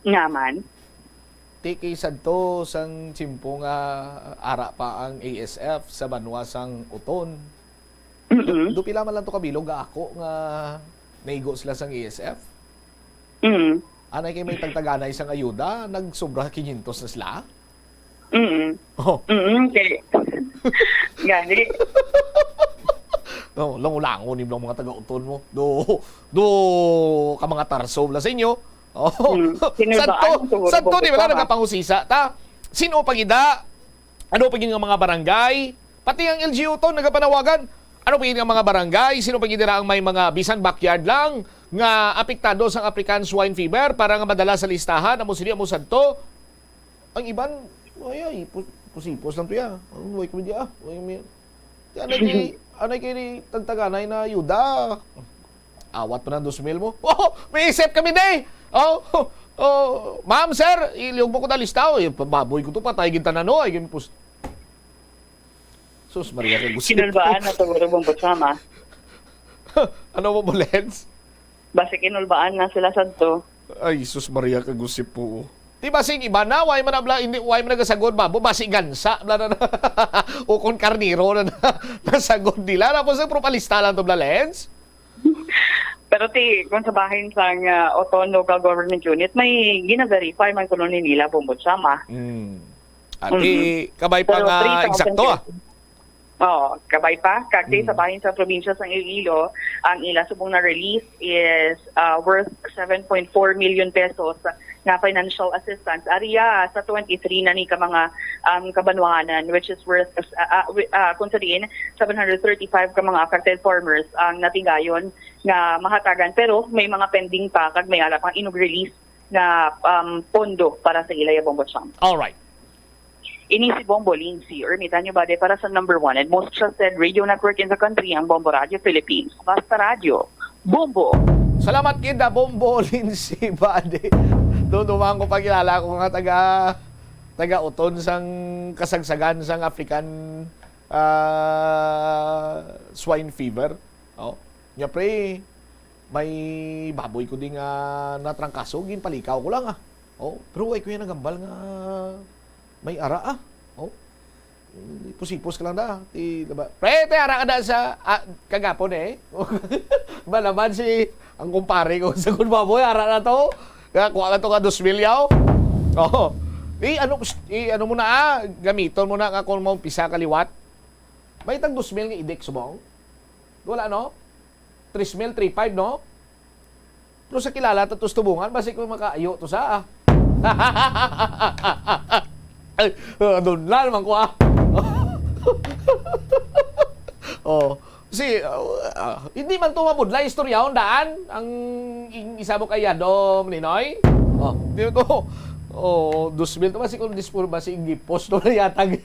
Nga man. Ti kay sadto sang tiyempo nga ara pa ang A S F sa banwa sang Oton. Mm-mm. Do, do pila man lang to kabilog nga ako nga naigo sila sang A S F? Mm. Anay kay may tagtaganay sang ayuda, nagsobra quinientos na sila? Mm. Oh. Mm, kay gani. No, langulangon ni mga taga-Oton mo. Do, do ka mga tarso bala sa inyo. Oh. Mm. Sinulbaan Sadto, siguro sadto kung ni wala gusto, ha? Nagapangusisa ta. Sino pa gid da? Ano pa gid nga mga barangay? Pati ang L G U to nagapanawagan. Ano pa gid nga mga barangay? Sino pa gid dira ang may mga bisan backyard lang? nga apektado sang African Swine Fever para nga madala sa listahan. Amo sini, amo sadto. Ang iban, ay, ay, pu-, pusipos lang to ya. Ang way kami di, ah. Way kami. Anay kay, anay kay ni tagtaganay na yuda. Awat pa ng dos mil mo. Oh, may isip kami, day. Oh, oh, ma'am, sir, iliyog mo ko na lista, oh. Eh, baboy ko to, patay gintanan, no? Ay, ginpus-, Sus, Maria, kay gusto. Kinulbaan na to, Guro Bombo Chama. Ano mo, Bolens? Basi kinulbaan na sila sadto. Ay, sus Maria, kagusip po. Di ba sing iba na, why man abla, hindi, why man nagasagod babo, basi gansa, bla na, na. O kon karniro na, na nasagod nila. Tapos ang propalista lang to, bla, Lens? Pero ti, kung sa bahin sang, ah, Oton Local Government Unit, may gina-verify man kuno ni nila, Bombo Chama. Mm. Ati, Mhm. Kabay pa Pero nga three thousand eksakto, ah. pesos. Oo, kabay pa. Kag ti Mm. sa bahin sa probinsya sang Iloilo, ang ila subong na relief is, ah, worth seven point four million pesos nga financial assistance. Ariya sa twenty-three na ni ka mga, um, kabanwahanan, which is worth, ah, ah, wi-, ah, kung sa diin, seven hundred thirty-five ka mga affected farmers ang natigayon nga mahatagan. Pero may mga pending pa, kag may ara pang inug-release nga, um, pondo para sa ila ya, Bombo Cham. Alright. Ini si Bombo Lindsay Ermitanyo Bade para sa number one and most trusted radio network in the country, ang Bombo Radio Philippines. Basta Radyo, Bombo! Salamat kita, Bombo Lindsay Bade. Doon, dumaan ko pagkilala ko nga taga, taga Uton sang kasagsagan sang African, ah, swine fever. Oh. Nya, pre, may baboy ko di nga natrangkaso, ginpalikaw ko lang, ah. Oh, pero way ko yan nagambal nga may ara, ah. Oh. Ipos-ipos ka lang da. Ti, diba? Pre, te, ara ka da sa, ah, kagapon, eh. Malaman si, ang kumpare ko sa kun baboy, ara na to. Kaya kuha na to ka dos mil yaw. Oh. I, ano, i, ano mo na, ah, gamiton mo na nga kung maumpisa ka liwat. May tag dos mil nga idik subong? Wala, no? Tres mil, three five, no? Pero sa kilala ta tus tubungan, basi ko makaayo to sa, ah. Ay, ah, doon na naman ko, ah. Oh, si, ah, ah, hindi man to mabudlay istoryahon daan ang ing-, isa mo kay Yadom, Ninoy. Oh, di ko, oh, dos mil to, basi ko, dispur-, basi gipos to na yatag.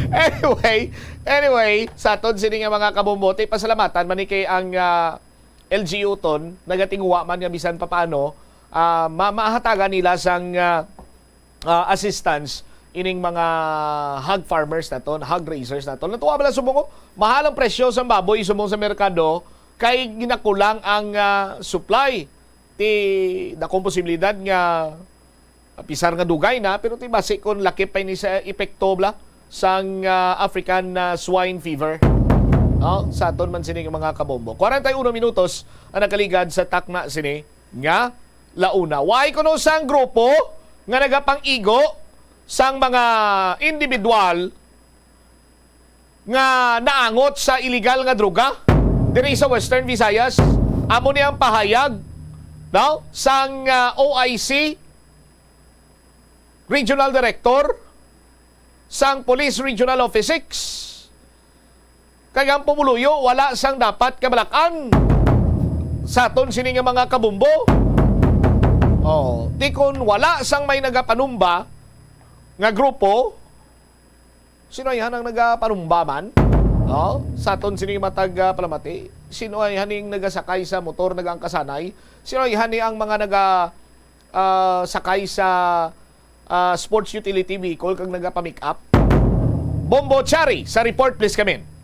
Anyway, anyway, sa aton sini nga mga kabombote, pasalamatan man ni kay ang, ah, L G U ton, nagatinguha man nga bisan papaano, ah, ma-, mahatagan nila sang, ah, ah, assistance ining mga hog farmers naton, hog raisers naton. Natuwa bala subong ko, mahal ang presyo sa baboy subong sa merkado kay ginakulang ang, ah, supply. Ti dakong posibilidad nga, ah, pisar nga dugay na, pero ti basi kon lakip pa ini sa epekto bala sang, ah, African, ah, swine fever. No? Sa aton man sini nga mga kabombo. Kwarenta y uno minutos ang nakaligad sa takna sini nga launa. Why kuno sang grupo nga nagapang-igo sang mga individual nga naangot sa illegal nga droga diri sa Western Visayas? Amo ni ang pahayag, no, sang, ah, O I C, Regional Director sang Police Regional Office six. Kay ang pumuluyo wala sang dapat kabalakan sa aton sini nga mga kabumbo. Oh, ti kon wala sang may nagapanumba nga grupo, sino ay hanang nagapanumba man? Oh, sa aton sini matag, ah, palamati, sino ay haning nagasakay sa motor nagaangkasanay? Sino ay hani ang mga naga, ah, sakay sa, ah, sports utility vehicle kag nagapa-make up? Bombo Chari, sa report, please, kamin.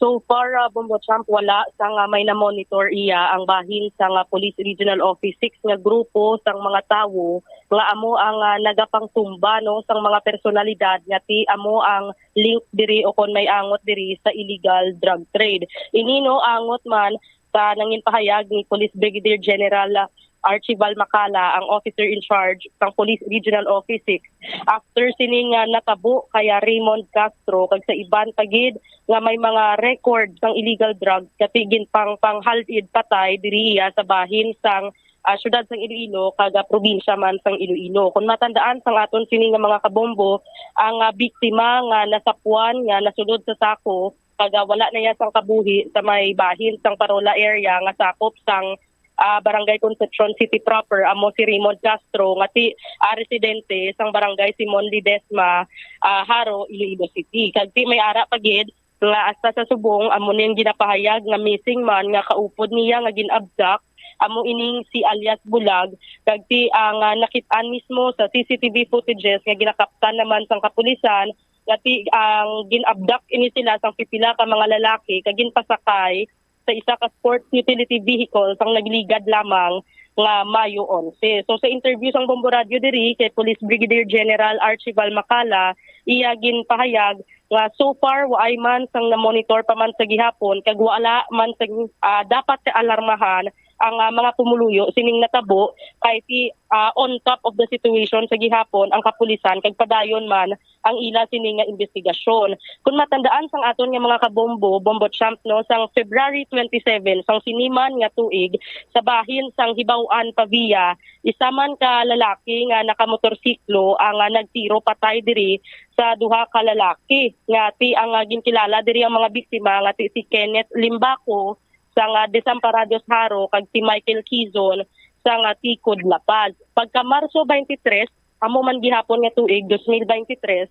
So far, ah, Bombo Champ, wala sang may na-monitor iya ang bahin sang Police Regional Office six nga grupo sang mga tawo nga amo ang, ah, nagapangtumba, no, sang mga personalidad nga ti amo ang link diri o kon may angot diri sa illegal drug trade. Ini, no, angot man sa nanginpahayag ni Police Brigadier General, ah, Archival Macala, ang officer in charge sang Police Regional Office six, after sini nga natabo kay, ah, Raymond Castro kag sa iban pa gid nga may mga record sang illegal drugs nga ti ginpangpanghalid patay diri iya sa bahin sang, ah, siyudad sang Iloilo kag, ah, probinsya man sang Iloilo. Kung matandaan sang aton sini nga mga kabombo, ang, ah, biktima nga nasapuan nga nasulod sa sako kag, ah, wala na iya sang kabuhi sa may bahin sang Parola area nga sakop sang, ah, Barangay Concepcion City proper, amo si Raymond Castro nga ti, ah, residente sang Barangay Simon Ledesma, ah, Jaro, Iloilo City. Kag ti may ara pa gid nga hasta sa subong amo ning ginapahayag nga missing man nga kaupod niya nga gin-abduct, amo ining si alias Bulag, kag ti ang, ah, nakit-an mismo sa C C T V footages nga ginakaptan naman sang kapulisan nga ti ang gin-abduct ini sila sang pipila ka mga lalaki kag ginpasakay sa isa ka sports utility vehicle sang nagligad lamang nga Mayo onse. So, sa interview sang Bombo Radyo diri kay Police Brigadier General Archival Macala, iya ginpahayag nga so far waay man sang na-monitor pa man sa gihapon kag wala man sang, ah, dapat kaalarmahan ang, ah, mga pumuluyo sining natabo kay ti, ah, on top of the situation sa gihapon ang kapulisan kag padayon man ang ila sini nga imbestigasyon. Kung matandaan sang aton nga mga kabombo, Bombo Champ, no, sang February twenty-seven sang siniman nga tuig, sa bahin sang Hibaw-an, Pavia, isa man ka lalaki nga nakamotorsiklo ang, ah, nagtiro patay diri sa duha ka lalaki nga ti ang, ah, ginkilala diri ang mga biktima nga ti si Kenneth Limbaco sang, ah, Desamparados, Jaro, kag si Michael Quizon sang, ah, Ticod, La Paz. Pagka Marso twenty-three, amo man gihapon nga tuig, dos mil beintitres,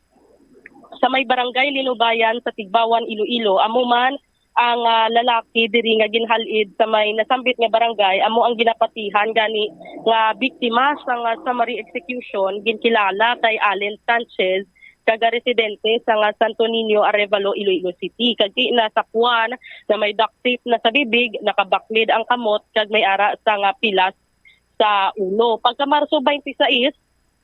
sa may barangay Linubayan sa Tigbawan, Iloilo, amo man ang, ah, lalaki diri nga ginhal-id sa may nasambit nga barangay, amo ang ginapatihan gani nga biktima sang, ah, summary execution, ginkilala kay Allen Sanchez, kaga residente sang, ah, Santo Niño, Arevalo, Iloilo City. Kag ti nasapuan nga may duct tape na sa bibig, nakabaklid ang kamot, kag may ara sang, ah, pilas sa ulo. Pagka Marso twenty-six,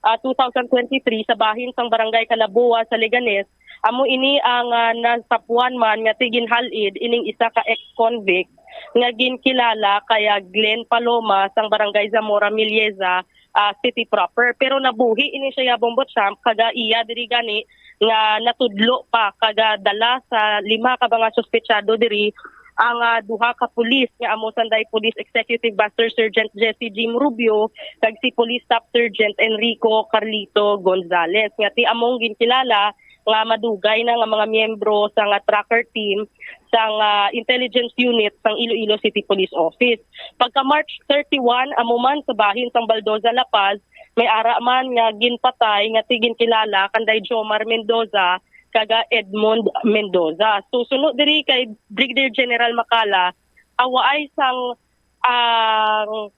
ah, two thousand twenty-three, sa bahin sang Barangay Calaboa sa Leganes, amo ini ang, ah, nasapuan man nga ti ginhal-id ining isa ka ex-convict nga ginkilala kay, ah, Glenn Paloma sang Barangay Zamora Milieza, ah, City proper. Pero nabuhi ini siya, Bombo Champ, kaga iya diri gani nga natudlo pa kaga dala sa lima ka mga suspetsado diri ang, ah, duha ka pulis nga amo sanday Police Executive Master Sergeant Jesse Jim Rubio kag si Police Staff Sergeant Enrico Carlito Gonzalez nga ti among ginkilala nga madugay na nga mga miyembro sang, ah, tracker team sang, ah, intelligence unit sang Iloilo City Police Office. Pagka March thirty-one, amo man sa bahin sang Baldoza, La Paz, may ara man nga ginpatay nga ti ginkilala kanday Jomar Mendoza kaga Edmond Mendoza. So, suno diri kay Brigadier General Macala, awaay sang ang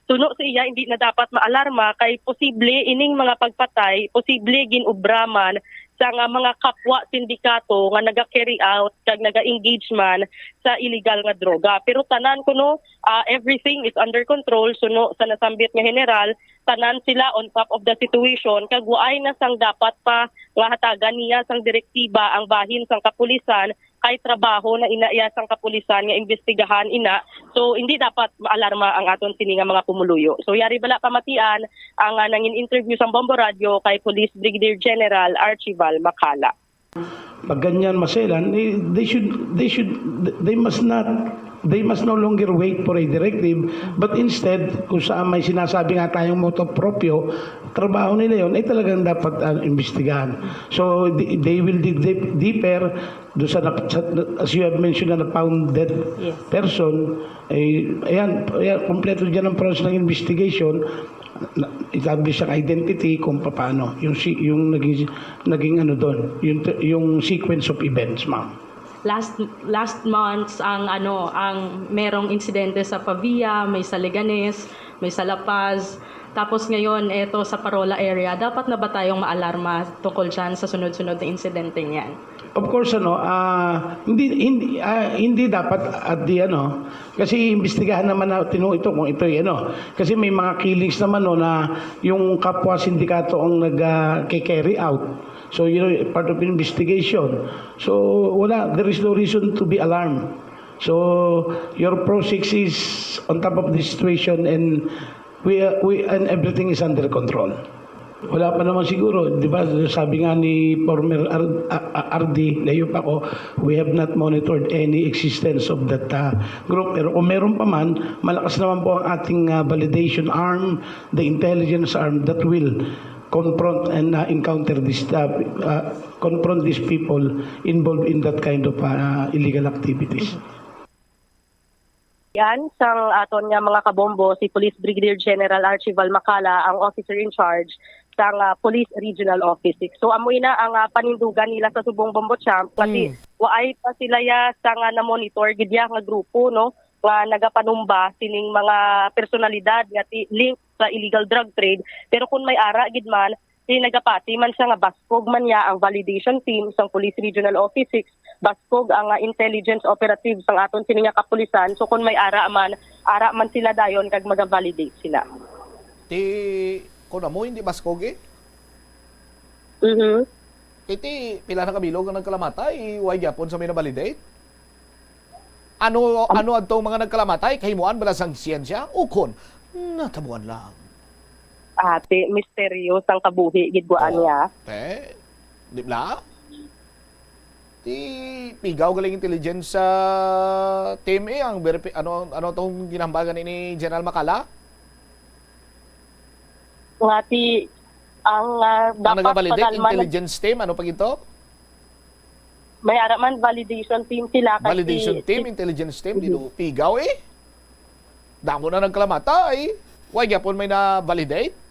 suno sa iya, hindi na dapat maalarma kay posible ining mga pagpatay, posible gin-obra man sa nga mga kapwa sindikato nga naga-carry out kag naga-engage man sa illegal nga droga. Pero tanan kuno, ah, everything is under control, suno sa nasambit nga general, tanan sila on top of the situation kag waay na sang dapat pa nga hatagan niya sang direktiba ang bahin sang kapulisan kay trabaho na ina iya sang kapulisan nga imbestigahan ina. So, hindi dapat maalarma ang aton sini nga mga pumuluyo. So, yari bala pamatian ang, ah, nangin-interview sang Bombo Radyo kay Police Brigadier General Archival Macala. Pag ganyan maselan, eh, they should, they should, they must not, they must no longer wait for a directive, but instead, kung saan may sinasabi nga tayong motu proprio, trabaho nila yon ay talagang dapat, ah, imbestigahan. So, they, they will dig deep, deeper do sa, nap- sa, as you have mentioned, na found dead Yes. person. Eh, ayan, ayan, kompleto dyan ang process ng investigation. Na- establish ang identity kung paano yung si yung naging naging ano doon, yung yung sequence of events, ma'am. Last last months ang ano, ang merong insidente sa Pavia, may sa Leganes, may sa La Paz. Tapos ngayon, eto sa Parola area, dapat na ba tayong maalarma tungkol dyan sa sunod-sunod na insidente niyan? Of course, ano, ah, hindi hindi ah, hindi dapat at the ano, kasi imbestigahan naman na tinu ito kung ito'y ano. Kasi may mga killings naman, no, na yung kapwa sindikato ang nag ah, carry out. So, you know, part of investigation. So, wala, there is no reason to be alarmed. So, your Pro Six is on top of the situation and we, we and everything is under control. Wala pa naman siguro, di ba? Sabi nga ni former R-, a-, a-, R D, layo pa ko, we have not monitored any existence of that, ah, group. Pero kung meron pa man, malakas naman po ang ating, ah, validation arm, the intelligence arm that will confront and, ah, encounter this, ah, ah, confront these people involved in that kind of, ah, illegal activities. Yan, sang aton nga mga kabombo, si Police Brigadier General Archival Macala ang officer in charge sang, ah, Police Regional Office six. So, amo ina ang, ah, panindugan nila sa subong bombo champ, kasi Mm. waay pa sila ya sa nga na-monitor gid ya nga grupo, no, nga nagapanumba sining mga personalidad nga ti-, link sa illegal drug trade. Pero kung may ara gid man, si nagapati man siya nga baskog man niya ang validation team sang Police Regional Office six, baskog ang, ah, intelligence operative sang aton sini nga kapulisan. So, kung may ara man, ara man sila dayon kag maga-validate sila. Ti, kung amo, hindi baskog eh. Mhm. Kay ti, pila na ka bilog ang nagkalamatay, way gyapon sa may na-validate? Ano, Am- ano adtong mga nagkalamatay? Kahimuan bala sang siyensya? Ukon, natabuan lang. Ate, misteryo sang kabuhi gid guwaan Oh, niya. Te, di bala? Ti, pigaw galing intelligence sa team eh, ang verifi-, ano, ano tong ginambagan ni General Macala? Nga ti, ang, ah, Ang dapat nagabalidate, pagalman intelligence team, ano pa gito? May ara man validation team sila, kay Validation si, team, si intelligence team, di Mhm. do pigaw eh. Damo na nagkalamatay. Why gyapon may na-validate?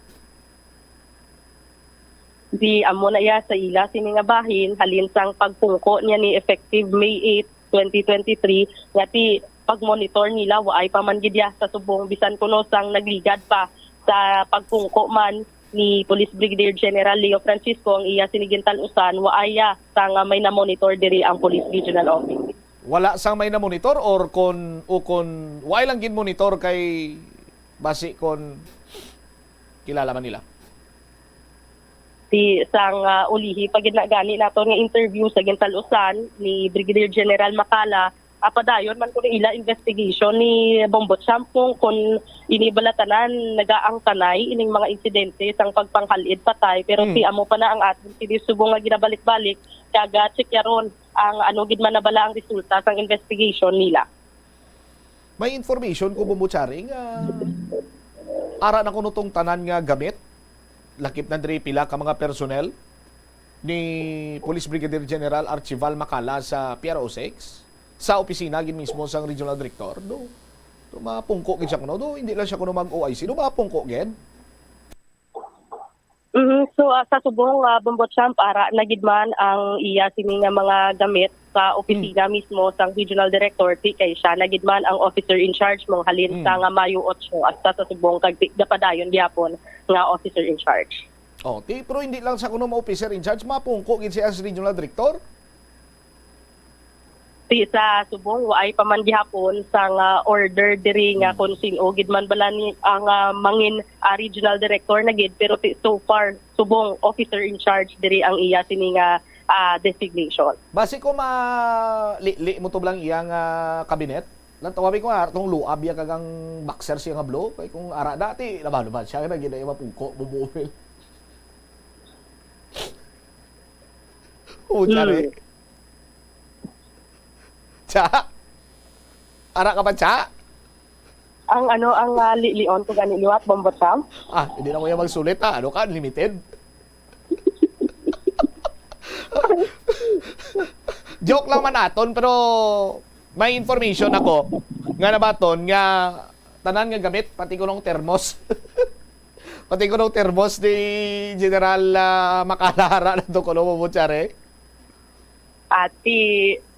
Di amo na iya sa ila sini nga bahin, halin sang pagpungko niya ni effective May eight, twenty twenty-three, nga ti pag-monitor nila, waay pa man gid iya sa subong, bisan kuno sang nagligad pa sa pagpungko man ni Police Brigadier General Leo Francisco ang iya sini gintal-usan, waay ya sa nga may na-monitor diri ang Police Regional Office. Wala sang may na-monitor or kon, o kon waay lang gid monitor kay basi kon kilala man nila? Ti sang, ah, ulihi pa gid na gani naton nga interview sa gintal-usan ni Brigadier General Macala, ah, padayon man kuno ila investigation ni Bombo Champ kung, kung ini bala tanan nagaangtanay ining mga insidente sang pagpanghal-id patay, pero Hmm. ti amo pa na ang aton sini subong nga ginabalik-balik kag, ah, tsikyaron ang ano gid man na bala ang resulta sang investigation nila. May information ko, Bombo Charing, ah, ara na kuno tong tanan nga gamit, lakip na diri pila ka mga personnel ni Police Brigadier General Archival Macala sa P R O six, sa opisina gid mismo sang Regional Director. Do, do mapungko gid siya kuno. Do, hindi lang siya kuno mag-O I C. Do mapungko gid. Mhm. So, ah, sa subong, ah, Bombo Champ, ara na gid man ang iya sini nga mga gamit sa opisina Hmm. mismo sang Regional Director, ti kay siya na gid man ang officer in charge mo halin Hmm. sa nga Mayo otso hasta sa subong kag ti gapadayon gyapon nga officer in charge. Oh, ti, pero hindi lang sa kuno ma-officer in charge, mapungko gid siya as Regional Director? Ti sa subong, waay pa man gihapon sang, ah, order diri nga Hmm. kung sin-o gid man bala ni ang, ah, mangin, ah, regional director na gid, pero ti so far, subong officer in charge diri ang iya sini nga, ah, designation. Basi ko ma-, li-, li mo to bala ang iyang, ah, kabinet? Lang tawabi ko nga, tong luab ya kag ang boxer siya nga blue. Kay kung ara dati, laban-laban siya, na gid ay mapungko, bubuhil. Oh, Hmm. Chari. Cha? Ara ka pa, Cha? Ang ano, ang, ah, li-, lion ko gani liwat, Bombo Champ. Ah, hindi na ko yan magsulit, ha? Ano ka, unlimited? Joke lang man aton, pero may information ako nga nabaton nga tanan nga gamit, pati ko nung termos. Pati ko nung termos ni General, ah, Makalara na to, kuno mo, Chare. Ati,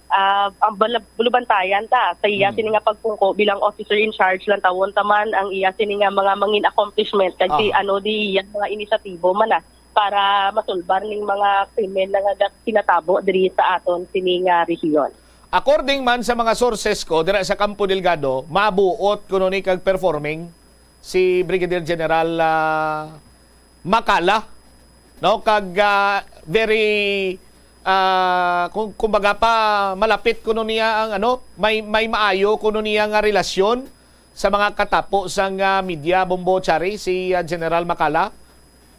ah, ang bala-, bulubantayan ta sa iya Hmm. sini nga pagpungko bilang officer in charge lang tawon taman ang iya sini nga mga mangin accomplishment kag si Ah. ano di iya mga inisyatibo man na para masulbar ning mga krimen na nga ga-, kinatabo diri sa aton sini nga rehiyon. According man sa mga sources ko dira sa Campo Delgado, mabuot kuno ni kag performing si Brigadier General, ah, Macala, no? Kag, ah, very, ah, kung, kumbaga pa, malapit kuno niya ang, ano, may, may maayo kuno niya nga relasyon sa mga katapo sang, ah, media, Bombo Chari, si, ah, General Macala.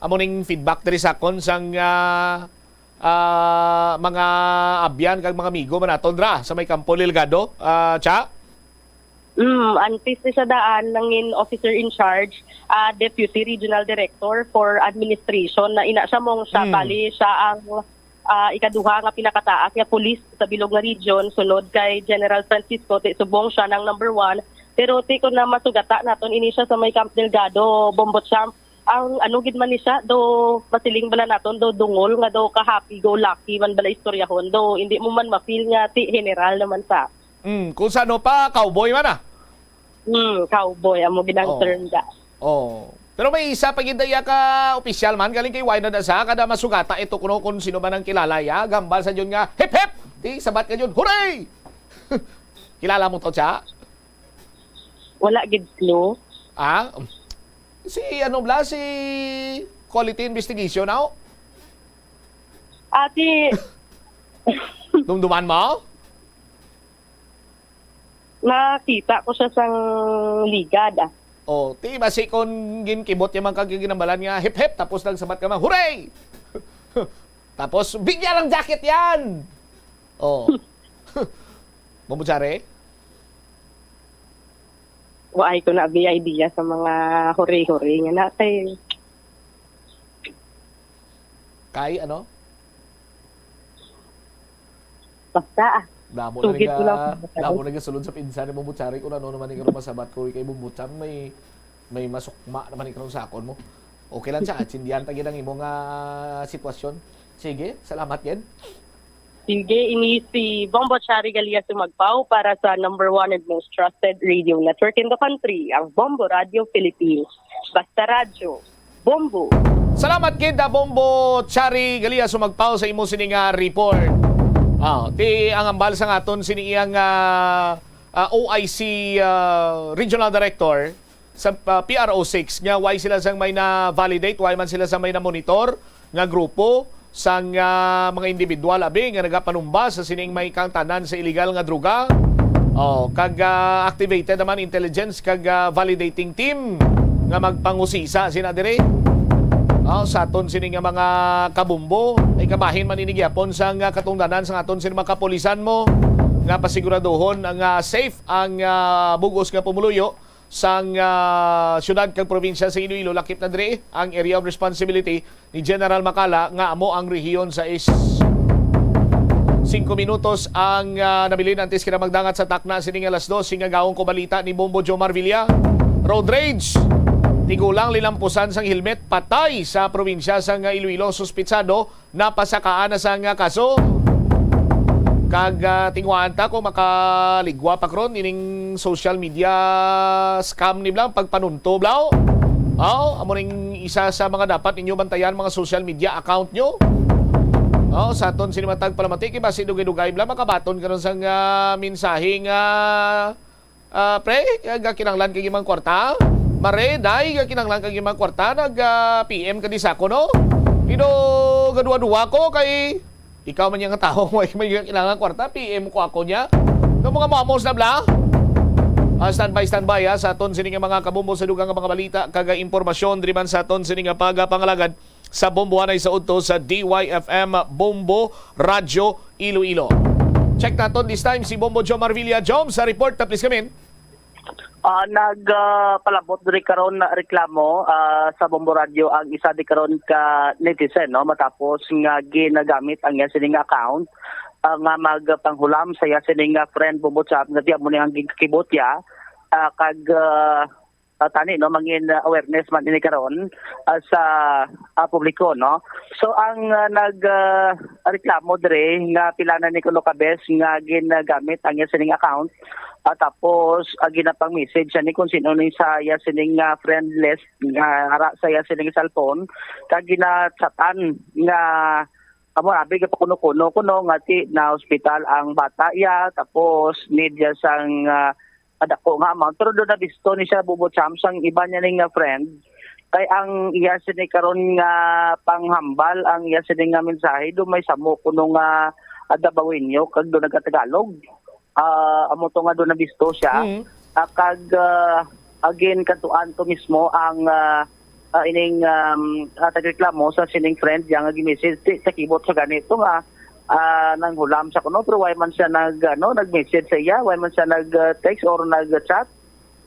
Amo ning feedback diri sa akon sang, ah, ah, mga abyan kag mga amigo man naton dra sa may Campo Delgado, ah, Cha? Mm, antes ni siya daan, nangin officer in charge, ah, Deputy Regional Director for Administration, na ina siya mong siya, Mm. bali siya ang, ah, ikaduha nga pinakataas nga pulis sa bilog nga region, sunod kay General Francisco, ti subong siya nang number one. Pero ti ko na masugata naton ini siya sa may Camp Delgado, Bombo Champ, ang ano gid man ni siya, do masiling bala naton, do dungol nga do ka-happy-go-lucky man bala istoryahon, do hindi mo man ma-feel nga ti general naman sa Mm, kung sa ano pa, cowboy man, ah. Hmm, cowboy, amo gid ang Oh. term da. Oh. Pero may isa pa gid iya ka opisyal man, galing kay Wynand Asa, kada masugata ito kuno kung sino man ang kilala ya, gambal sa yun nga, "Hip, hip!" Di, sabat ka yun, "Hooray!" Kilala mo to, Cha? Wala gid clue. Ah? Si ano bla, si Quality Investigation, aw? Ati, Dumduman mo? Nakita ko siya sang ligad, ah. Oh, ti basi kon ginkibot niya man kag ginambalan nga, "Hip, hip," tapos nagsabat ka man, "Hooray!" Tapos, "Bigyan ng jacket yan!" Oh. Mabutsari? Waay ko na bi idea sa mga hooray-hooray nga na kay Kay ano? Basta, ah. Damo na Sugit ko lang. Nag-, damo na nagsulod sa pinsan ni Mabutsari kung ano naman yung masabat ko kay Bumbutsam, may, may masukma naman yung sakon mo. Okay lang siya, atsindihan ta gid ang imo nga sitwasyon. Sige, salamat gid. Sige, ini si Bombo Chari Galia Sumagpao para sa number one and most trusted radio network in the country, ang Bombo Radio Philippines. Basta Radyo, Bombo. Salamat gid, ah, Bombo Chari Galia Sumagpao sa imo sini nga report. Ah, ti ang ambal sa ngaton sini iyang, ah, ah, O I C, ah, Regional Director sa, ah, P R O six nga why sila sang may na-validate, why man sila sang may na-monitor nga grupo sang, ah, mga individual abi nga nagapanumba sa sining may kangtanan sa illegal nga droga. Oh, kag, ah, activated naman intelligence kag, ah, validating team nga magpangusisa sina diri. Oh, sa aton sini nga mga kabumbo, ay kabahin man ini gyapon sang, ah, katungdanan sa aton sini mga kapulisan mo nga pasiguraduhon nga safe ang, ah, bug-os nga pumuluyo sang, ah, siyudad kag probinsya sa Iloilo. Lakip na diri ang area of responsibility ni General Macala nga amo ang rehiyon sa is. Singko minutos ang, ah, nabilin antes kita magdangat sa takna sining alas dos. Nga gawong ko balita ni Bombo Jomar Villa. Road rage. Tigulang linampusan sang helmet patay sa probinsya sang Iloilo. Suspitsado napasakaan na sang kaso. Kag, ah, tinguhaan ta kung makaligwa pa karon ining social media scam ni bla, pagpanunto bla. Oh, amo ning isa sa mga dapat ninyo bantayan, mga social media account nyo. Oh, sa aton sini matag palamati kay basi dugay-dugay bla makabaton karon sang, ah, mensahe nga Ah, pre, gakinanglan kag imang kwarta? Mare, day, gakinanglan kag imang kwarta? Nag, ah, P M ka di sa ako, no? Pero gaduwa-duwa ko kay ikaw man yang tawo may, may gakinanglan kwarta, P M ko ako niya. No, mga mamos na bla? Ah, standby, standby, ha, sa aton sini nga mga kabumbo sa dugang nga mga balita kag impormasyon diri man sa aton sini nga pagapangalagad sa Bombo anay sa udto sa D Y F M Bombo Radyo Iloilo. Check naton this time si Bombo Jomar Villa. Jom, sa report na, please, come in. Ah, nag, ah, palabot diri karon na reklamo, ah, sa Bombo Radyo ang isa di karon ka netizen, no, matapos nga ginagamit ang iya sining account, ah, nga magpanghulam sa iya sining, ah, friend Bombo Chap nga di amo ni ang gigkibot ya, ah, kag, ah, ah, tani, no, mangin, ah, awareness man ini karon, ah, sa, ah, publiko, no. So ang, ah, nag, ah, reklamo diri nga pila na ni kuno ka beses nga ginagamit ang iya sining account, ah, tapos, ah, ginapang-message siya ni kung sino ni sa iya sining, ah, friend list nga ara sa iya sining cellphone, kag ginachatan nga amo abi ka pakuno-kuno kuno nga ti na hospital ang bata iya, tapos need ya sang, ah, ah, dako nga amount. Pero do nabisto ni siya, Bubo Cham, sang iba niya ning nga friend. Kay ang iya sini karon nga panghambal, ang iya sini nga mensahe, do may samo kuno nga, ah, Dabawenyo, kag do nagkatagalog. Ah, amo to nga do nabisto siya. Mm. Ah, kag, ah, again, katuan to mismo ang, ah, ah, ining, um, ah, tagreklamo sa sining friend niya nga gi-message, ti-, takibot sa ganito nga, ah, nanghulam sa kuno, pero why man siya nag, ano, nag-message sa iya, why man siya nag, ah, text or nag-chat.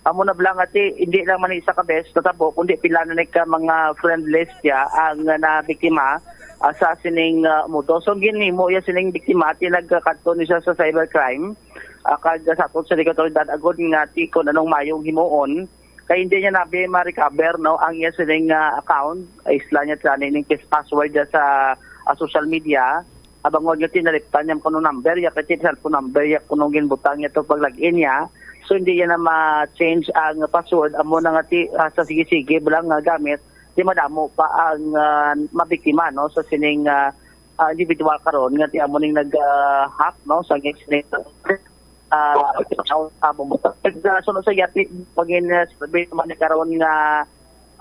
Amo na bala nga ti, hindi lang man isa ka beses natabo, kundi pila na ni ka mga friend list niya ang, ah, nabiktima, ah, sa sining, ah, mudo. So, ang ginhimo iya sining biktima, ti nagkakadto ni siya sa cybercrime, ah, kag sa aton sa otoridad agod nga ti kung anong mayong himuon, kay hindi niya nabi ma-recover, no, ang iya sining, ah, account. Isla niya tani ning pas-, password niya sa, ah, social media. Abangon nga tinaliptan niya kuno number ya, kay cellphone number ya kuno ginbutang niya to pag login niya. So, hindi niya na ma-change ang password. Amo na nga ti, ah, sa sige-sige bala nga gamit, di madamo pa ang, ah, mabiktima, no, sa sining, ah, ah, individual karon nga ti amo ning nag, ah, hack, no, sa sining, ah, ah, bumutang. Sa sunod sa yapi, pagin, ah, sabi naman ni karon nga,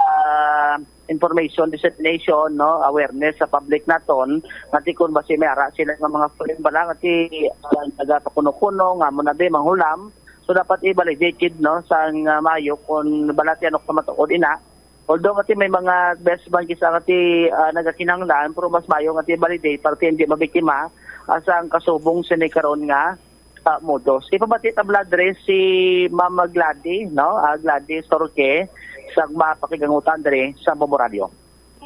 ah, information dissemination, no, awareness sa public naton, nga ti kun basi may ara sila nga mga friend bala nga ti, ah, nagapakuno-kuno nga mo na di manghulam. So, dapat i-validate gid, no, sang, ah, maayo kung bala ti ano ka matuod ina. Although nga ti may mga best man kisa nga ti, ah, nagakinahanglan, pero mas maayo nga ti validate para ti hindi mabiktima, ah, sang kasubong sini karon nga ah, modus. Ipamati ta bala diri si Ma'am Gladys, no? Ah, Gladys Torque, sa mapakigangutan diri sa Bombo Radio.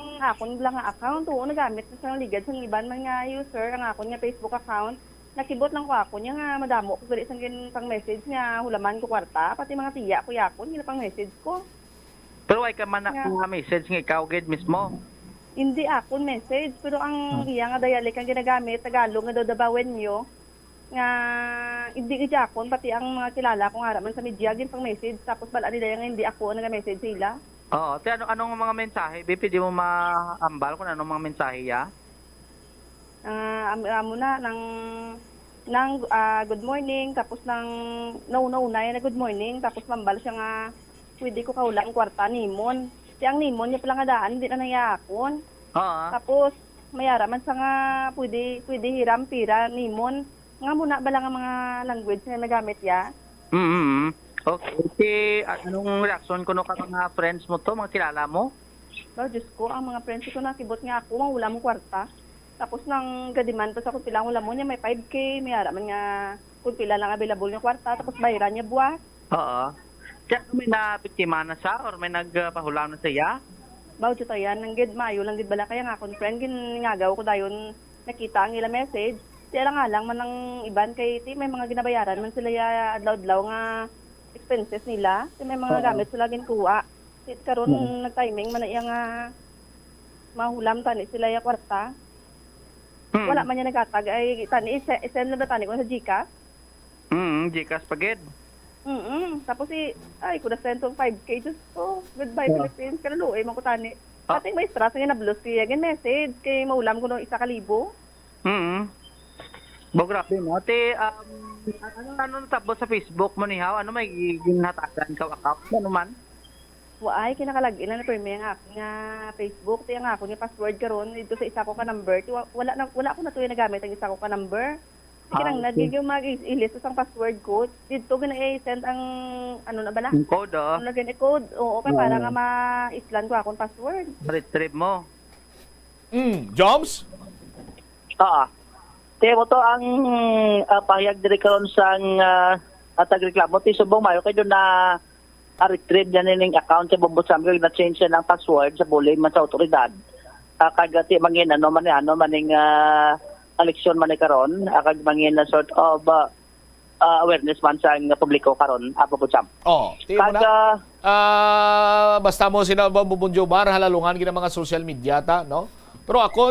Ang akon lang nga account, oo, nagamit na sa ligad sang iban man nga user ang akon nga Facebook account. Nakibot lang ko ako niya nga madamo ko gali sang gin-, pang message nga hulaman ko kwarta, pati mga tiya ko yakon, ginapang message ko. Pero why ka man na Nga. nga message nga ikaw gid mismo? Hindi akon message, pero ang Hmm. iya nga dialect ang ginagamit, Tagalog nga daw Dabawenyo, nga hindi gid akon, pati ang mga kilala ko nga ara man sa media, ginpang-message, tapos bala nila nga hindi ako ang naga-message sa ila. Oo, te, ano, anong mga mensahe, be? Pwede mo maambal kung anong mga mensahe, ya? Ah, am-, amo na, nang, nang, ah, good morning, tapos nang, nauna-una yan na good morning, tapos mambal siya nga, pwede ko kahulam ang kwarta, nimon. Ti ang nimon niya pala nga daan, hindi na nayakon. Oo. Tapos, may ara man sa nga, pwede, pwede hiram, pira, nimon. Nga muna bala nga mga language nga nagamit ya? Mm-mm. Okay. Ti, a-, anong reaksyon kuno ka mga friends mo to, mga kilala mo? Ba, Diyos ko, ang mga friends ko nakibot nga ako, mawala mo kwarta. Tapos nang gadiman pa sa kung pila ang wala mo niya, may five K, may ara man nga kung pila lang available nga kwarta, tapos bayaran niya buwas. Oo. Siya may nabiktima na siya or may nagpahulam na siya? Baw, Diyos, ayan, nang gid, maayo lang gid bala kaya nga akong friend, gin-, ngagaw ko dayon nakita ang ila message. Ti alang-alang man ang iban kay ti may mga ginabayaran man sila ya adlaw-adlaw nga expenses nila. Ti may mga Oo. gamit sila ginkuha. Ti karon Oo. nag-timing man na iya nga mahulam tani sila ya kwarta. Mm. Wala man niya naghatag ay tani, ise-, isend na ba tani ko sa GCash? Mm, GCash pa gid. Mm-mm. Tapos si, ay, ko na send tong five K. Diyos ko, goodbye, Ah. Philippines. Kalaluoy man ko tani. Ah. Ating maestra, sige na blue siya. Gin message kay maulam ko nung isa ka libo. Mm. Bo, grabe, no? Ti, um, ano, ano natabo sa Facebook mo ni Haw? Ano may ginhatagan ka account? Ano man? Waay, kinakalag-i lang ni Permi ang akon nga Facebook. Ti ang akon nga password karon dito sa isa ko ka number. Ti wa-, wala na, wala ko na tuloy nagamit ang isa ko ka number. Ti Ah, kinahanglan okay. gyud mag-, i-, i-list sang password ko. Didto gina i-send ang, ano na bala? Ang code, oh. Ano na gani code? Oo, kay para Oo. nga ma-islan ko akong password. Ma-retrieve mo. Mm, Joms? Oo. Ti mo to ang, ah, pahayag diri karon sang, ah, ah, tagreklamo. Ti subong maayo kay doon na, ah, retrieve niya nining account sa Bombo Samgag, na-change siya ng password sa bulin man sa otoridad. Ah, kag ti mangin ano man ni, ano man ning, ah, eleksyon man ni karon, ah, kag mangin na sort of, ah, ah, awareness man sa nga publiko karon, ah, Bombo Sam. Oh, ti mo Kag, na. ah, Ah, basta mo sina ba Bubon Jomar, halalungan gid ang mga social media ta, no? Pero akon,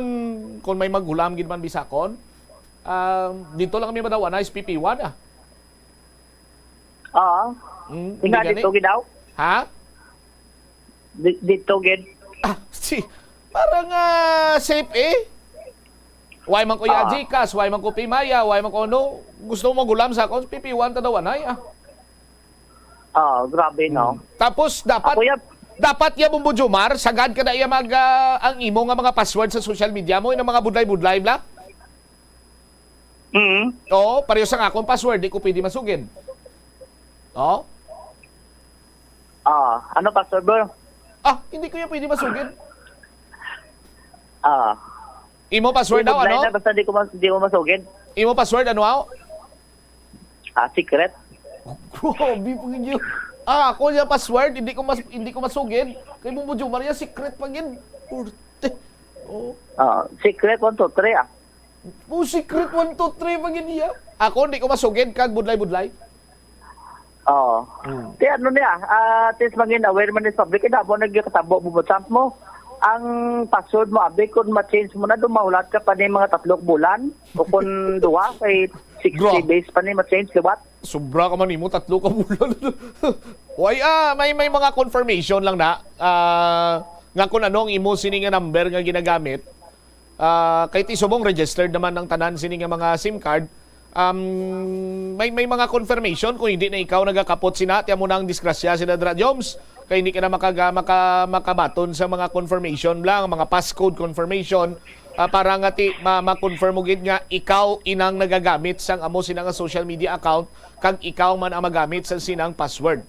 kung may maghulam gid man bisakon, ah, dito lang kami madawa na S P P one, ah. Oo. Mm, Ina, hindi gani? dito gid daw? Ha? Di-, dito gid. Ah, si, parang, ah, safe, eh. Why man ko ya Ah. GCash, why man ko Pimaya, why man ko ano? Gusto mo maghulam sa akon, P P one ta daw, anay, ah. Ah, grabe, no? Hmm. Tapos, dapat, Ako, yap. dapat ya, Bumbo Jomar, sagad ka na iya mag, ah, ang imo nga mga password sa social media mo, yung mga budlay-budlay, bla? Mm. Oo, pareho sa akong password, di ko pwede masugid. Oh? Ah, ano, password, bro? Ah, hindi ko yan pwede masugid. Ah. Imo password daw, ano? Basta di ko mas-, di mo masugid. Imo password, ano, aw? Ah, secret. Grabe po ninyo. Ah, ako niya password, hindi ko mas-, hindi ko masugid. Kay Bumbo Jomar, secret pa gid. Kurte. Oh. Ah, secret one, two, three, ah. Oh, secret one, two, three pa gid niya. Ako, hindi ko masugid kag budlay-budlay. Oo. Hmm. Ti ano niya, ah, at least mangin aware man is public, ina mo nagkatabo mo mo. Ang password mo, abi, kung ma-change mo na, dumahulat ka pa ni mga tatlo ka bulan, o kung duwa, kay sixty Gra- days pa ni ma-change liwat. Sobra ka man nimo, tatlo ka bulan. Way, ah, may, may mga confirmation lang na, ah, nga kung ano ang imo sini nga number nga ginagamit. Ah, kay ti subong registered naman ang tanan sini nga mga SIM card. Um, may, may mga confirmation kung hindi na ikaw nagakapot sina, ti amo na ang disgrasya sila dira, Joms. Kay hindi ka na makaga-, maka-, makabaton sa mga confirmation lang, mga passcode confirmation, ah, para nga ti ma-, ma-confirm mo gid nga ikaw inang nagagamit sang amo sina nga social media account kag ikaw man ang magamit sa sinang password.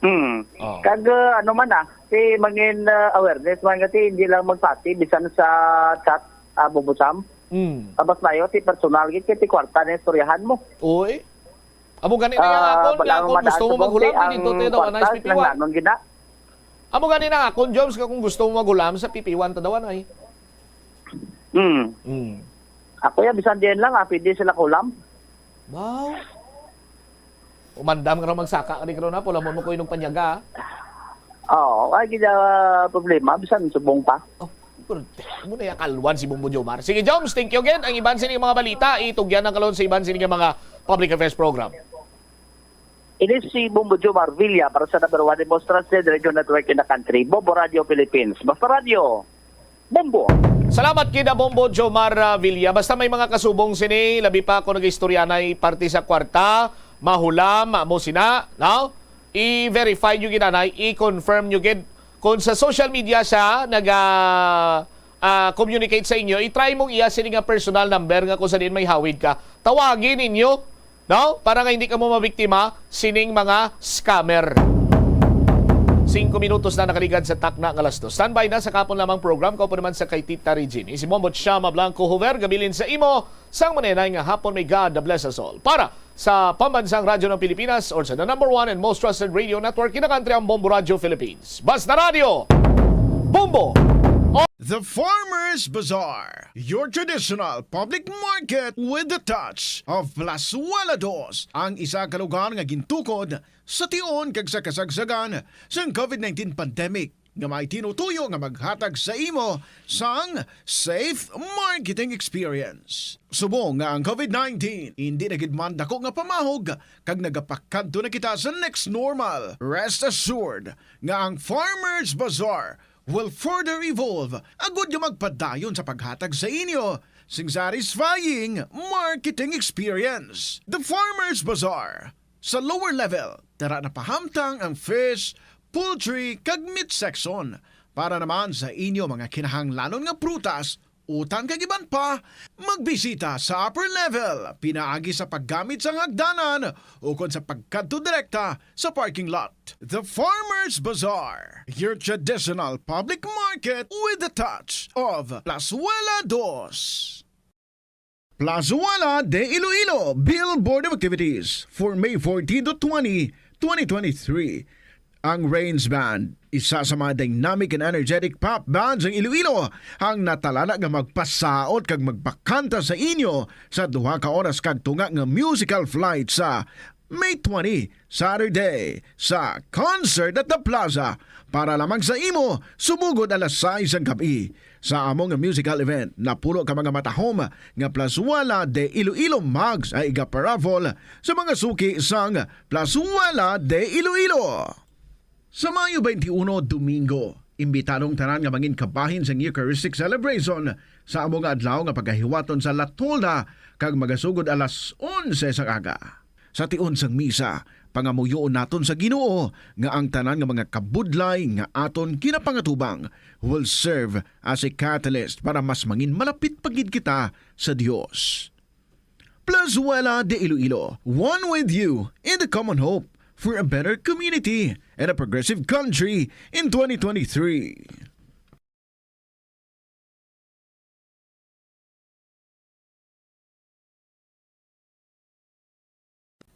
Hmm. Oh. Kag, uh, ano man, ah, ti mangin, uh, awareness man nga ti hindi lang magpati bisan sa chat, ah, Bubusam. Mm. Tabas layo ti personal gid kay ti kwarta na istoryahan mo. Oy. Amo gani na nga. Ah, akon, nga akon gusto mo maghulam, ti ang dito tayo daw, kwarta, anay sa P P one. Nanglanon gid na. Amo gani na akon, Joms, nga kung gusto mo maghulam sa P P one ta daw, anay. Hmm. Mm. Ako ya, bisan diyan lang, ah, pwede sila kulam. Wow. Umandam ka na magsaka ka di karon, ha? Pulamon mo ko inog panyaga, ha? Oo, ay, gid, ah, problema, bisan subong pa. Oh, pero mo na yakalwan si Bumbo Jomar. Sige, Joms, thank you again. Ang iban sini mga balita, itugyan ang kalon sa iban sini nga mga public affairs program. Ini si Bumbo Jomar Villa para sa number one, the most trusted radio network in the country, Bombo Radio Philippines. Basta Radio, Bombo. Salamat kida Bombo Jomar, ah, Villa. Basta may mga kasubong sini, labi pa kung nag-istorya na parte sa kwarta, mahulam, mo sina, no? I-verify nyo gid, anay, i-confirm nyo gid. Kung sa social media siya, nag, ah, ah, communicate sa inyo, i-try mong iya sini nga personal number nga kung sa diin may hawid ka. Tawagin ninyo, no? Para nga hindi ka mo mabiktima sining mga scammer. Singko minutos na nakaligad sa takna nga alas dos. Standby na sa kapon lamang program. Kaupo naman sa kay Tita Regine. Isi Mombo Chama Blanco Hover, gabilin sa imo. Sang manenay nga hapon, may God bless us all. Para sa Pambansang Radyo ng Pilipinas or sa the number one and most trusted radio network in the country, ang Bombo Radyo Philippines. Basta Radyo, Bombo! The Farmers Bazaar, your traditional public market with the touch of Plazuela Dos, ang isa ka lugar nga gintukod sa tion kag sa kasagsagan sang COVID nineteen pandemic, nga may tinutuyo nga maghatag sa imo sang safe marketing experience. Subong nga ang COVID nineteen indi na gid man dako nga pamahog kag nagapakadto na kita sa next normal, rest assured nga ang Farmers Bazaar will further evolve agud nga magpadayon sa paghatag sa inyo sing satisfying marketing experience. The Farmers Bazaar. Sa lower level, tara na pahamtang ang fish, poultry, kag meat section. Para naman sa inyo mga kinahanglanon nga prutas, utan kag iban pa, magbisita sa upper level pinaagi sa paggamit sang hagdanan ukon sa pagkadto direkta sa parking lot. The Farmers Bazaar, your traditional public market with the touch of Plazuela Dos. Plazuela de Iloilo, Billboard of Activities for May fourteen to twenty, twenty twenty-three. Ang Rains Band, isa sa mga dynamic and energetic pop bands ng Iloilo, ang natalana nga magpasaot kag magpakanta sa inyo sa duha ka oras kag tunga nga musical flight sa May twenty, Saturday, sa Concert at the Plaza. Para lamang sa imo, sumugod alas sais ang gab-i. Sa among musical event, napulo ka mga matahom nga Plazuela de Iloilo mugs ang igaparaffle sa mga suki sang Plazuela de Iloilo. Sa Mayo twenty-one, Domingo, imbitado ang tanan nga mangin kabahin sang Eucharistic Celebration sa amo nga adlaw nga pagahiwaton sa La Tolda kag magasugod alas onse sang aga. Sa tion sang misa, pangamuyoon naton sa Ginoo nga ang tanan nga mga kabudlay nga aton ginapangatubang will serve as a catalyst para mas mangin malapit pa gid kita sa Dios. Plazuela de Iloilo, one with you in the common hope for a better community and a progressive country in twenty twenty-three.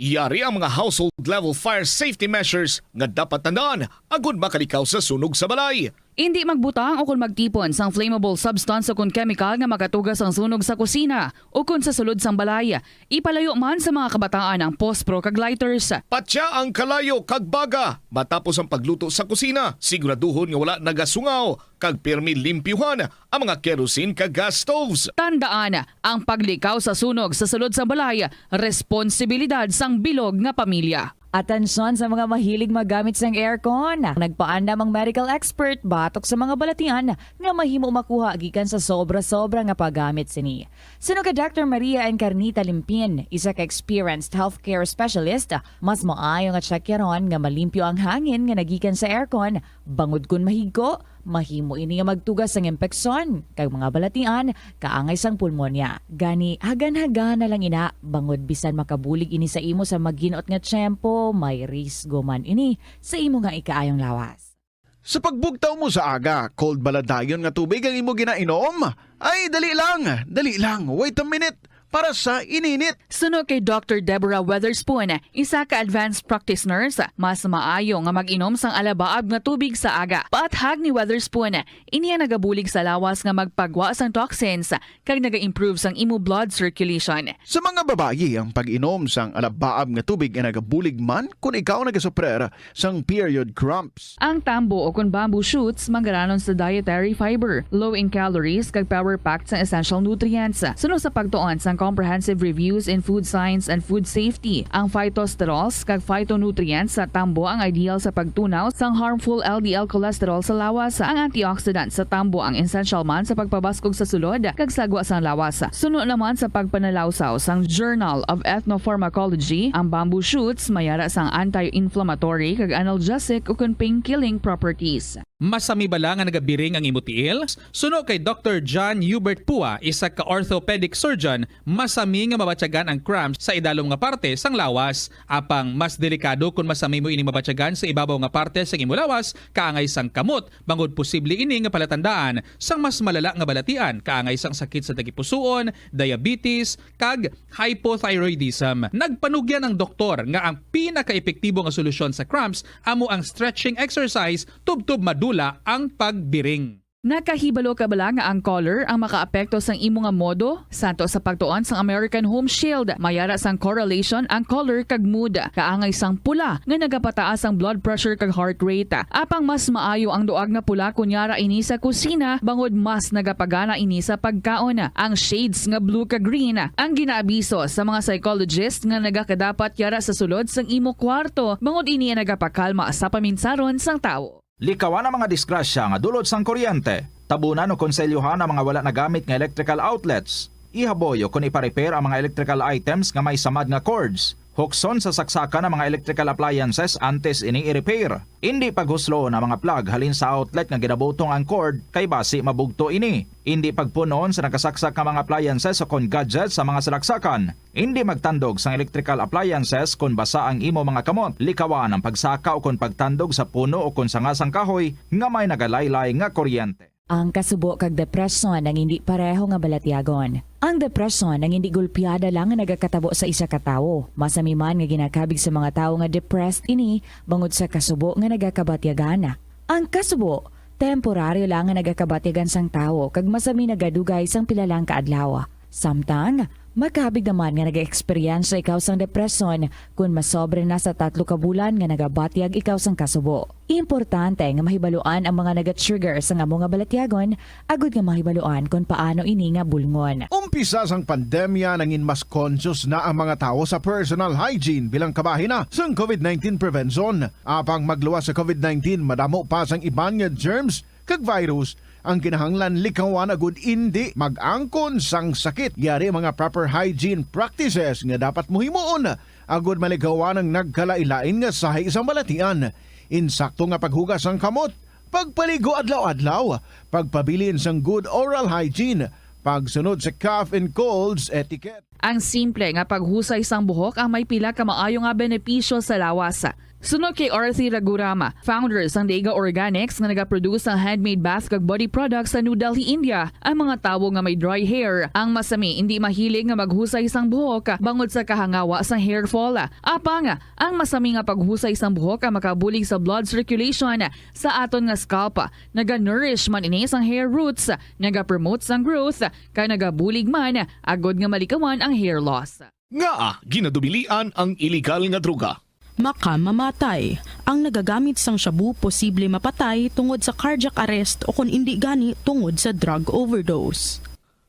Yari ang mga household level fire safety measures nga dapat tandaan agud makalikaw sa sunog sa balay. Indi magbutang o kon magtipon sang flammable substance o kon chemical nga makatuga sang sunog sa kusina o kon sa sulod sang balay. Ipalayo man sa mga kabataan ang pospro kag lighters. Patya ang kalayo kag baga matapos ang pagluto sa kusina. Siguraduhon nga wala nagasungaw kag pirmi limpyuhan ang mga kerosene kag gas stoves. Tandaan, ang paglikaw sa sunog sa sulod sa balay, responsibilidad sang bilog nga pamilya. Atensyon sa mga mahilig magamit sang aircon. Nagpaandam ang medical expert batok sa mga balatian nga mahimo makuha gikan sa sobra-sobra nga paggamit sini. Suno kay Doctor Maria Encarnita Limpin, isa ka experienced healthcare specialist, mas maayo nga tsakyaron nga malimpyo ang hangin nga nagikan sa aircon, bangod kon mahigko, mahimo ini nga magtuga sang impeksyon kag mga balatian kaangay sang pulmonya. Gani, hagan-hagan na lang ina, bangod bisan makabulig ini sa imo sa magin-ot nga tiyempo, may risgo man ini sa imo nga ikaayong lawas. Sa pagbugtaw mo sa aga, cold bala dayon nga tubig ang imo ginainom? Ay, dali lang, dali lang, wait a minute, para sa ininit. Suno kay Doctor Deborah Weatherspoon, isa ka advanced practice nurse, mas maayo nga mag-inom sang alabaab nga tubig sa aga. Paathag ni Weatherspoon, ini ang nagabulig sa lawas nga magpagwa sang toxins kag naga-improve sang imo blood circulation. Sa mga babayi, ang pag-inom sang alabaab nga tubig ay nagabulig man kon ikaw nagasuprer sang period cramps. Ang tambo o kon bamboo shoots manggaranon sa dietary fiber, low in calories, kag power-packed sang essential nutrients. Suno sa pagtuon sang Comprehensive Reviews in Food Science and Food Safety, ang phytosterols kag phytonutrients sa tambo ang ideal sa pagtunaw sang harmful L D L cholesterol sa lawas. Ang antioxidant sa tambo ang essential man sa pagpabaskog sa sulod kag sagwa sang lawas. Suno naman sa pagpanalawsaw sang Journal of Ethnopharmacology, ang bamboo shoots may ara sang anti-inflammatory kag analgesic ukon pain-killing properties. Masami bala nga nagabiring ang imo tiil? Suno kay Doctor John Hubert Pua, isa ka orthopedic surgeon, masami nga mabatyagan ang cramps sa idalom nga parte sang lawas. Apang mas delikado kon masami mo ining mabatyagan sa ibabaw nga parte sang imo lawas, kaangay sang kamot, bangod posible ini nga palatandaan sang mas malala nga balatian, kaangay sang sakit sa tagipusoon, diabetes, kag hypothyroidism. Nagpanugyan ang doktor nga ang pinakaepektibo nga solusyon sa cramps amo ang stretching exercise tubtob madula ang pagbiring. Nakahibalo ka bala nga ang color ang makaapekto sang imo nga modo? Santo sa pagtuon sang American Home Shield, may ara sang correlation ang color kag mood. Kaangay sang pula nga nagapataas ang blood pressure kag heart rate. Apang mas maayo ang duag nga pula kon yara ini sa kusina, bangod mas nagapagana ini sa pagkaon. Ang shades nga blue kag green ang ginaabiso sa mga psychologist nga nagakadapat yara sa sulod sang imo kwarto, bangod ini ang nagapakalma sa paminsaron sang tawo. Likawan ang mga disgrasya nga dulot sang kuryente. Tabunan o konselyohan ang mga wala nagamit nga electrical outlets. Ihaboy o kon ipa-repair ang mga electrical items nga may samad nga cords. Hukson sa saksakan ang mga electrical appliances antes ini i-repair. Indi paghusloon ang mga plug halin sa outlet nga ginabutong ang cord, kay basi mabugto ini. Indi pagpun-on sa nakasaksak nga mga appliances o kon gadgets sa mga salaksakan. Indi magtandog sang electrical appliances kon basa ang imo mga kamot. Likawan ang pagsaka o kon pagtandog sa puno o kon sanga sang kahoy nga may nagalaylay nga kuryente. Ang kasubo kag depresyon ang indi pareho nga balatyagon. Ang depresyon ang indi gulpiada lang nga nagakatabo sa isa ka tawo. Masami man nga ginakabig sa mga tawo nga depressed ini bangod sa kasubo nga nagakabatyagan. Ang kasubo, temporaryo lang nga nagakabatyagan sang tawo kag masami nagadugay sang pila lang ka adlaw. Samtang, makabig naman nga nag-eksperyensya ikaw sang depresyon kon masobra na sa tatlo ka bulan nga nagabatyag ikaw sang kasubo. Importante nga mahibaluan ang mga naga-trigger sang amo nga balatyagon agud nga mahibaluan kon paano ini nga bulngon. Umpisa sang pandemya, nangin mas conscious na ang mga tawo sa personal hygiene bilang kabahin na sang covid nineteen prevention. Apang magluwas sa covid nineteen, madamo pa sang iban nga germs kag virus ang kinahanglan likawan agud indi mag-angkon sang sakit. Yari ang mga proper hygiene practices nga dapat mo himuon agud malikawan ang nagkalain-lain nga sahi sang balatian. Insakto nga paghugas sang kamot, pagpaligo adlaw-adlaw, pagpabilin sang good oral hygiene, pagsunod sa cough and colds etiquette. Ang simple nga paghusay sang buhok ang may pila ka maayo nga benepisyo sa lawas. Suno kay Arthi Raghuram, founder sang Daiga Organics nga nagaproduce sang handmade bath kag body products sa New Delhi, India, ang mga tawo nga may dry hair ang masami indi mahilig nga maghusay sang buhok bangod sa kahangawa sang hair fall. Apang ang masami nga paghusay sang buhok ang makabulig sa blood circulation sa aton nga scalp. Naga-nourish man ini sang hair roots, naga-promote sang growth, kag nagabulig man agod nga malikawan ang hair loss. Ngaa ginadubilian ang iligal nga droga? Makamamatay. Ang nagagamit sang shabu posible mapatay tungod sa cardiac arrest o kon indi gani tungod sa drug overdose.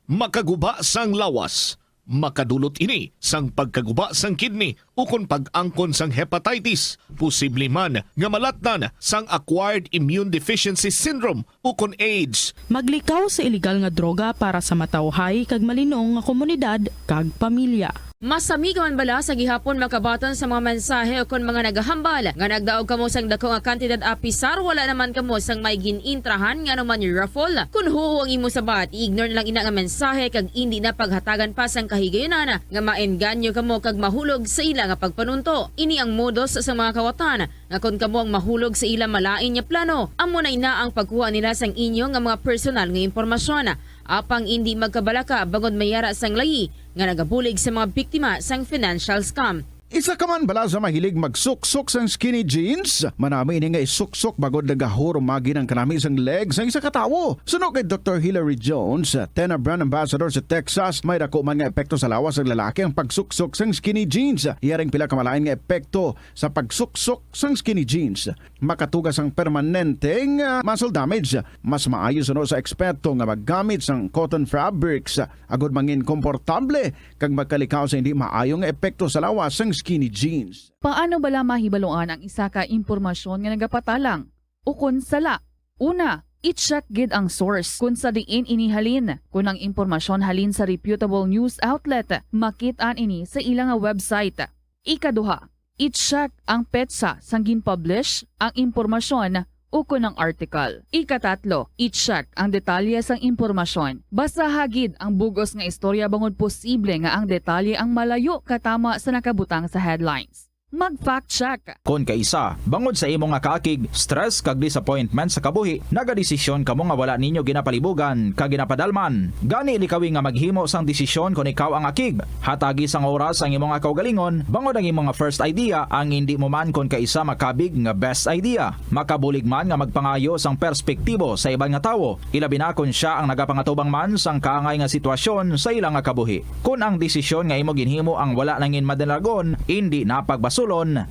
Makaguba sang lawas, makadulot ini sang pagkaguba sang kidney ukon pag-angkon sang hepatitis, posible man nga malatnan sang acquired immune deficiency syndrome ukon AIDS. Maglikaw sa iligal nga droga para sa matawhay kag malinong nga komunidad kag pamilya. Masami ka man bala sa gihapon makabaton sa mga mensahe ukon mga nagahambal nga nagdaog kamo sang dako nga kantidad apisar wala naman kamo sang may gin-intrahan nga anuman raffle? Kon huo ang imo sabat, i-ignore na lang ina nga mensahe kag indi na paghatagan pa sang kahigayunan nga maengganyo kamo kag mahulog sa ila nga pagpanunto. Ini ang modus sa mga kawatan nga kon kamo ang mahulog sa ila malain nga plano, amo na ina ang pagkuha nila sang inyo nga mga personal nga impormasyon. Apang indi magkabalaka bangod may ara sang layi nga nagabulig sa mga biktima sang financial scam. Isa ka man bala sa mahilig magsuksok sang skinny jeans? Manami ini nga isuksok bangod nagahurumagi ang kanami sang leg sang isa ka tawo. Suno kay Doktor Hilary Jones, Tena Brand Ambassador sa Texas, may dako man nga epekto sa lawas sang lalaki ang pagsuksok sang skinny jeans. Iya ring pila ka malain nga epekto sa pagsuksok sang skinny jeans. Makatuga sang permanenteng, ah, muscle damage. Mas maayo suno sa eksperto nga maggamit sang cotton fabrics, ah, agod mangin komportable kag magkalikaw sa hindi maayo nga epekto sa lawas sang skinny jeans. Paano bala mahibaluan ang isa ka impormasyon nga nagapatalang ukon sala? Una, i-check gid ang source kon sa diin ini halin. Kon ang impormasyon halin sa reputable news outlet, makit-an ini sa ila nga website. Ikaduha, i-check ang petsa sang gin-publish ang impormasyon ukon ang article. Ikatatlo, i-check ang detalye sang impormasyon. Basaha gid ang bug-os nga istorya bangod posible nga ang detalye ang malayo katama sa nakabutang sa headlines. Mag-fact check. Kon kaisa, bangod sa imo nga kaakig, stress kag disappointment sa kabuhi, nagadesisyon kamo nga wala ninyo ginapalibugan kag ginapadalman. Gani likawi nga maghimo sang desisyon kon ikaw ang akig. Hatagi sang oras ang imo nga kaugalingon, bangod ang imo nga first idea ang indi mo man kon kaisa makabig nga best idea. Makabulig man nga magpangayo sang perspektibo sa iban nga tawo, ilabi na kon sia ang nagapangatubang man sang kaangay nga sitwasyon sa ila nga kabuhi. Kon ang desisyon nga imo ginhimo ang wala nangin madalagon, indi na pagbasulon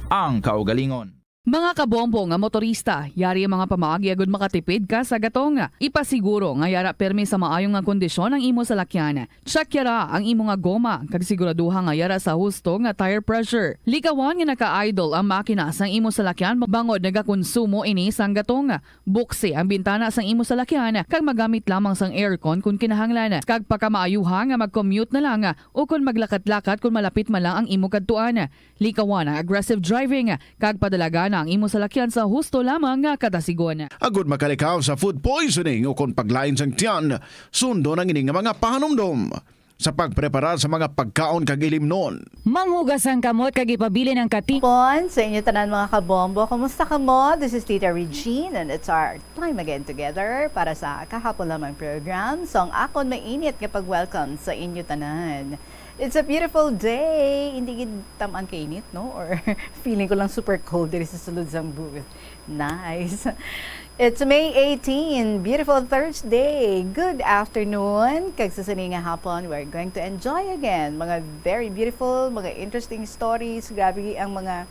ang kaugalingon. Mga kabombo nga motorista, yari ang mga pamaagi agud makatipid ka sa gatong. Ipasiguro nga yara permi sa maayo nga kondisyon ang imo salakyan. Check yara ang imo nga goma kag siguraduha nga yara sa husto nga tire pressure. Likawan nga naka-idle ang makina sang imo salakyan bangod nagakonsumo ini sang gatong. Buksi ang bintana sang imo salakyan kag magamit lamang sang aircon kon kinahanglan, kag pakamaayuha nga mag-commute na lang o kon maglakat-lakat kon malapit man lang ang imo kadtuan. Likawan ang aggressive driving kag padalagana ang imo salakyan sa husto lamang nga kadasigon. Agud makalikaw sa food poisoning o kon paglain sang tiyan, sundon ang ini nga mga pahanumdom sa pagpreparar sa mga pagkaon kag ilimnon. Manghugas ang kamot kag ipabilin ang kati. Pon sa inyo tanan mga kabombo, kumusta kamo? This is Tita Regine and it's our time again together para sa kahapon lamang program. So ang akon mainit nga pag-welcome sa inyo tanan. It's a beautiful day. Hindi gid tam-an kainit, no? Or feeling ko lang super cold diri sa sulod sang booth. Nice. It's May eighteen, beautiful Thursday. Good afternoon. Kag sa sini nga hapon, we're going to enjoy again mga very beautiful, mga interesting stories. Grabe ang mga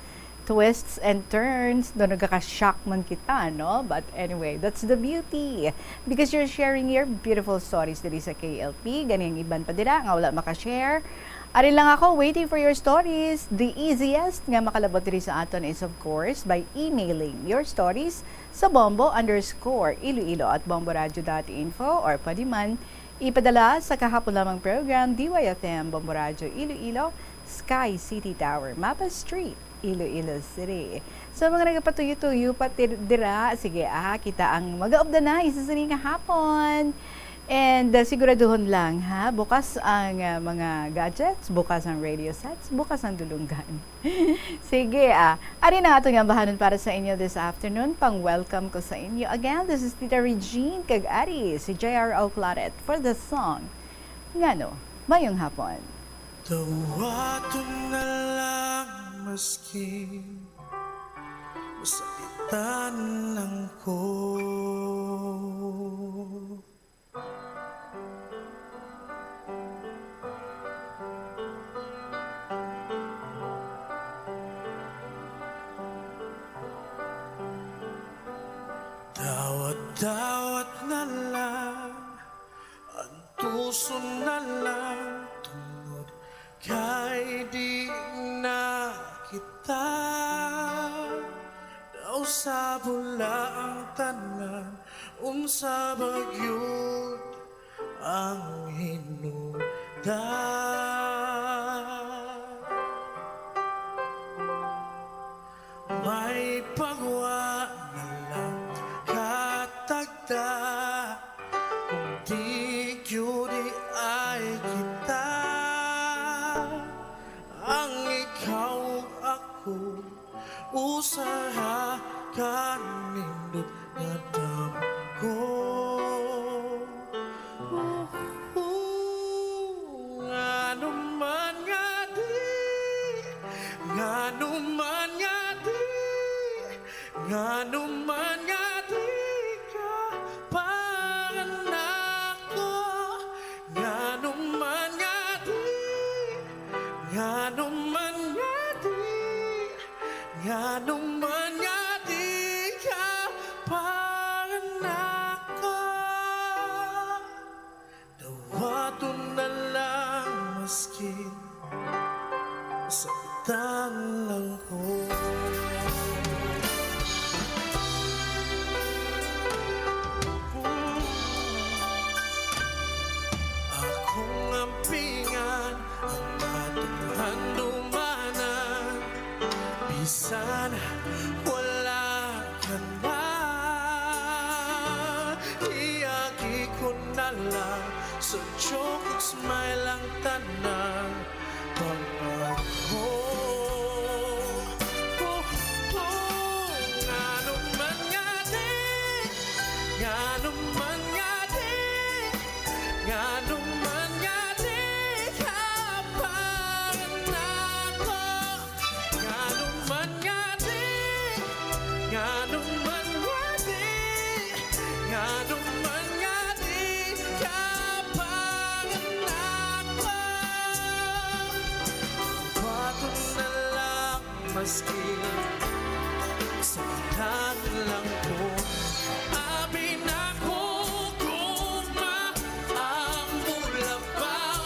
twists and turns. Do nagaka-shock man kita, no? But anyway, that's the beauty. Because you're sharing your beautiful stories diri sa K L P. Gani ang iban pa dira nga wala maka-share. Ari lang ako, waiting for your stories. The easiest nga makalabot diri sa aton is, of course, by emailing your stories sa bombo underscore iloilo at bomboradio dot info or pwede man ipadala sa kahapon lamang program, D Y F M, Bombo Radio Iloilo, Sky City Tower, Mapa Street, Iloilo City. Sa mga nagapatuyo-tuyo pa tir- dira, sige ah, kita ang mag-aobdanay sa sini nga hapon. And, uh, siguraduhon lang, ha, bukas ang, uh, mga gadgets, bukas ang radio sets, bukas ang dulunggan. Sige, ah. Ari na ato nga bahanon para sa inyo this afternoon. Pang-welcome ko sa inyo. Again, this is Tita Regine, kag ari si J R O Claret for the song Ngano. Mayong hapon. Dawaton na lang maski masakitan lang ko. Dawat-dawat na lang, antuson na lang, tungod kay di na kita. Daw sa bula ang tanan, unsa ba gyud ang hinungdan? May pagwa na lang katagda, kung di gyud ay kita ang ikaw ug ako. Usaha ka nindot nga damgo. Ngano man nga di, ngano man nga di, ngano man nga di ka panganako, ngano man nga di, ngano man nga di. Ngano man nga di ka panganako? Dawaton na lang maski sakitan lang ko. Akong ampingan ang atong handumanan. Bisan wala ka na, iagi ko na lang sa joke ug smile ang tanan. Pangako, oh, oh, ngano man nga di, ngano man nga di, ngano man nga di ka panganako. Ngano man nga di, ngano man nga di, ngano man nga di ka panganako. Baton na lang maski sa lang ko. Abi na ko kung ma-, ang mulabaw,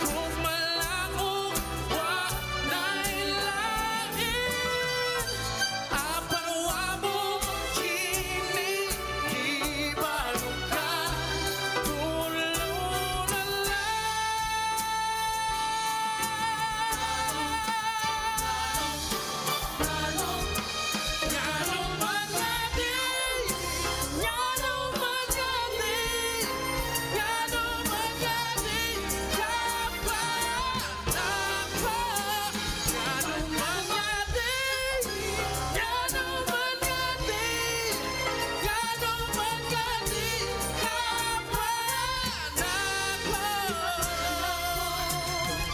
kung malango, wa na'y lain. Apan wa mo kini, di ba nung ka, tulo na lang.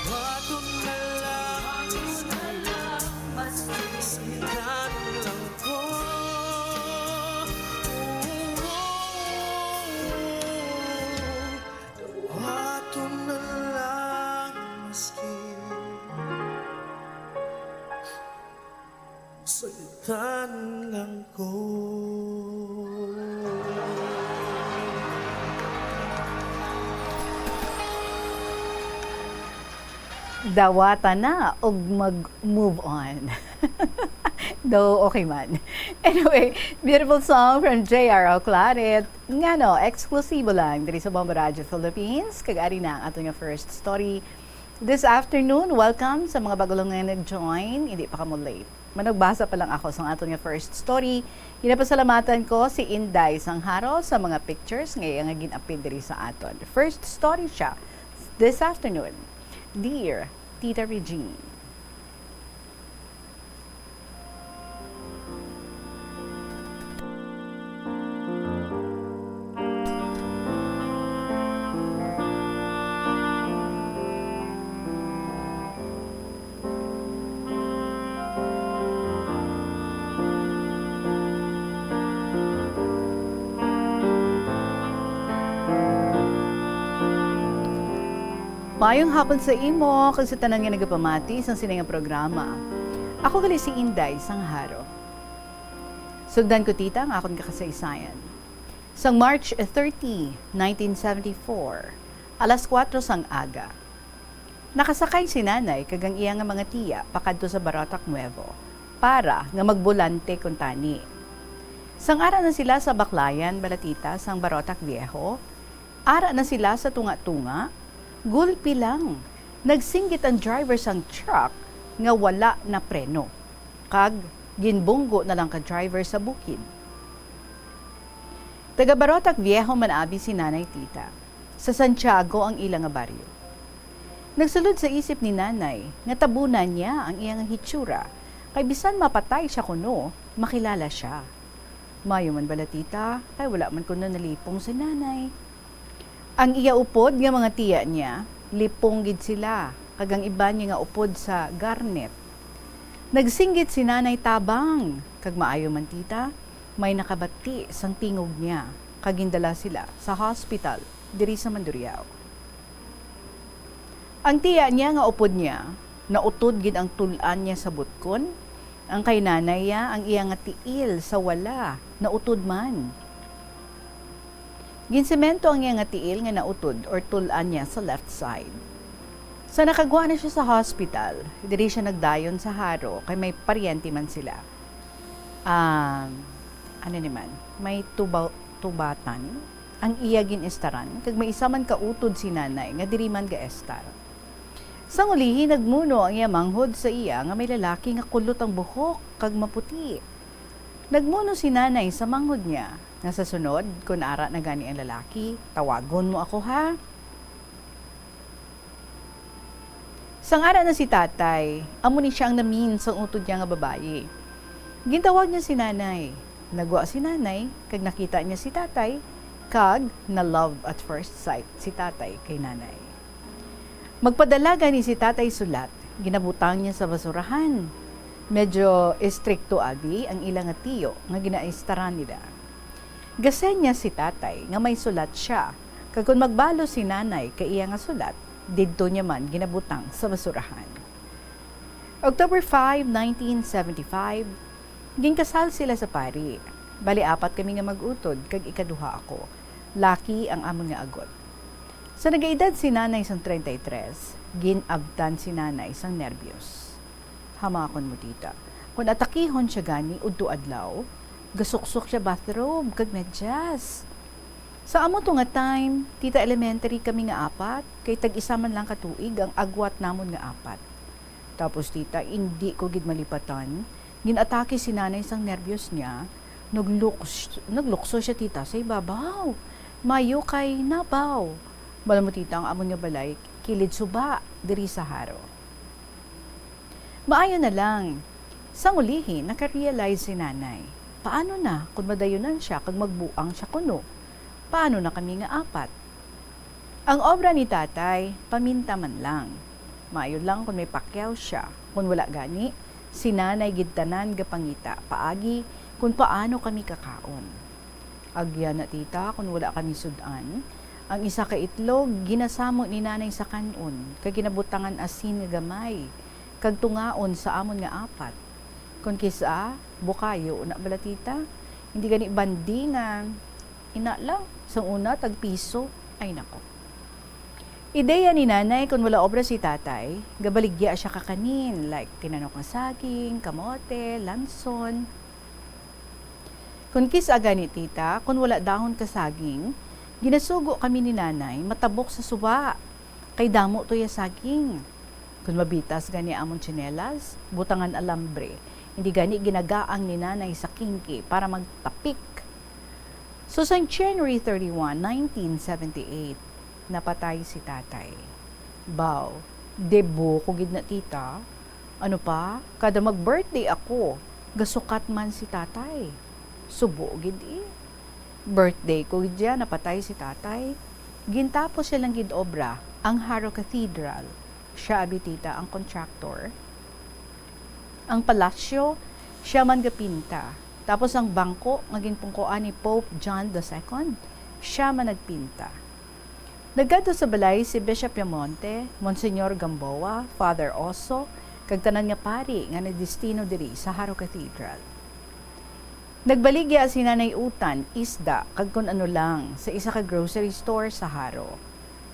Baton na lang, maski sakitan lang ko. Baton na lang, maski sakitan lang ko. Dawata na og mag-move on. Though, okay man. Anyway, beautiful song from J R O Claret. Ngano, eksklusibo lang diri sa Bombo Radyo Philippines. Kag ari na ang ato nga first story. This afternoon, welcome sa mga bago lang nga nag-join. Hindi pa kamo late. Manugbasa pa lang ako sang aton nga first story. Ginapasalamatan ko si Inday Sangharo sa mga pictures nga iya nga gin-apil diri sa aton. First story siya this afternoon. Dear Tita Regine. Maayong hapon sa imo kag sa tanan nga nagapamati sang sini nga programa. Ako gali si Inday Sangharo. Sugdan ko, tita, ang akon kakasaysayan. Sang March thirty, nineteen seventy-four, alas kuwatro sang aga, nakasakay si Nanay kag ang iya nga mga tiya pakadto sa Barotac Nuevo para nga magbolante kuntani. Sang ara na sila sa Baclayan, Balatita, sang Barotac Viejo, ara na sila sa tunga-tunga, gulpi lang, nagsinggit ang driver sang truck nga wala na preno, kag ginbunggo na lang ka driver sa bukid. Taga Barotac Viejo man abi si Nanay, tita. Sa Santiago ang ila nga baryo. Nagsulod sa isip ni Nanay nga tabunan niya ang iya nga hitsura, kay bisan mapatay siya kuno, makilala siya. Maayo man bala, tita, kay wala man kuno nalipong si Nanay. Ang iya upod nga mga tiya niya, lipong gid sila, kag ang iban niya nga upod sa garnet. Nagsinggit si Nanay tabang, kag maayo man, tita, may nakabati sang tingog niya, kag gindala sila sa hospital diri sa Mandurriao. Ang tiya niya nga upod niya, nautod gid ang tul-an niya sa butkon, ang kay Nanay niya, ang iya nga tiil sa wala, nautod man. Ginsemento ang iya nga tiil nga nautod or tul-an niya sa left side. Sa nakagwa na siya sa hospital, diri siya nagdayon sa Jaro kay may paryente man sila. Ah, ano ni man, may tuba-, tubatan ang iya gin-estaran, kag may isa man ka utod si Nanay nga diri man ga-estar. Sang ulihi, nagmuno ang iya manghod sa iya nga may lalaki nga kulot ang buhok kag maputi. Nagmuno si Nanay sa manghod niya nga sa sunod, kon ara na gani ang lalaki, tawagon mo ako, ha? Sang ara na si Tatay, amo ni sia ang namin sang utod niya nga babayi. Gintawag niya si Nanay. Nagwa si Nanay, kag nakita niya si Tatay, kag na-love at first sight si Tatay kay Nanay. Magpadala gani si Tatay sulat, ginabutang niya sa basurahan. Medyo estrikto abi ang ila nga tiyo nga ginaestaran nila. Gasenyas si Tatay nga may sulat sia, kag kon magbalo si Nanay kay iya nga sulat, didto niya man ginabutang sa basurahan. October five, nineteen seventy-five, ginkasal sila sa pari. Bali, apat kami nga mag-utod, kag ikaduha ako. Laki ang amon nga agot. Sa nagaedad si Nanay sang treinta y tres, gin-abtan si Nanay sang nerbiyos. Hamakon mo, tita. Kon atakihon siya gani udto adlaw, gasuksok siya bathrobe kag medyas. Sa amo to nga time, tita, elementary kami nga apat, kay tag-isa man lang ka tuig ang agwat namon nga apat. Tapos, tita, indi ko gid malipatan, gin-atake si Nanay sang nerbiyos niya, nagluks-, naglukso siya, tita, sa ibabaw. Mayo kay nabaw. Bala mo, tita, ang amon nga balay kilid suba diri sa Jaro. Maayo na lang. Sang ulihi, nakarealize si Nanay. Paano na kon madayunan siya kag magbuang siya kuno? Paano na kami nga apat? Ang obra ni Tatay, paminta man lang. Maayo lang kon may pakyaw siya. Kon wala gani, si Nanay gid tanan gapangita paagi kon paano kami kakaon. Agyan na, tita, kon wala kami sud-an, ang isa ka itlog ginasamo ni Nanay sa kan-on kag ginabutangan asin nga gamay kag tungaon sa amon nga apat. Kon kis-a, bukayo na bala, tita. Hindi gani bandi nga ina lang, sang una tag piso. Ay nako. Ideya ni Nanay, kon wala obra si Tatay, gabaligya siya kakanin, like tinanok nga saging, kamote, lanson. Kon kis-a gani, tita, kon wala dahon ka saging, ginasugo kami ni Nanay matabok sa suba, kay damo to ya saging. Kon mabitas gani amon tsinelas, butangan alambre. Hindi gani ginagaang ni Nanay sa kingki para magtapik. So, sang January thirty-one, nineteen seventy-eight, napatay si Tatay. Baw, debo ko gid na, tita. Ano pa, kada mag-birthday ako, gasukat man si Tatay. Subo gid, eh. Birthday ko gid ya, napatay si Tatay. Gintapos siya lang gid obra, ang Jaro Cathedral. Siya abi, tita, ang contractor. Ang palasyo, siya man gapinta. Tapos ang bangko nga ginpungkoan ni Pope John the Second, siya man nagpinta. Nagkadto sa balay si Bishop Yamonte, Monsignor Gamboa, Father Oso, kag tanan nga pari nga nadestino diri sa Jaro Cathedral. Nagbaligya si Nanay Utan, isda, kag kun ano lang, sa isa ka grocery store sa Jaro.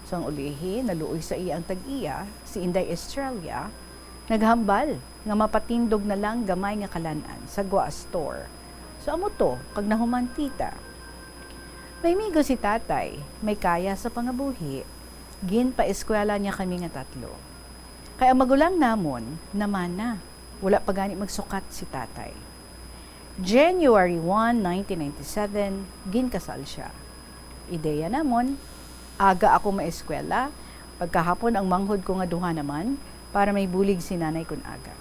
Sang ulihi, naluoy sa iya ang tag-iya, si Inday Estrella, naghambal nga mapatindog na lang gamay nga kalan-an sa gwa store. So, amo to, kag nahuman, tita. May migo si Tatay, may kaya sa pangabuhi, ginpaeskwela niya kami nga tatlo. Kay ang magulang namon, namana, wala pa gani magsukat si Tatay. January one, nineteen ninety-seven, ginkasal siya. Ideya namon, aga ako maeskwela, pagkahapon ang manghod ko nga duha naman, para may bulig si Nanay kun aga.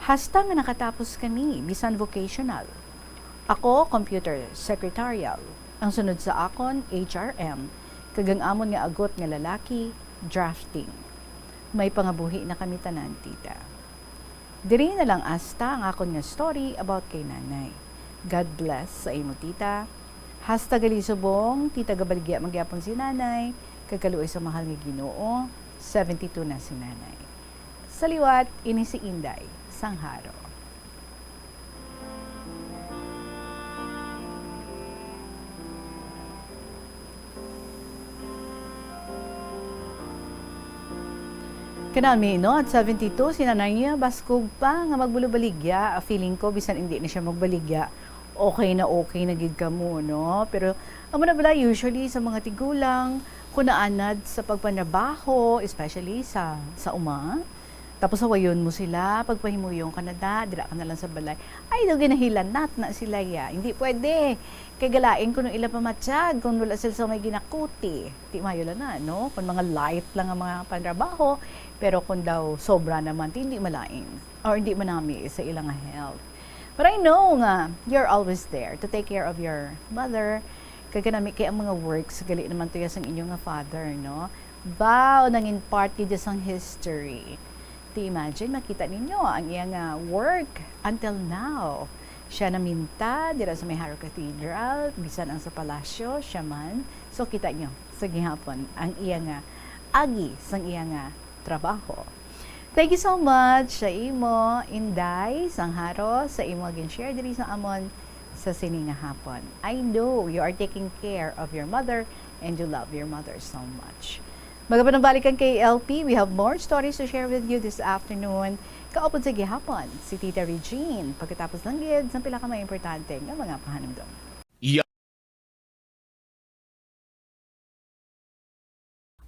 Hasta nga nakatapos kami, bisan vocational. Ako, computer secretarial. Ang sunod sa akon, H R M, kag ang amon nga agot nga lalaki, drafting. May pangabuhi na kami tanan, tita. Diri na lang asta ang akon nga story about kay Nanay. God bless sa imo, tita. Hasta gali subong, tita, gabaligya man gyapon si Nanay, kag kaluoy sa mahal nga Ginoo, seventy-two na si Nanay. Sa liwat, ini si Inday, sang Jaro. Kanami, no? At seventy-two, si Nanay niya, baskog pa nga magbulobaligya. Ah, feeling ko, bisan hindi na siya magbaligya, okay na okay na gid kamo, no? Pero, amo na bala, usually, sa mga tigulang, kung naanad sa pagpanrabaho, especially sa, sa uma, tapos hawayon mo sila, pagpahimuyong ka na da, dira ka na lang sa balay. Ay, daw ginahilanat na sila ya. Hindi pwede. Kay galain kuno ila pamatyag kung wala sila sa may ginakuti. Ti mayo lang na, no? Kung mga light lang ang mga panrabaho, pero kung daw sobra naman, ti hindi malain. Or hindi manami sa ilang health. But I know nga, you're always there to take care of your mother. Kay kanami kay ang mga works, gali naman to ya sang inyo nga father, no? Wow, nangin part gid sang history. Ti imagine, makita ninyo ang iya nga work until now. Siya naminta dira sa may Jaro Cathedral, bisan ang sa palasyo, siya man. So, kita nyo, sa gihapon, ang iya nga agi sang iya nga trabaho. Thank you so much sa imo, Inday, sang Jaro, sa imo gin-share diri sa amon sa sini nga hapon. I know you are taking care of your mother and you love your mother so much. Magapanambalik ang K L P. We have more stories to share with you this afternoon. Kaupod sa gihapon, si Tita Regine. Pagkatapos lang gid sa pila ka mga importante nga mga pahanumdom.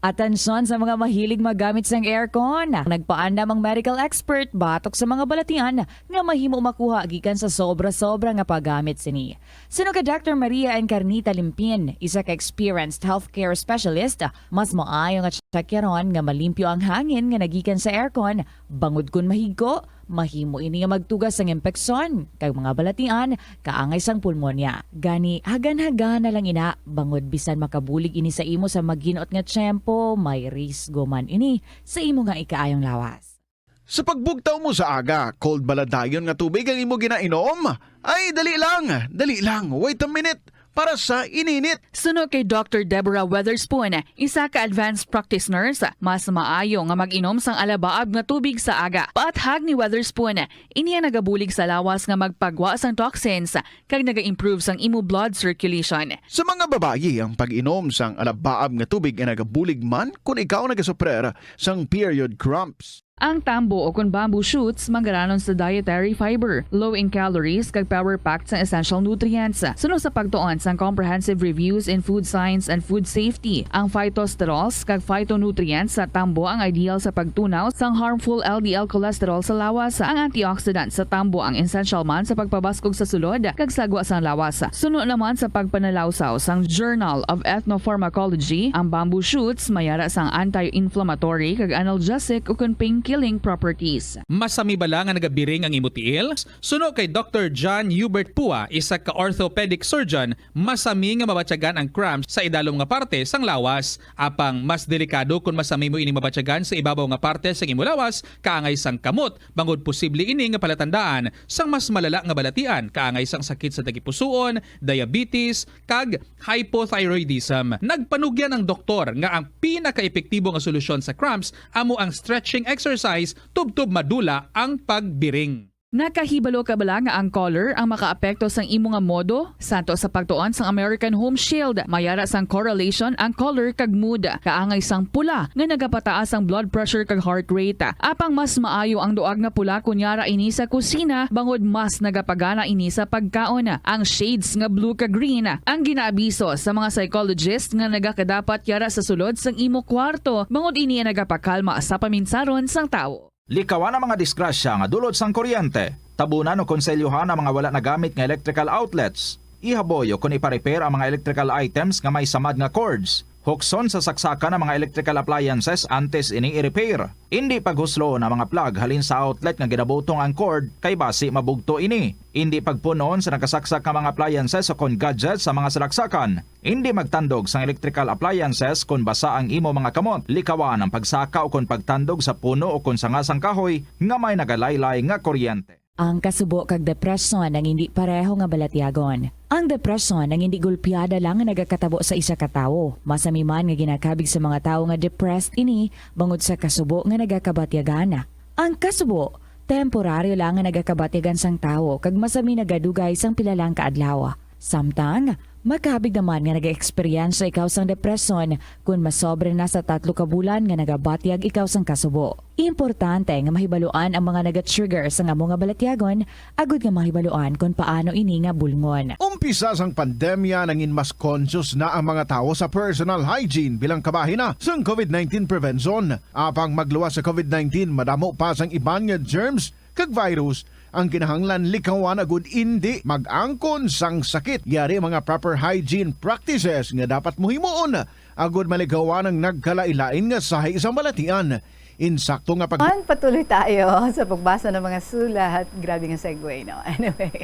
Atensyon sa mga mahilig magamit sang aircon. Nagpaandam ang medical expert batok sa mga balatian nga mahimo makuha gikan sa sobra-sobra nga paggamit sini. Suno kay Doctor Maria Encarnita Limpin, isa ka experienced healthcare specialist, mas maayo nga tsakyaron nga malimpyo ang hangin nga nagikan sa aircon, bangod kon mahigko, mahimo ini nga magtuga sang impeksyon kag mga balatian kaangay sang pulmonya. Gani, hagan-hagan na lang ina, bangod bisan makabulig ini sa imo sa maginot nga tiyempo, may risgo man ini sa imo nga ikaayong lawas. Sa pagbugtaw mo sa aga, cold bala dayon nga tubig ang imo ginainom? Ay, dali lang, dali lang, wait a minute, para sa ininit. Suno kay Doctor Deborah Weatherspoon, isa ka advanced practice nurse, mas maayo nga mag-inom sang alabaab nga tubig sa aga. Paathag ni Weatherspoon, ini ang nagabulig sa lawas nga magpagwa sang toxins kag naga-improve sang imo blood circulation. Sa mga babayi, ang pag-inom sang alabaab nga tubig ay nagabulig man kon ikaw nagasuprer sang period cramps. Ang tambo o kon bamboo shoots manggaranon sa dietary fiber, low in calories, kag power-packed sang essential nutrients. Suno sa pagtuon sang Comprehensive Reviews in Food Science and Food Safety, ang phytosterols kag phytonutrients sa tambo ang ideal sa pagtunaw sang harmful L D L cholesterol sa lawas. Ang antioxidant sa tambo ang essential man sa pagpabaskog sa sulod kag sagwa sang lawas. Suno naman sa pagpanalawsaw sang Journal of Ethnopharmacology, ang bamboo shoots may ara sang anti-inflammatory kag analgesic ukon pain-killing properties. Masami bala nga nagabiring ang imo tiil? Suno kay Doktor John Hubert Pua, isa ka orthopedic surgeon, masami nga mabatyagan ang cramps sa idalom nga parte sang lawas. Apang mas delikado kon masami mo ini mabatyagan sa ibabaw nga parte sang imo lawas, kaangay sang kamot, bangod posible ini nga palatandaan sang mas malala nga balatian, kaangay sang sakit sa tagipusoon, diabetes, kag hypothyroidism. Nagpanugyan ang doktor nga ang pinakaepektibo nga solusyon sa cramps amo ang stretching exercise tubtob madula ang pagbiring. Nakahibalo ka bala nga ang color ang makaapekto sang imo nga modo? Santo sa pagtuon sang American Home Shield, may ara sang correlation ang color kag mood. Kaangay sang pula nga nagapataas ang blood pressure kag heart rate. Apang mas maayo ang duag nga pula kon yara ini sa kusina, bangod mas nagapagana ini sa pagkaon. Ang shades nga blue kag green ang ginaabiso sa mga psychologist nga nagakadapat yara sa sulod sang imo kwarto, bangod ini ang nagapakalma sa paminsaron sang tawo. Likawan ang mga disgrasya nga dulot sang kuryente. Tabunan o konselyohan ang mga wala nagamit nga electrical outlets. Ihaboy o kon ipa-repair ang mga electrical items nga may samad nga cords. Hukson sa saksakan ang mga electrical appliances antes ini i-repair. Indi paghusloon ang mga plug halin sa outlet nga ginabutong ang cord, kay basi mabugto ini. Indi pagpun-on sa nakasaksak nga mga appliances o kon gadgets sa mga salaksakan. Indi magtandog sang electrical appliances kon basa ang imo mga kamot. Likawan ang pagsaka o kon pagtandog sa puno o kon sanga sang kahoy nga may nagalaylay nga kuryente. Ang kasubo kag depresyon ang indi pareho nga balatyagon. Ang depresyon ang indi gulpiada lang nga nagakatabo sa isa ka tawo. Masami man nga ginakabig sa mga tawo nga depressed ini bangod sa kasubo nga nagakabatyagan. Ang kasubo, temporaryo lang nga nagakabatyagan sang tawo kag masami nagadugay sang pila lang ka adlaw. Samtang, makabig naman nga nag-eksperyensya ikaw sang depresyon kon masobra na sa tatlo ka bulan nga nagabatyag ikaw sang kasubo. Importante nga mahibaluan ang mga naga-trigger sang amo nga balatyagon agud nga mahibaluan kon paano ini nga bulngon. Umpisa sang pandemya, nangin mas conscious na ang mga tawo sa personal hygiene bilang kabahin na sang covid nineteen prevention. Apang magluwas sa covid nineteen, madamo pa sang iban nga germs kag virus ang kinahanglan likawan agud indi mag-angkon sang sakit. Yari mga proper hygiene practices nga dapat mo himuon agud malikawan ang nagkalain-lain nga sahi sang balatian. Insakto nga pag- Man, patuloy tayo sa pagbasa ng mga sulat. Grabe nga segue, no? Anyway,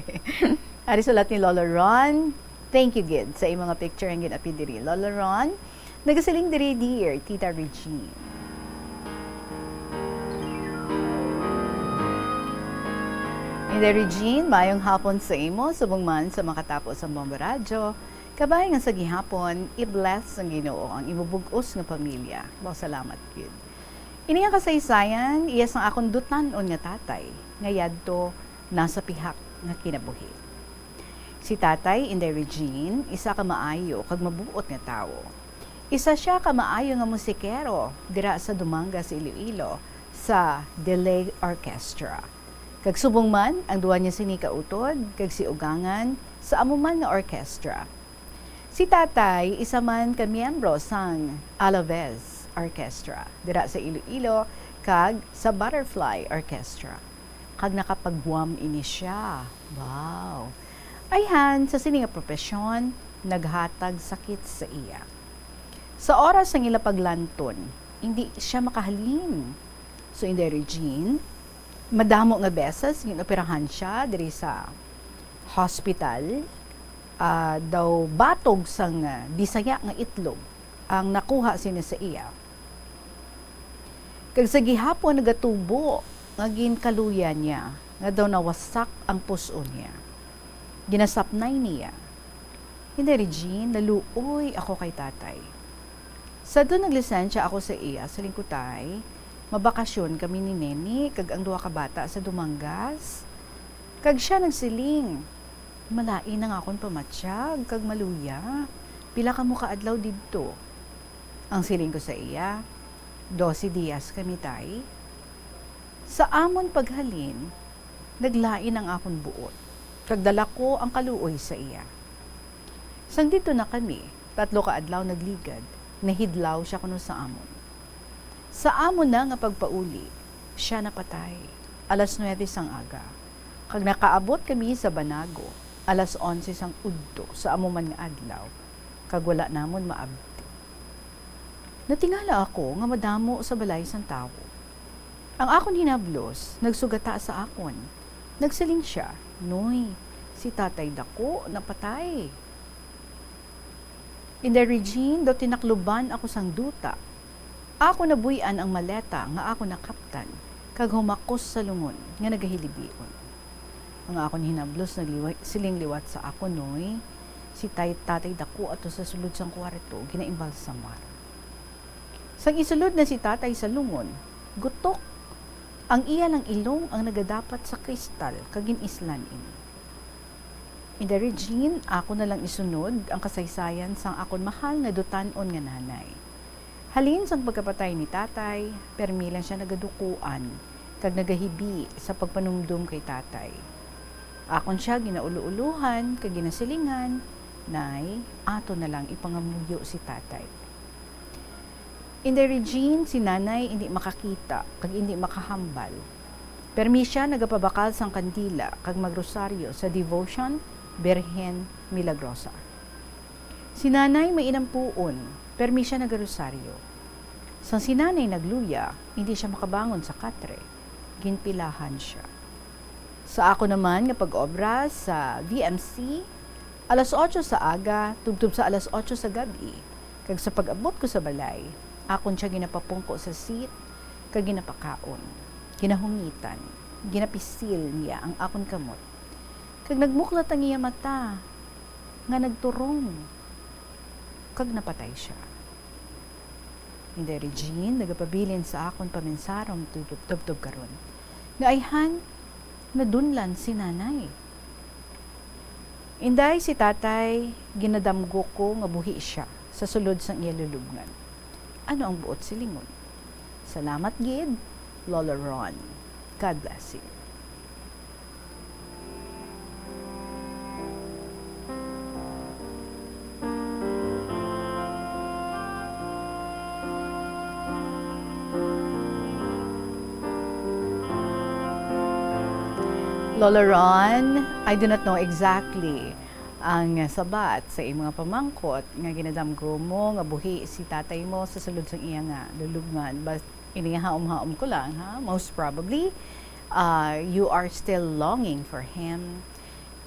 ari sulat ni Lolo Ron. Thank you, gid, sa imong mga picture ang gin-appear diri. Lolo Ron, nagasiling diri, "Dear Tita Regine." Inday Regine, maayong hapon sa imo, subong man sa makatapo sa Bombo Radyo. Kabahin nga sa gihapon, i-bless sang Ginoo ang imo bug-os nga pamilya. Wow, salamat gid. Ini nga kasaysayan, iya sang akon dutan-on nga tatay, nga yadto na sa pihak nga kinabuhi. Si Tatay, Inday Regine, isa ka maayo kag mabuot nga tawo. Isa sia ka maayo nga musikero dira sa Dumangas, Iloilo, sa Delay Orchestra. Kag subong man, ang duha niya sini ka utod kag si ugangan sa amo man nga orkestra. Si Tatay isa man ka miyembro sang Alaves Orchestra dira sa Iloilo kag sa Butterfly Orchestra, kag nakapag-Guam ini sia. Wow! Ayhan, sa sini nga propesyon, naghatag sakit sa iya. Sa oras sang ila paglanton, indi sia makahalin. So, Inday Regine, madamo nga beses ginoperahan sia diri sa hospital. Ah, daw batog sang, ah, Bisaya nga itlog ang nakuha sini sa iya. Kag sa gihapon nagatubo nga ginkaluya niya nga daw nawasak ang pus-on niya. Ginasapnay niya. Inday Regine, naluoy ako kay Tatay. Sadto naglisensya ako sa iya, siling ko, "Tay, mabakasyon kami ni Neni kag ang duha ka bata sa Dumangas." Kag sia nagsiling, "Malain ang akon pamatyag kag maluya. Pila kamo ka adlaw didto?" Ang siling ko sa iya, "Dose dias kami, Tay." Sa amon paghalin, naglain ang akon buot, kag dala ko ang kaluoy sa iya. Sang didto na kami, tatlo ka adlaw nagligad, nahidlaw sia kuno sa amon. Sa amon na nga pagpauli, sia napatay, alas nuebe sang aga, kag nakaabot kami sa Banago, alas onse sang udto sa amo man nga adlaw, kag wala namon maabti. Natingala ako nga madamo sa balay sang tawo. Ang akon hinablos nagsugata sa akon. Nagsiling sia, "Noy, si Tatay Dako napatay." Inday Regine, daw tinakluban ako sang duta. Ako nabuy-an ang maleta nga ako nakaptan, kag humakos sa lungon nga nagahilibion. Ang akon hinablos nagliwa-, siling liwat sa akon, "Noy, si tay-, Tatay Dako ato sa sulod sang kwarto, ginaimbalsamar." Sang isulod na si Tatay sa lungon, gutok ang iya lang ilong ang nagadapat sa kristal kag gin-islan ini. Inday Regine, ako na lang isunod ang kasaysayan sang akon mahal nga dutan-on nga nanay. Halin sang pagkapatay ni Tatay, permi lang sia nagadukoan kag nagahibi sa pagpanumdom kay Tatay. Akon sia ginaulo-ulohan kag ginasilingan, "Nay, ato na lang ipangamuyo si Tatay." Inday Regine, si Nanay indi makakita kag indi makahambal. Permi sia nagapabakal sang kandila kag magrosaryo sa Devotion Birhen Milagrosa. Si Nanay mainampuon, permi sia nagarosaryo. Sang si Nanay nagluya, indi sia makabangon sa katre. Ginpilahan sia. Sa ako naman nga pag-obra sa V M C, alas otso sa aga tubtob sa alas otso sa gab-i, kag sa pag-abot ko sa balay, akon sia ginapapungko sa seat kag ginapakaon. Ginahungitan, ginapisil niya ang akon kamot, kag nagmuklat ang iya mata nga nagturong, kag napatay sia. Inday Regine nagapabilin sa akon paminsarom tubtob, tubtob karon, nga ayhan nadunlan si Nanay. Inday, si Tatay, ginadamgo ko nga buhi sia sa sulod sang iya lulubngan. Ano ang buot silingon? Salamat gid, Lolo Ron. God bless you. Lolo Ron, I do not know exactly ang sabat sa imong mga pamangkot nga ginadamgo mo nga buhi si tatay mo sa sulod sang iya nga lulubngan, but inihaom-haom ko lang, ha? Most probably, uh, you are still longing for him.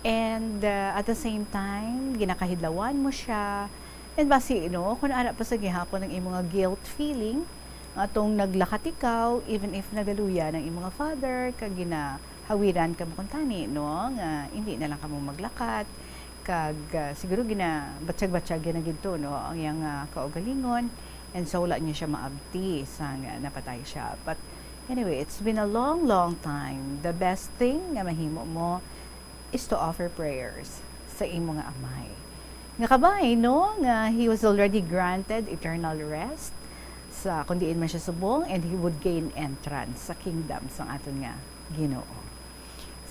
And, uh, at the same time, ginakahidlawan mo siya. And basi, no, kung ara pa sa gihapon ang imong nga guilt feeling, nga atong naglakat ikaw, even if nagaluya ang imong nga father, kag ginahawiran ka mo kuntani, no, nga hindi na lang kamo maglakat, kag, ah, siguro ginabatyag-batyag na gid to, no, ang iyang, ah, kaugalingon, and so wala niya siya maabti sang, ah, napatay siya. But anyway, it's been a long, long time. The best thing nga mahimo mo is to offer prayers sa imo nga amay. Nga kabay, no, nga he was already granted eternal rest sa kung diin man siya subong, and he would gain entrance sa kingdom sang aton nga Ginoo.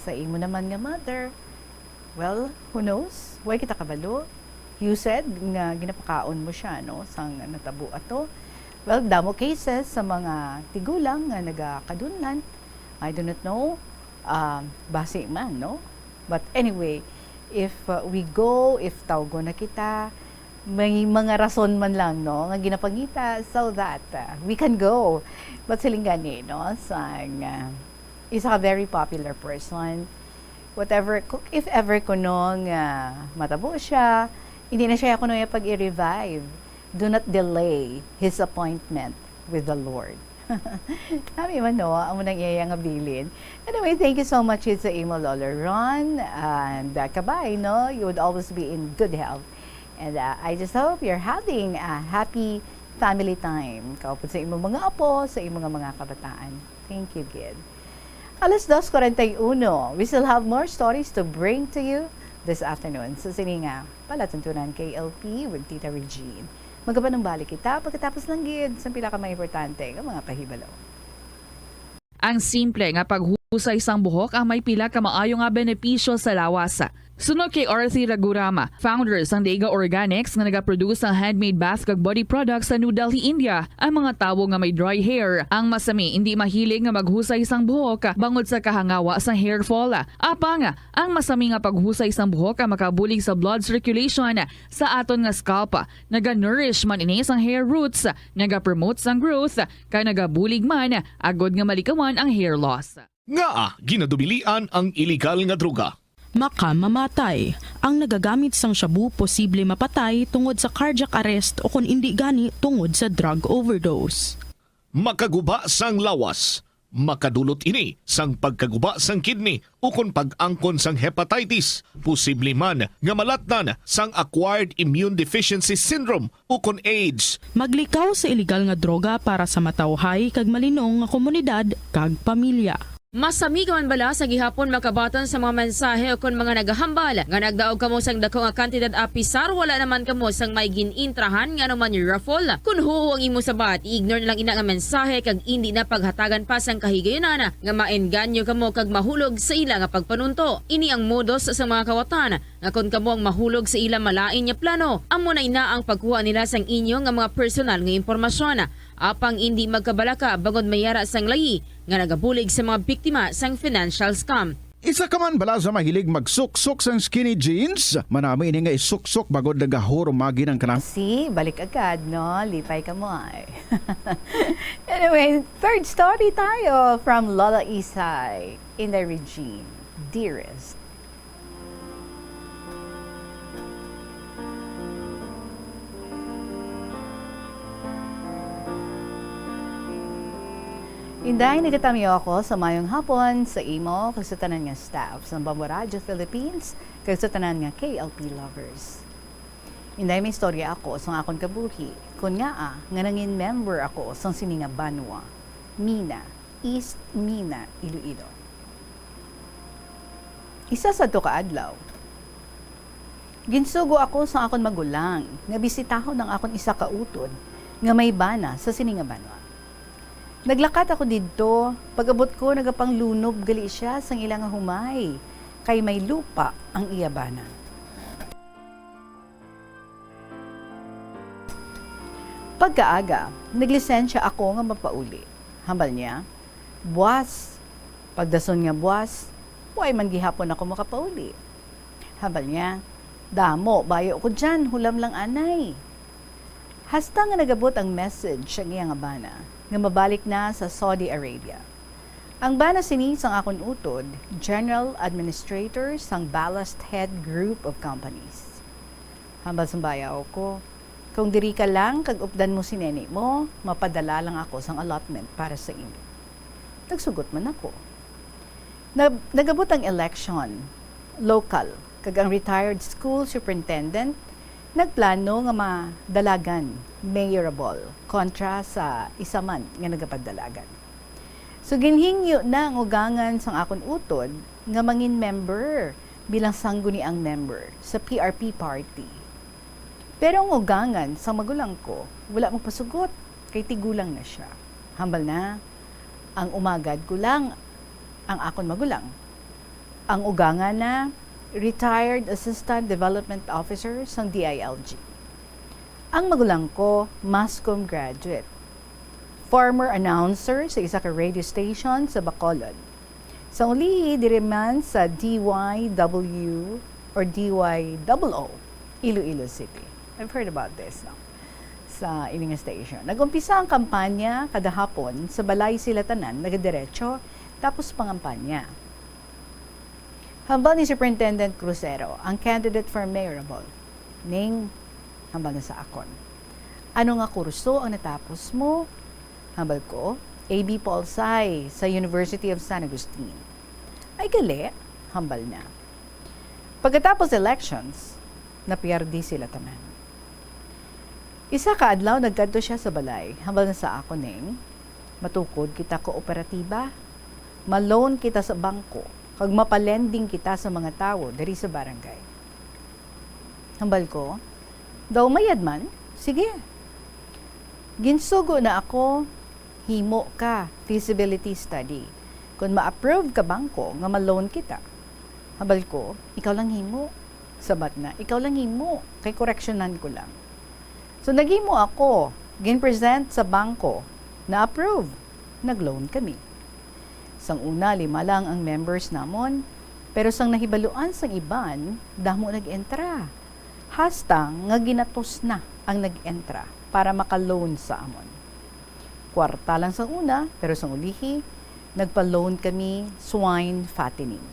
Sa imo naman nga mother, well, who knows? Way kita kabalo? You said nga ginapakaon mo siya, no, sang natabo ato. Well, damo cases sa mga tigulang nga nagakadunlan. I do not know, ah, basi man, no? But anyway, if, uh, we go, if tawgon na kita, may mga rason man lang, no, nga ginapangita so that, uh, we can go. But siling gani, no, sang, uh, isa ka very popular person, whatever, ku-, if ever kuno nga matabo siya, hindi na siya kuno iya pag-i-revive. Do not delay his appointment with the Lord. Nami man, no, amo nang iya nga bilin. Anyway, thank you so much sa imo, Lolo Ron. And, uh, kabay, no, you would always be in good health. And, uh, I just hope you're having a happy family time. Kaupod sa imo mga apo, sa imo nga mga kabataan. Thank you, gid. Alas dos cuarenta y uno, we still have more stories to bring to you this afternoon. Sa sini nga palatuntunan, K L P with Tita Regine. Magapanumbalik kita pagkatapos lang gid sa pila ka mga importante nga mga pahibalo. Ang simple nga paghusay sang buhok ang may pila ka maayo nga benepisyo sa lawas. Suno kay Arthi Ragurama, founder sang Dega Organics nga nagaproduce sang handmade bath kag body products sa New Delhi, India, ang mga tawo nga may dry hair ang masami indi mahilig nga maghusay sang buhok bangod sa kahangawa sang hair fall. Apang ang masami nga paghusay sang buhok ang makabulig sa blood circulation sa aton nga scalp. Naga-nourish man ini sang hair roots, nagapromote sang growth, kag nagabulig man agod nga malikawan ang hair loss. Ngaa ginadubilian ang iligal nga droga? Makamamatay. Ang nagagamit sang shabu posible mapatay tungod sa cardiac arrest o kon indi gani tungod sa drug overdose. Makaguba sang lawas. Makadulot ini sang pagkaguba sang kidney ukon pag-angkon sang hepatitis. Posible man nga malatnan sang acquired immune deficiency syndrome ukon AIDS. Maglikaw sa iligal nga droga para sa matawhay kag malinong nga komunidad kag pamilya. Masami ka man bala sa gihapon makabaton sa mga mensahe ukon mga nagahambal nga nagdaog kamo sang daku nga kantidad apisar wala naman kamo sang may gin-intrahan nga anuman raffle? Kon huo ang imo sabat, i-ignore na lang ina nga mensahe kag indi na paghatagan pa sang kahigayunan nga maengganyo kamo kag mahulog sa ila nga pagpanunto. Ini ang modus sa mga kawatan nga kon kamo ang mahulog sa ila malain nga plano, amo na ina ang pagkuha nila sang inyo nga mga personal nga impormasyon. Apang indi magkabalaka bangod may ara sang layi nga nagabulig sa mga biktima sang financial scam. Isa ka man bala sa mahilig magsuksok sang skinny jeans? Manami ini nga isuksok bangod nagahurumagi ang kanang. See, balik agad, no? Lipay ka mo ay. Anyway, third story tayo from Lola Isay, Inday Regine, Dearest. Inday, nagatamyaw ako sa mayong hapon sa imo kag sa tanan nga staff sa Bamba Radio Philippines kag sa tanan nga K L P lovers. Inday, may istorya ako sa akon kabuhi kon ngaa nga nangin member ako sang sini nga banwa, Mina, East Mina, Iloilo. Isa sadto ka adlaw, ginsugo ako sa akon magulang nga bisitahon ang akon isa ka utod nga may bana sa sini nga banwa. Naglakat ako didto, pag-abot ko nagapanglunob gali sia sang ila nga humay, kay may lupa ang iya bana. Pagkaaga, naglisensya ako nga mapauli. Hambal niya, "Buas." Pagdason nga buas, way man gihapon ako makapauli. Hambal niya, "Damo bayo ko dyan, hulam lang anay." Hasta nga nagabot ang message sa iya nga bana nga mabalik na sa Saudi Arabia. Ang bana sini sang akon utod, General Administrator sang Ballast Head Group of Companies. Hambal sang bayaw ko, "Kung diri ka lang kag updan mo si neni mo, mapadala lang ako sang allotment para sa imo." Nagsugot man ako. Nag-, nagabot ang election, local, kag ang retired school superintendent nagplano nga madalagan, mayorable, kontra sa isa man nga nagapagdalagan. So, ginhingyo na ang ugangan sang akon utod nga mangin member bilang sangguniang member sa P R P party. Pero ang ugangan sang magulang ko wala magpasugot, kay tigulang na sia. Hambal na, ang umagad ko lang ang akon magulang. Ang ugangan na, retired assistant development officer sang D I L G. Ang magulang ko, mass comm graduate. Former announcer sa isa ka radio station sa Bacolod. Sa ulihi, diri man sa D Y W or D Y O O, Iloilo City. I've heard about this, no? Sa ini nga station. Nag-umpisa ang kampanya kada hapon sa balay sila tanan nagadiretso, tapos pangampanya. Hambal ni Superintendent Crucero, ang candidate for mayorable. "Ning," hambal na sa akon, "ano nga kurso ang natapos mo?" Hambal ko, "A B Pol Sci sa University of San Agustin." "Ay, gali," hambal na. Pagkatapos elections, napiardi sila tanan. Isa ka adlaw, nagkadto sia sa balay, hambal na sa akon, "Ning, matukod kita kooperatiba, ma-loan kita sa bangko, kag mapalending kita sa mga tawo diri sa barangay." Hambal ko, "Daw mayad man? Sige." Ginsugo na ako, Himo ka feasibility study. Kung ma-approve ka bangko nga ma-loan kita, hambal ko, "Ikaw lang himo." Sabat na, "Ikaw lang himo, kay koreksyonan ko lang." So, naghimo ako, gin-present sa bangko, na-approve, nag-loan kami. Sang una, lima lang ang members namon, pero sang nahibaluan sang iban, damo nag-entra. Hasta nga ginatos na ang nag-entra para maka-loan sa amon. Kwarta lang sang una, pero sang ulihi, nagpa-loan kami swine fattening.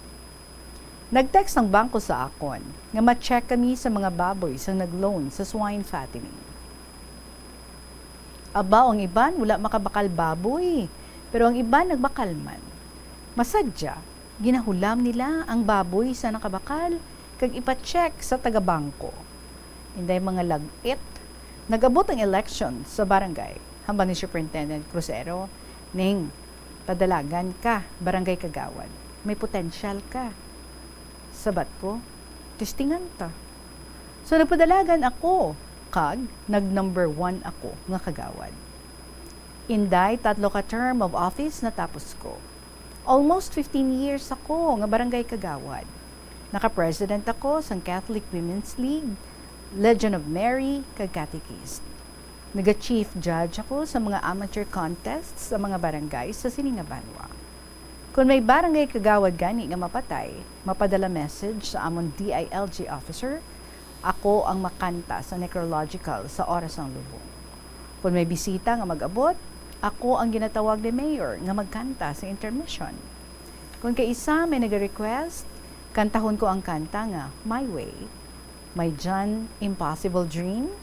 Nag-text ang bangko sa akon nga ma-check kami sa mga baboy sang nag-loan sa swine fattening. Abaw, ang iban wala makabakal baboy, pero ang iban nagbakal man. Masadya, ginahulam nila ang baboy sa nakabakal kag ipa-check sa taga-bangko. Inday mga lag-it, nag-abot ang election sa barangay, hambal ni Superintendent Crucero, "Ning, padalagan ka, barangay kagawad. May potensyal ka." Sabat ko, "Testingan ta." So, nagpadalagan ako, kag nag-number one ako nga kagawad. Inday, tatlo ka term of office natapos ko. Almost fifteen years ako nga barangay kagawad. Naka-president ako sang Catholic Women's League, Legion of Mary, kag Catechist. Naga-chief judge ako sa mga amateur contests sa mga barangay sa sini nga banwa. Kon may barangay kagawad gani nga mapatay, mapadala message sa amon D I L G officer, ako ang makanta sa necrological sa oras sang lubong. Kon may bisita nga mag-abot, ako ang ginatawag ni Mayor nga magkanta sa intermission. Kon kay isa may nag-request, kantahon ko ang kanta nga My Way, My John Impossible Dream,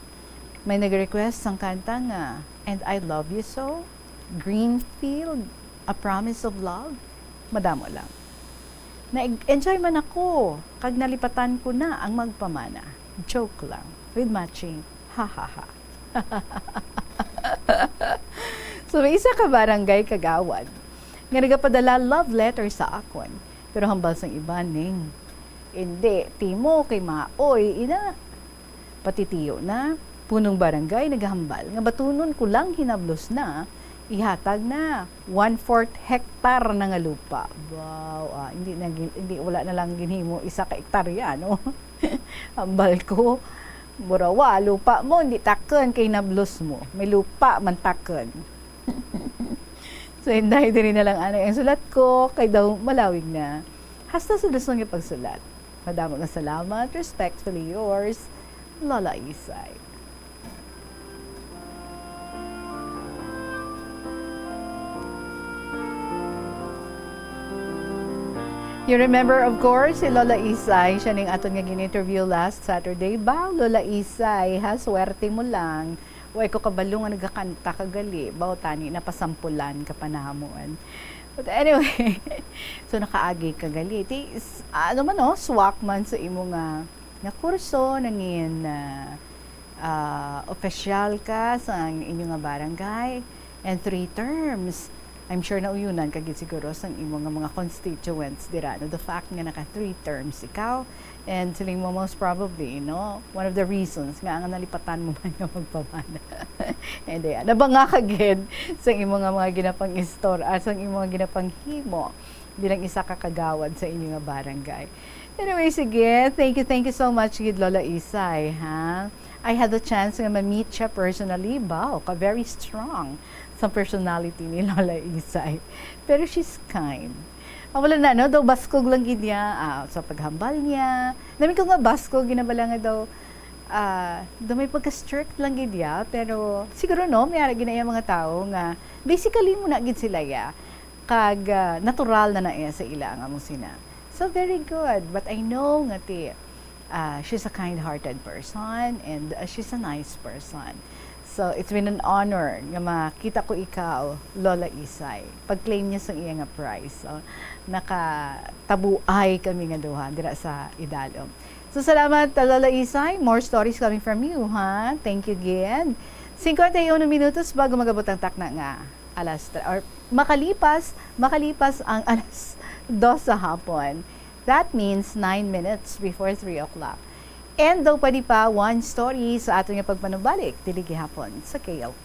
may nag-request sang kanta nga And I Love You So, Greenfield, A Promise of Love, madamo lang. Na-enjoy man ako, kag nalipatan ko na ang magpamana. Joke lang, with matching ha ha ha. So, may isa ka barangay kagawad nga nagapadala love letter sa akon, pero hambal sang iban, "Ning, indi, Timo, kay maoy ina." Pati tiyo na, punong barangay nagahambal nga batunon ko lang hinablos na, ihatag na one-fourth hektar na nga lupa. Wow, ah, hindi na gin-, hindi, wala na lang ginhimo isa ka ektarya, no? Hambal ko, "Mura wa, lupa mo, hindi takon kay hinablos mo. May lupa man takon." So, inday, diri na lang anay ang sulat ko, kay daw malawig na. Hasta sa dason nga pagsulat. Madamo nga salamat. Respectfully yours, Lola Isay. You remember, of course, si Lola Isay. Siya ning aton nga gin-interview last Saturday. Ba, Lola Isay, ha? Swerte mo lang. Way ko kabalo nga nagakanta ka gali. Ba, tani, napasampulan ka pa namon. But anyway, so nakaagi ka gali. Ti, s-, ano man, no? Swak man sa imo nga, nga kurso, nangin, ah, ah, opisyal ka sa inyo nga barangay, and three terms. I'm sure nauyonan ka gid siguro sang imo nga mga constituents dira, no? The fact nga naka three terms ikaw, and siling mo, most probably, no, one of the reasons nga ang nalipatan mo man nga magpamana. And then, nabanga ka gid sang imo nga mga ginapang-istor-, ah, sang imo nga ginapanghimo bilang isa ka kagawad sa inyo nga barangay. Anyway, sige. Thank you, thank you so much gid, Lola Isay, ha? I had the chance nga ma-meet siya personally. Wow, ka very strong sa personality ni Lola Isay. Pero she's kind. Ah, wala na, no? Daw baskog lang gid niya, ah, sa paghambal niya. Nami ko nga baskog, ginabala nga daw, ah, daw may pagka-strict lang gid niya. Pero siguro, no, may ara gid na iya mga tao nga basically mo na gid sila, ya. Kag, ah, natural na na iya sa ila ang amo sina. So, very good. But I know nga ti, ah, she's a kind-hearted person and, ah, she's a nice person. So, it's been an honor nga makita ko ikaw, Lola Isay. Pag-claim niya sa iya nga prize. So, nakatabuay kami nga duha dira sa Idalom. So, salamat, Lola Isay. More stories coming from you, ha? Thank you again. Singkwenta y uno minutos bago mag-abot ang takna nga alas tre-, or makalipas, makalipas ang alas dos sa hapon. That means nine minutes before three o'clock. And daw pwede pa one story sa aton nga pagpanubalik, dili gihapon sa K L P.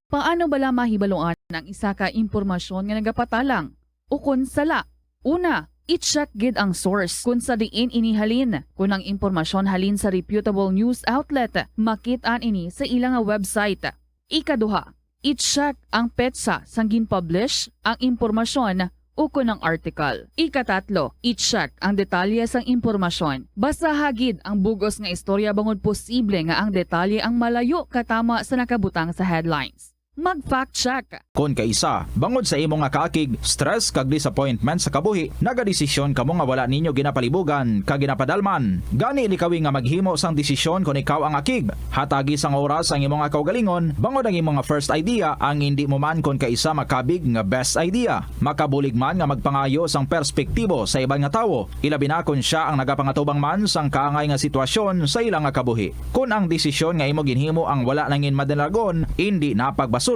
Paano bala mahibaluan ang isa ka impormasyon nga nagapatalang ukon sala? Una, i-check gid ang source kon sa diin ini halin. Kon ang impormasyon halin sa reputable news outlet, makit-an ini sa ila nga website. Ikaduha, i-check ang petsa sang gin-publish ang impormasyon ukon ang article. Ikatatlo, i-check ang detalye sang impormasyon. Basaha gid ang bug-os nga istorya bangod posible nga ang detalye ang malayo katama sa nakabutang sa headlines. Mag-fact check. Kon kaisa, bangod sa imo nga kaakig, stress kag disappointment sa kabuhi, nagadesisyon kamo nga wala ninyo ginapalibugan kag ginapadalman. Gani likawi nga maghimo sang desisyon kon ikaw ang akig. Hatagi sang oras ang imo nga kaugalingon, bangod ang imo nga first idea ang indi mo man kon kaisa makabig nga best idea. Makabulig man nga magpangayo sang perspektibo sa iban nga tawo, ilabi na kon sia ang nagapangatubang man sang kaangay nga sitwasyon sa ila nga kabuhi. Kon ang desisyon nga imo ginhimo ang wala nangin madalagon, indi na pagbasulon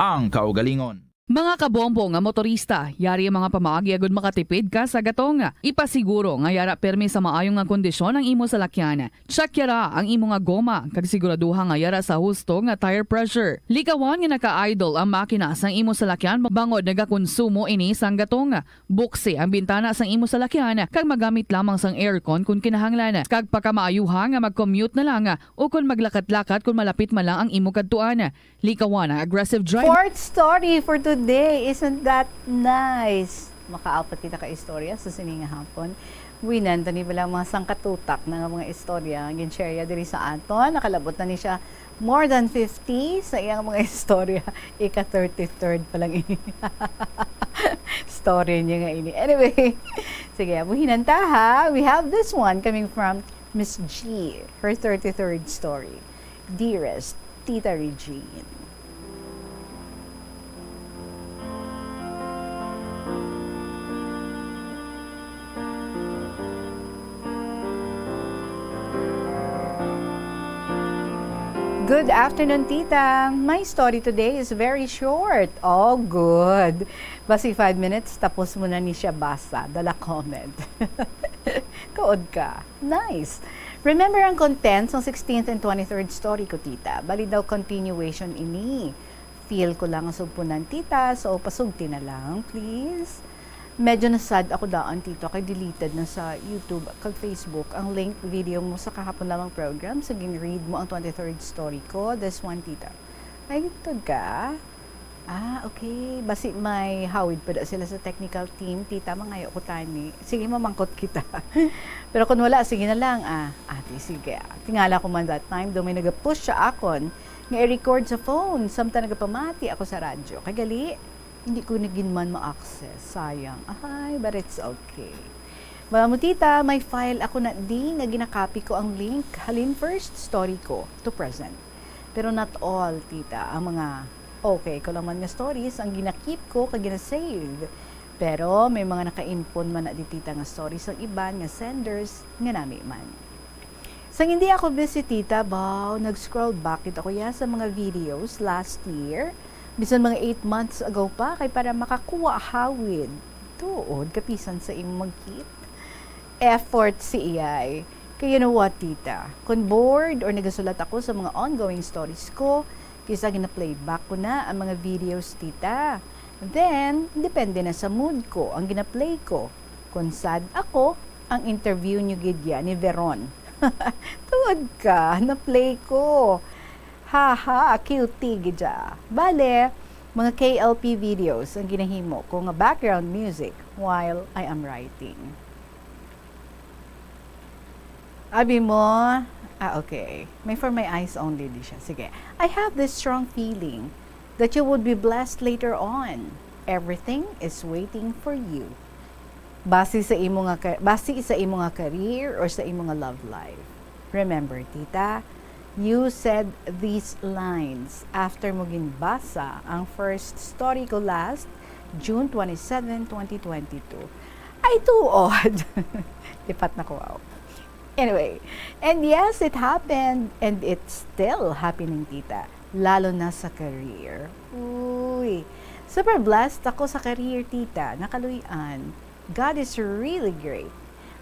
ang kaugalingon. Mga kabombo nga motorista, yari ang mga pamaagi agud makatipid ka sa gatong. Ipasiguro nga yara permi sa maayo nga kondisyon ang imo salakyan. Check yara ang imo nga goma, kag siguraduha nga yara sa husto nga tire pressure. Likawan nga naka-idle ang makina sang imo salakyan bangod nagakonsumo ini sang gatong. Buksi ang bintana sang imo salakyan kag magamit lamang sang aircon kon kinahanglan, kag pakamaayuha nga mag-commute na lang o kon maglakat-lakat kon malapit man lang ang imo kadtuan. Likawan ang aggressive driver. Fourth story for today. Isn't that nice? Makaapat kita ka istorya sa sini nga hapon. Winan tani bala mga sangkatutak na nga mga istorya nga gin-share ya diri sa aton. Nakalabot na ni siya more than fifty sa iyang mga istorya. Ika thirty-third pa lang ini. Story niya nga ini. Anyway, sige, buhinan ta ha. We have this one coming from Miss G, her thirty-third story. Dearest Tita Regine. Good afternoon, Tita. My story today is very short. Oh, good. Basi five minutes, tapos mo na ni siya basa. Dala comment. Kaod ka. Nice. Remember ang content sang sixteenth and twenty-third story ko, Tita? Bali daw continuation ini. Feel ko lang ang sugpunan, Tita. So, pasugti na lang, please. Medyo nasad ako daan, Tita, kay deleted na sa YouTube kag Facebook ang link video mo sa kahapon lamang program. Sa gin-read mo ang twenty-third story ko. This one, Tita. Ay, ito ka? Ah, okay. Basi may hawid pa da sila sa technical team, Tita, mangayo ko tani. Sige, mamangkot kita. Pero kung wala, sige na lang. Ah, ate, sige. Tingala ko man that time, daw may nag-push sa akon nga i-record sa phone, samtang nagapamati ako sa radyo. Kay gali, hindi ko na gid man ma-access. Sayang. Ay, but it's okay. Wala mo, Tita, may file ako na di nga ginakopy ko ang link halin first story ko to present. Pero not all, Tita, ang mga okay ko lang man nga stories ang gina-keep ko kag gina-save. Pero may mga nakaimpon man na di, Tita, nga stories ang iban nga senders nga nami man. Sang hindi ako busy, Tita, baw, nag-scroll back kita ko ya sa mga videos last year, bisan mga eight months ago pa, kay para makakuha hawid. Tuod, kapisan sa imong mag-keep effort si iyay. Kay you know what, Tita? Kung bored or nagasulat ako sa mga ongoing stories ko, kisa gina-playback ko na ang mga videos, Tita. Then, depende na sa mood ko ang gina-play ko. Kung sad ako, ang interview niyo gid ya ni Veron. Tuod ka, na-play ko. Ha ha, cutie gid ya. Bale, mga K L P videos ang ginahimo ko nga background music while I am writing. Abi mo, ah, okay. May for my eyes only di siya. Sige. I have this strong feeling that you would be blessed later on. Everything is waiting for you. Base sa imo nga ka-, base sa imo nga career or sa imo nga love life. Remember, Tita, you said these lines after mo ginbasa ang first story ko last June twenty-seven, twenty twenty-two. Ay, tuod! Lipat na ko, wow. Anyway, and yes, it happened, and it's still happening, Tita. Lalo na sa career. Uy, super blessed ako sa career, Tita. Nakaluy-an. God is really great.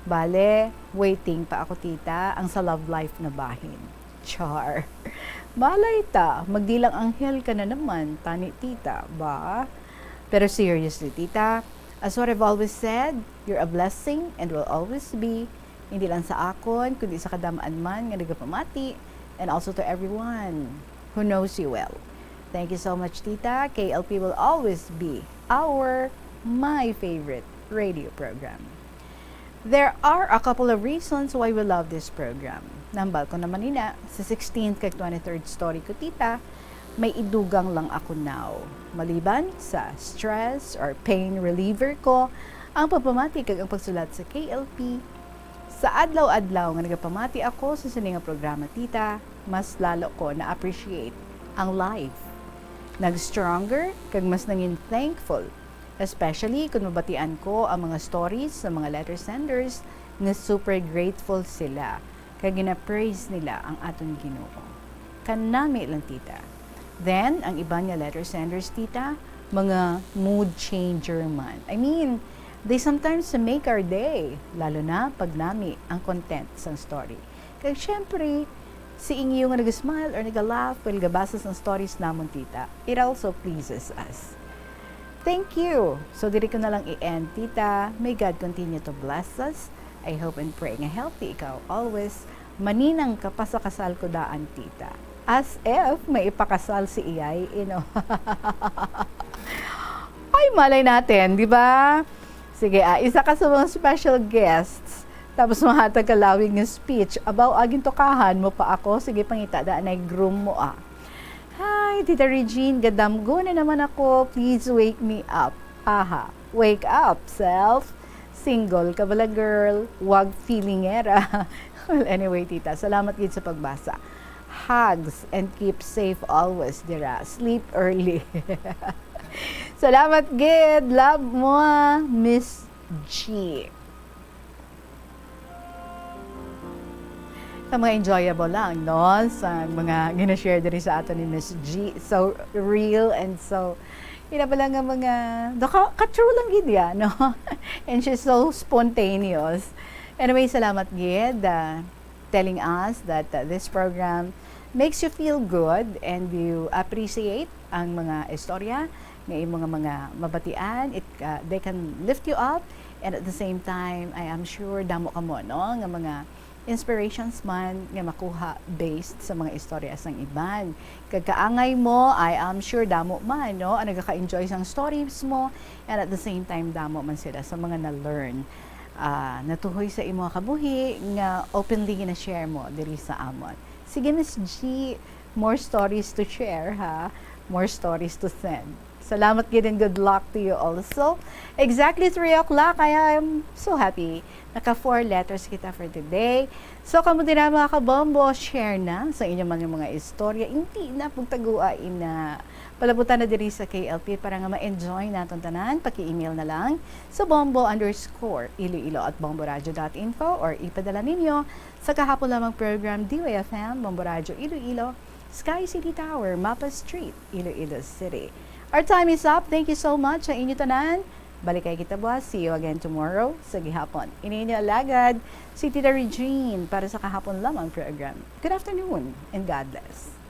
Bale, waiting pa ako, Tita, ang sa love life na bahin. Char. Malay ta, magdilang anghel ka na naman, tani, tita, ba? Pero seriously, tita, as what I've always said, you're a blessing and will always be, hindi lang sa akon, kundi sa kadam-an man nga nagapamati, and also to everyone who knows you well. Thank you so much, tita. K L P will always be our, my favorite radio program. There are a couple of reasons why we love this program. Nahambal ko naman ina, sa sixteenth kag twenty-third story ko, tita, may idugang lang ako now. Maliban sa stress or pain reliever ko, ang pagpamati kag ang pagsulat sa K L P, sa adlaw-adlaw nga nagapamati ako sa sini nga programa, tita, mas lalo ko na-appreciate ang life. Nag-stronger kag mas nangin thankful, especially kung mabatian ko ang mga stories sa mga letter senders nga super grateful sila kag gina-praise nila ang aton Ginoo. Kanami lang, tita. Then, ang iban nga letter senders, tita, mga mood changer man. I mean, they sometimes make our day, lalo na pag nami ang content sang story. Kag syempre, si inyo nga nag-smile or nag-laugh while gabasa sang stories namon, tita, it also pleases us. Thank you. So, diri ko na lang i-end, tita. May God continue to bless us. I hope and pray nga healthy ikaw always. Maninang ka pa sa kasal ko daan, tita. As if may ipakasal si iyay, you know. Ay, malay natin, di ba? Sige, ah, isa ka sa mga special guests. Tapos mahatag ka lawig nga speech. Abaw, agin tukahan mo pa ako. Sige, pangita da, anay groom mo, ah. Hi, Tita Regine. Gadamgo na naman ako. Please wake me up. Aha. Wake up, self. Single ka bala, girl? Wag feelingera. Well, anyway, tita, salamat gid sa pagbasa. Hugs and keep safe always, dira. Sleep early. Salamat gid. Love mo, ah, Miss G. Sa mga enjoyable lang, no? Sa mga gina-share diri sa ato ni Miss G. So real and so, ina pala nga mga, do ka, ka-true lang gid ya, no? And she's so spontaneous. Anyway, salamat gid, ah, telling us that, uh, this program makes you feel good and you appreciate ang mga istorya nga imo nga mga mabatian. It, uh, they can lift you up, and at the same time, I am sure damo kamo, no, nga mga inspirations man nga makuha based sa mga istorya sang iban. Kag kaangay mo, I am sure damo man, no, ang nagaka-enjoy sang stories mo, and at the same time, damo man sila sa mga na-learn, ah, natuhoy sa imo nga kabuhi nga openly gina-share mo diri sa amon. Sige, Miss G, more stories to share, ha? More stories to send. Salamat gid and good luck to you also. Exactly three o'clock, I am so happy. Naka four letters kita for today. So, kamo din na, mga kabombo, share na sa inyo man nga mga istorya. Hindi na pagtagua ina. Palabutan na diri sa K L P para nga ma-enjoy naton tanan. Paki-email na lang sa bombo underscore iloilo at bomboradio dot info or ipadala ninyo sa kahapon lamang program, D Y F M, Bombo Radyo Iloilo, Sky City Tower, Mapa Street, Iloilo City. Our time is up. Thank you so much sa inyo tanan. Balikay kita buwas. See you again tomorrow sa gihapon. Ini inyo alagad, si Tita Regine para sa kahapon lamang program. Good afternoon and God bless.